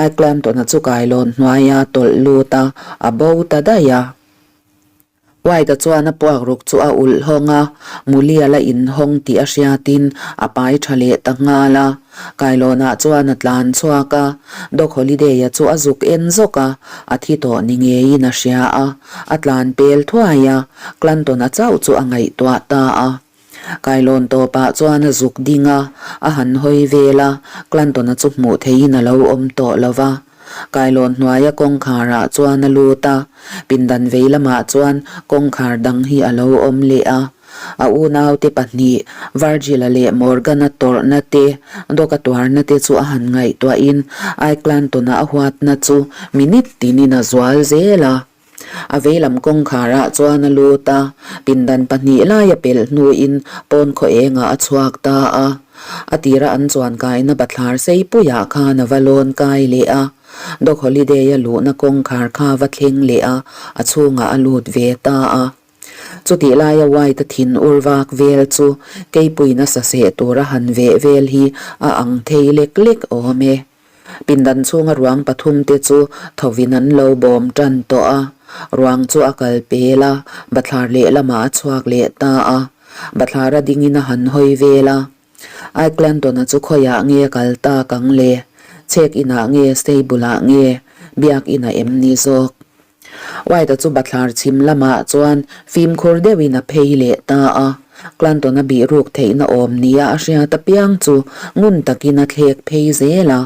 Ai Clanton-a chu kailawn hnuaia tawlh lut a, a bo ta daih a. White-a chuan a puak ruk chu a ulh hawng a, Mulia la inhawng tih a hriatin a pai tha leh ta nghal a. Kailawnah chuan a tlan chhuak a, Doc Holliday-a chu a zuk en zawk a, a thi tawh ni ngeiin a hria a, a tlan pel thuai a, Clanton-a chauh chu a ngaihtuah ta a. Kailawn tawpah chuan a zuk ding a, a han hawi vel a, Clanton-a chu hmuh theihin a lo awm tawh lo va. Kailawn hnuaia kawngkharah chuan a lut a, pindan vei lamah chuan kawngkhar dang hi a lo awm leh a. A unaute pahnih, Virgil-a leh Morgan-a tawrhna te, Doc-a tuarna te chu a han ngaihtuahin Ike Clanton-a a huatna chu minute tinin a zual zel a. A veilam kawngkharah chuan a lut a, pindan pahnih laia pelh hnuin pawn khaw engah a chhuak ta a. A tira an chuan kaina bathlar seipuiah khan a va lawn kai leh a. Doc Holliday-a luhna kawngkhar kha a va thleng leh a, a chhungah a lut ve ta a. Chutih laia White-a thin ur vak vel chu keipuina saseh tura han veh vel hi a ang thei lek lek awm e. Pindan chhunga ruang pathum te chu thovin an lo bawm tan tawh a, ruang chu a kal pel a, bathlar lehlamah a chhuak leh ta a. Bathlar a dingin a han hawi vel a. Ai Clanton-a chu khawiah nge a kal tak ang le? Chhek inah nge stable ah nge biak inah em ni zawk? White-a chu bathlar chhim lamah chuan fimkhur deuhin a phei leh ta a. Clanton-a bih ruk theihna awm nia a hriat apiang chu ngun takin a thlek phei zel a.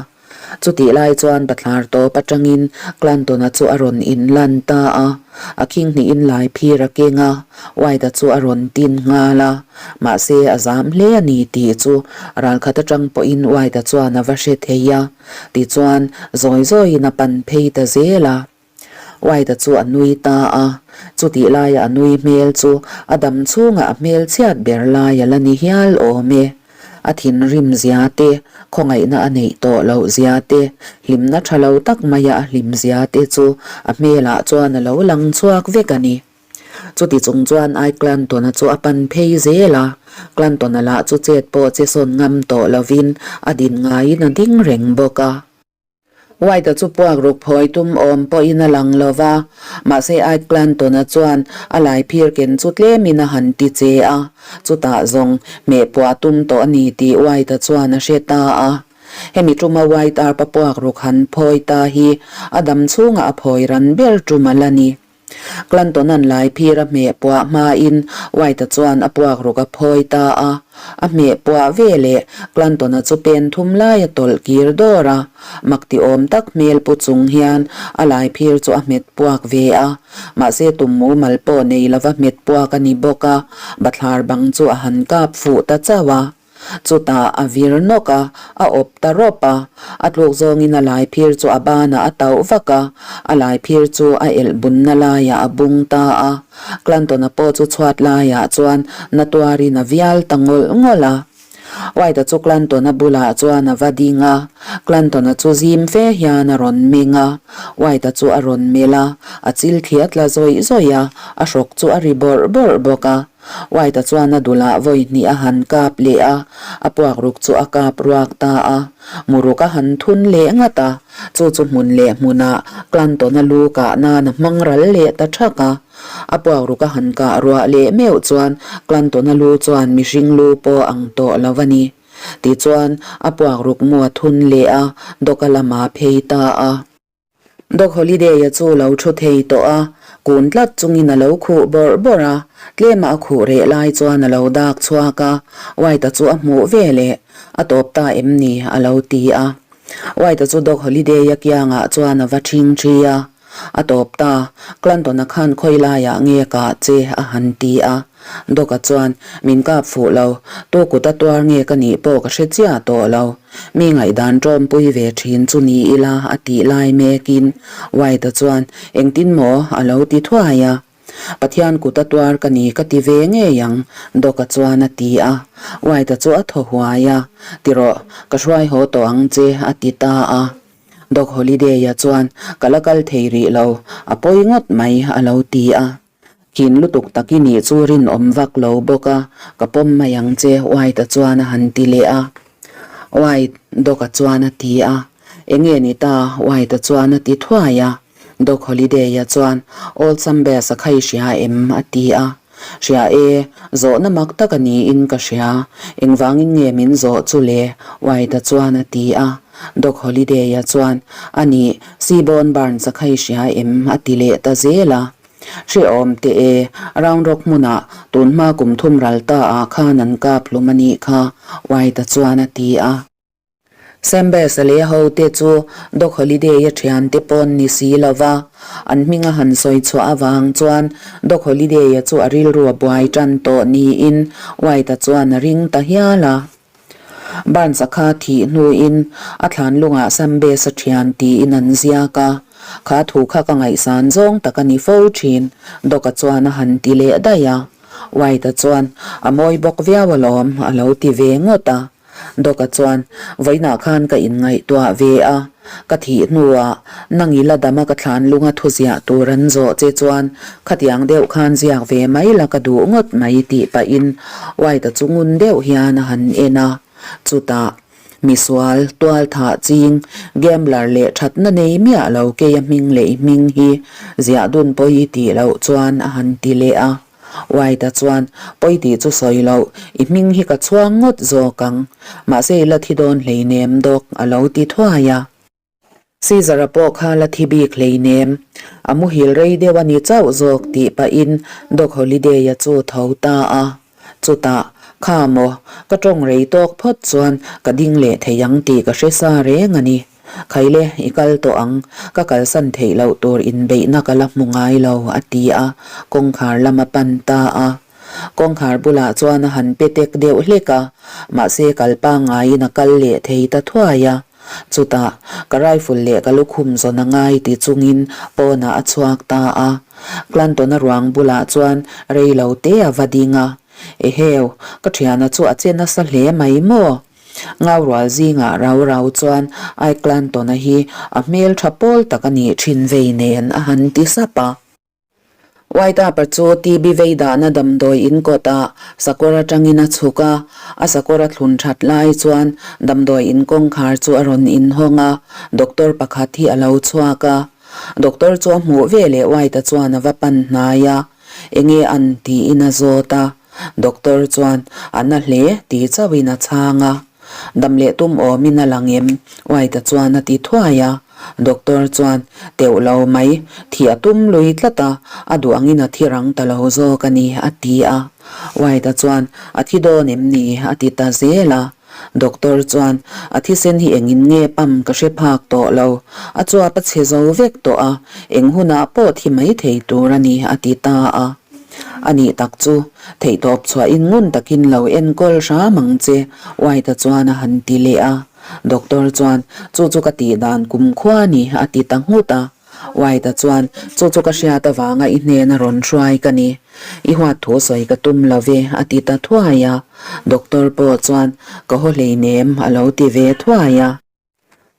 Chutih lai chuan bathlar tawp atangin Clanton-a chu a rawn inlan ta a. A khing hnihin lai phir a keng a, White-a chu a rawn tin nghal a. Mahse a zam hle a ni tih chu ralkhat atang pawhin White-a chuan a va hre thei a. Tichuan, zawi zawiin a pan phei ta zel a. White-a chu a nui ta a, chutih laia a nui hmel chu a dam chhungah a hmel chhiat ber lai a la ni hial awm e. A thinrim zia te, khawngaihna a neih tawh loh zia te, hlimna tha lo tak maia a hlim zia te chu a hmelah chuan a lo lang chhuak vek a ni. Chuti chung chuan I Clanton-a chu a pan phei zel a, Clanton-a lah chu chet pawh che sawn ngam tawh lovin a din ngaiin a ding reng bawk a. White-a chu puak ruk phawi tum awm pawhin a lang lo va, mahse Ike Clanton-a chuan a lai phir ken chu tlemin a han ti che a, chutah zawng hmeh puah tum tawh a ni tih White-a chuan a hre ta a. Hemi tuma White arpa puak ruk han phawi ta hi a dam chhungah a phawi ran ber tum a la ni. Clanton-a'n lai phir a hmeh puah hmain White-a chuan a puak ruk a phawi ta a. A hmeh puah ve leh Clanton-a chu pen thum lai a tawlh kir dawr a. Mak ti awm tak hmel pu chung hian a lai phir chu a hmet puak ve a. Mahse tum mumal pawh nei lova hmet puak a ni bawk a, bathlar bang chu a han kap fuh ta chauh a. Chutah a vir nawk a, a awp ta rawp a. A tluk zawngin a lai phir chu a banah a tauh vak a, a lai phir chu a elh bunna laiah a bung ta a. Clanton-a pawh chu chhuat laiah chuan na tuarin a vial ta ngawlh ngawlh a. White-a chu Clanton-a bulah chuan a va ding a, Clanton-a chu zim fe hian a rawn meng a. White-a chu a rawn melh a, a chil thli a tla zawih zawih a, a hrawk chu a ri bawrh bawrh bawk a. White-a chuan a dulah vawi hnih a han kap leh a, a puak ruk chu a kap ruak ta a. Muruk a han thun leh ngat a, chu chu hmun leh hmunah Clanton-a lu kah nan a hmang ral leh ta thak a. A puak ruk a han kah ruah leh meuh chuan Clanton-a lu chuan mihring lu pawh ang tawh lo a ni. Tichuan, a puak ruk mu a thun leh a, Doc-a lamah a phei ta a. Doc Holliday-a chu lo thu thei tawh a, kun tlat chungin a lo khuh bawrh bawrh a, tlema a khuh reh lai chuan a lo dak chhuak a, White-a chu a hmuh ve leh, a tawp ta em ni? a lo ti a. White-a chu Doc Holliday-a kiangah chuan a va ṭhing ṭhi a, A tawp ta, Clanton-a khan khawi laiah nge kah che? a han ti a. Doc-a chuan, Min kap fuh lo, tu kut a tuar nge ka nih pawh ka hre chiah tawh lo. Mi ngaihdan ṭawmpui ve ṭhin chu ni ila a tih lai mekin White-a chuan, Engtin maw? a lo ti thuai a. Pathian kut a tuar ka ni ka ti ve ngei ang, Doc-a chuan a ti a. White-a chu a thaw huai a, Ti rawh, ka hruai haw tawh ang che, a ti ta a. Doc Holliday-a chuan, Ka la kal thei rih lo, a pawi ngawt mai, a lo ti a. Khin lutuk tak i nih chu rinawm vak lo bawk a, ka pawm mai ang che, White-a chuan a han ti leh a. White, Doc-a chuan a ti a. Enge ni ta? White-a chuan a ti thuai a. Doc Holliday-a chuan, Old Sambes a kha i hria em? a ti a. Hria e, zawhna mak tak a niin ka hria. Engvangin nge min zawh chu le? White-a chuan a ti a. Doc Holliday-a chuan, A nih, Seaborn Barnes-a kha i hria em? a ti leh ta zel a. Hrehawm teh e, Round Rock hmunah tunhma kum thum ral ta ah khan an kap hlum a nih kha, White-a chuan a ti a. Sambes-a leh ho te chu Doc Holliday-a thiante pawn ni si lo va, an hminga han sawi chhuah avang chuan Doc Holliday-a chu a rilru a buai tan tawh niin White-a chuan a ring ta hial a. Barnes-a kha thih hnuin a thlan lungah Sambes-a thian tiin an ziak a, kha thu kha ka ngaihsan zawng tak a ni fo thin, Doc-a chuan a han ti leh daih a. White-a chuan, A mawi bawk viau alawm, a lo ti ve ngawt a. Doc-a chuan, Vawiinah khan ka inngaihtuah ve a, ka thih hnuah nang i la dam a ka thlan lunga thu ziah tur an zawh che chuan khatiang deuh khan ziak ve mai la ka duh ngawt mai tih pahin White-a chu ngun deuh hian a han en a. Chutah, misual, tual thah ching, gambler leh thatna nei miah lo keia hming leh i hming hi ziah dun pawi tih loh chuan a han ti leh a. White-a chuan, Pawi tih chu sawi loh, i hming hi ka chhuang ngawt zawk ang. Mahse i la thi dawn hleinem dawk, a lo ti thuai a. Caesar-a pawh kha la thi bik hleinem. A muhil rei deuh a ni chauh zawk tih pahin Doc Holliday-a chu tho ta a. Chutah, Kha maw, ka tawng rei tawk phawt chuan ka ding leh thei ang tih ka hre sa reng a ni. Khaile, i kal tawh ang, ka kalsan theih loh tur inbeihna ka la hmu ngai lo, a ti a, kawngkhar lam a pan ta a. Kawngkhar bulah chuan a han pe tek deuh hlek a, mahse kal pangngaiin a kal leh thei ta thuai a. Chutah, ka rifle leh ka lukhum zawn a ngai ti chungin pawnah a chhuak ta a. Clanton-a ruang bulah chuan rei lo te a va ding a, Eheu, ka thiana chu a che nasa hle mai maw? Ngaurual zingah rau rau chuan Ai Clanton-a hi a hmel tha pawl tak a nih thin vei nen a han ti sap a. White Upper chu TB vei dahna damdawi in kawtah sakawr atangin a chhuk a, a sakawr a thlun that lai chuan damdawi in kawngkhar chu a rawn inhawng a, doctor pakhat hi a lo chhuak a. Doctor chu a hmuh ve leh White-a chuan a va pan hnai a, Enge an tiin a zawt a. Doctor chuan, A na hle, ti chauhin a chhang a. Dam leh tum awmin a lang em? White-a chuan a ti thuai a. Doctor chuan, Teuh lo mai, thi a tum lui tlat a, a duh angin a thi rang ta lo zawk a ni, a ti a. White-a chuan, A thi dawn em ni? a ti ta zel a. Doctor chuan, A thisen hi engin nge pam ka hre phak tawh lo, a chuap a chhe zo vek tawh a, eng hunah pawh thi mai thei tur a ni, a ti ta a. A nih tak chu, theihtawp chhuahin ngun takin lo enkawl hram ang che, White-a chuan a han ti leh a. Doctor chuan, Chu chu ka tih dan kumkhua a ni, a ti ta nghut a. White-a chuan, Chu chu ka hriat avanga i hnena rawn hruai ka ni. I huat thu sawi ka tum lo ve, a ti ta thuai a. Doctor pawh chuan, Ka haw hleinem, a lo ti ve thuai a.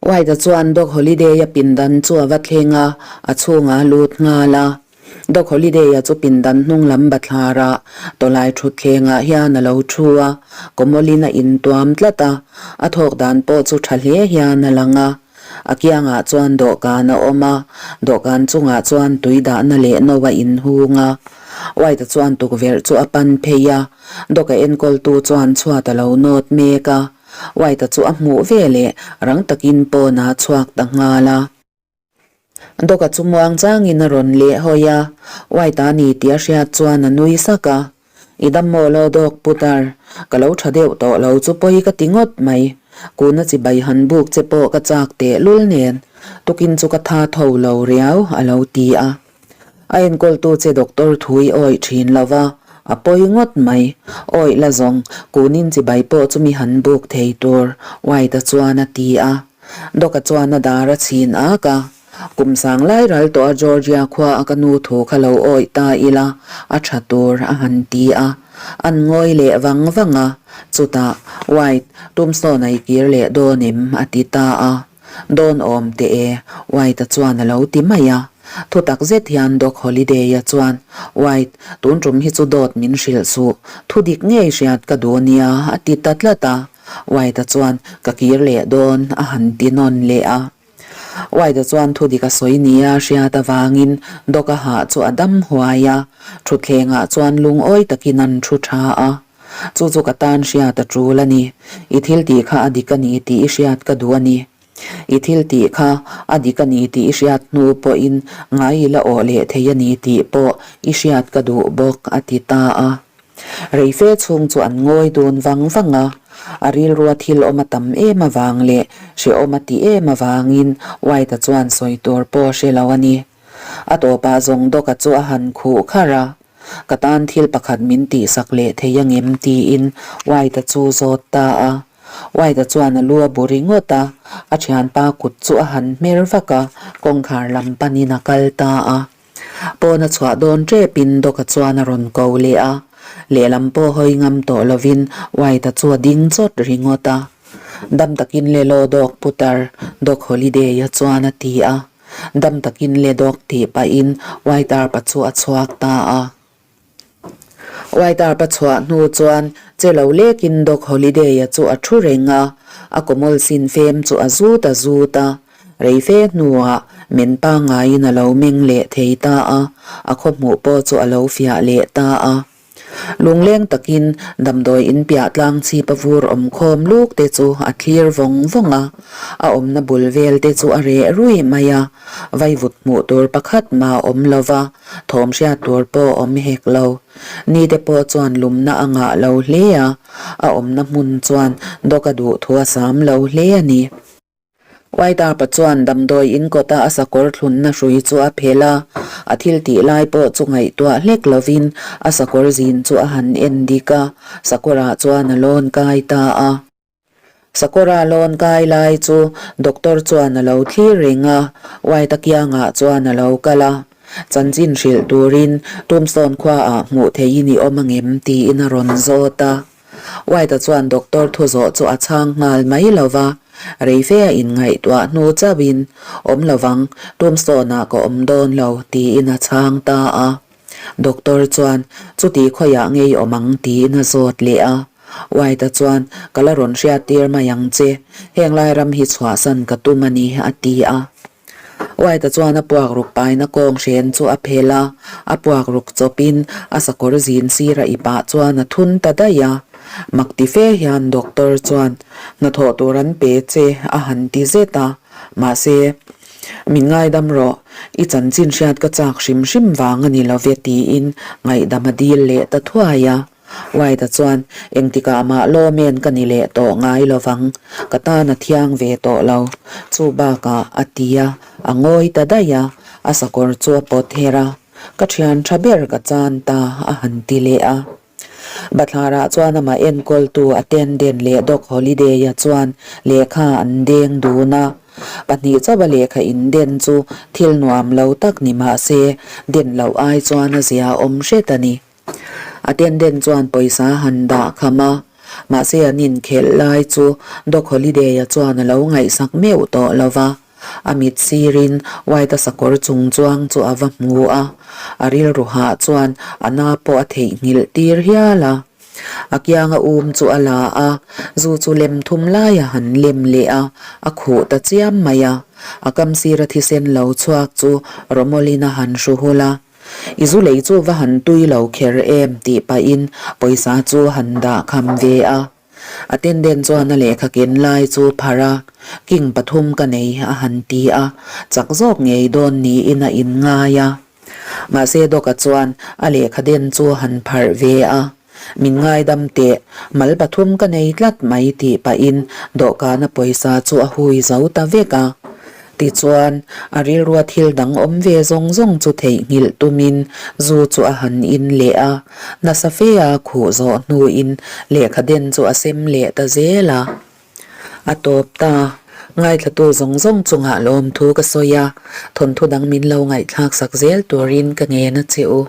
White-a chuan Doc Holliday-a pindan chu a va thleng a, a chhungah a lut nghal a. Doc Holliday-a chu pindan hnung lam bathlarah tawlai thutthlengah hian a lo thu a, kawmawlin a intuam tlat a, a thawk dan pawh chu tha hle hian a lang a. A kiangah chuan dawhkan a awm a, dawhkan chungah chuan tui dahna leh no a inhung a. White-a chuan tukverh chu a pan phei a, Doc-a enkawltu chuan chhuat a lo nawt mek a. White-a chu a hmuh ve leh rang takin pawnah a chhuak ta nghal a. Doc-a chu muang changin a rawn leh hawi a, White-a ni tih a hriat chuan a nui sak a. I dam maw lo Doc Putar, ka lo tha deuh tawh lo chu pawi ka ti ngawt mai. Kuna chi bai han buk che pawh ka chak teh lul nen, tukin chu ka tha tho lo riau, a lo ti a. A enkawltu che doctor thu i awih thin lo va. A pawi ngawt mai. Awih la zawng, kunin chibai pawh chu mi han buk thei tur, White-a chuan a ti a. Doc-a chuan a dar a chhin ak a. Kum sang lai ral tawh a Georgia khua a ka nu thu kha lo awih ta ila, a tha tur a han ti a. An ngawi leh vang vang a. Chutah, White, tombstone a i kir leh dawn em? a ti ta a. Dawn awm teh e, White-a chuan a lo ti mai a. Thu tak zet hian Doc Holliday-a chuan, White, tun tum hi chu dawt min hrilh suh. Thu dik ngei hriat ka duh nia, a ti ta tlat a. White-a chuan, Ka kir leh dawn, a han ti nawn leh a. White-a chuan thu dik a sawi nia hriat avangin Doc-a hah chu a dam huai a. Thutthlengah chuan lungawi takin an thu tha a. Chu chu ka tan hriat a tul a ni. I thil tih kha a dik a ni tih i hriat ka duh a ni. I thil tih kha a dik a ni tih i hriat hnu pawhin ngai i la awh leh thei a ni tih pawh i hriat ka duh bawk, a ti ta a. Reife chhung chu an ngawi dun vang vang a. A rilrua thil awm a tam em avang leh hrehawm a tih em avangin White-a chuan sawi tur pawh a hre lo a ni. A tawpah zawng Doc-a chu a han khuh kharh a. Ka tan thil pakhat min tihsak leh thei a ngem tiin White-a chu zawt ta a. White-a chuan a lu a bu ringawt a, a thianpa kut chu a han hmer vak a, kawngkhar lam panin a kal ta a. Pawn a chhuah dawn tepin Doc-a chuan a rawn ko leh a, lehlam pawh hawi ngam tawh lovin White-a chu a ding chawt ringawt a. Dam takin le law Doc putar, Doc Holiday-a chuan a ti a. Dam takin le dawk tih pahin White Arp-a chu a chhuak ta a. White Arp-a chhuah hnu chuan che lo lekin Doc Holliday-a chu a thu reng a, a kawmawl sin fem chu a zut a zut a. Reife hnuah men pangaiin a lo meng leh thei ta a, a khawhmuh pawh chu a lo fiah leh ta a. Lungleng takin damdawi in piah tlang chhip a vur awm khawm luk te chu a thlir vawng vawng a, a awmna bul vel te chu a reh rui mai a, vaivut hmuh tur pakhat mah a awm lo va, thawm hriat tur pawh a awm hek lo. Ni te pawh chuan lumna a ngah lo hle a, a awmna hmun chuan dawk a duh thu a sam lo hle a ni. White-a chuan damdawi in kawta a sakawr thlunna hrui chu a phelh a, a thil tih lai pawh chu ngaihtuah hlek lovin a sakawr zin chu a han en dik a, sakawrah chuan a lawn kai ta a. Sakawra lawn kai lai chu doctor chuan a lo thlir reng a, White-a kiangah chuan a lo kal a. Chanchin hrilh turin Tombstone khuaah hmuh theihin i awm angem tiin a rawn zawt a. White-a chuan doctor thu zawh chu a chhang nghal mai lo va, reife a inngaihtuah hnu chauhin, Awm lo vang, tombstone-ah ka awm dawn lo, tiin a chhang ta a. Doctor chuan, Chuti khawiah ngei awm ang, tiin a zawt leh a. White-a chuan, Ka la rawn hriattir mai ang che, heng lai ram hi chhuahsan ka tum a ni, a ti a. White-a chuan a puak ruk paina kawng hren chu a phel a, a puak ruk chawpin a sakawr zin sira i pah chuan a thun ta daih a. Mak ti fe hian doctor chuan hnathawh tur an pe che a han ti zet a, mahse, Min ngaidam rawh, i chanchin hriat ka chak hrim hrim vang a ni lo ve tiin ngaihdam a dil leh ta thuai a. White-a chuan, Engtikah mah lawmen ka ni leh tawh ngai lo vang, ka tan a thiang ve tawh lo. Chu bakah, a ti a, a ngawi ta daih a, a sakawr chu a pawt her a, Ka thian tha ber ka chan ta, a han ti leh a. Bathlarah chuan amah enkawltu attendant leh Doc Holliday-a chuan lehkha an deng dun a. Pahnih chauha lehkha inden chu thil nuam lo tak ni mah se, den loh ai chuan a zia awm hret a ni. Attendant chuan pawisa a han dah kham a, mahse an inkhelh lai chu Doc Holliday-a chuan a lo ngaihsak meuh tawh lo va. A mit sirin White-a sakawr chung chuang chu a va hmu a, a rilru hah chuan a na pawh a theihnghilh tir hial a. A kianga um chu a la a, zu chu lem thum lai a han lem leh a, a khuh ta chiam mai a. A kam sira thisen lo chhuak chu Romolin a han hru hul a. I zu lei chu va han tui lo kher em tih pahin pawisa chu han dah kham ve a. Attendant chuan a lehkha ken lai chu pharh a, King pathum ka nei a han ti a, chak zawk ngei dawn niin a inngai a. Mahse Doc-a chuan a lehkha den chu han pharh ve a, Min ngaidam teh, mal pathum ka nei tlat mai tih pahin dawhkana pawisa chu a hui zo ta vek a. Tichuan, a rilrua thil dang awm ve zawng zawng chu theihnghilh tumin zu chu a han in leh a. Nasa fe a khuh zawh hnuin lehkha den chu a sem leh ta zel a. A tawp ta. Ngaithlatu zawng zawng chungah lawmthu ka sawi a, thawnthu dang min lo ngaihthlak sak zel turin ka ngen a che u.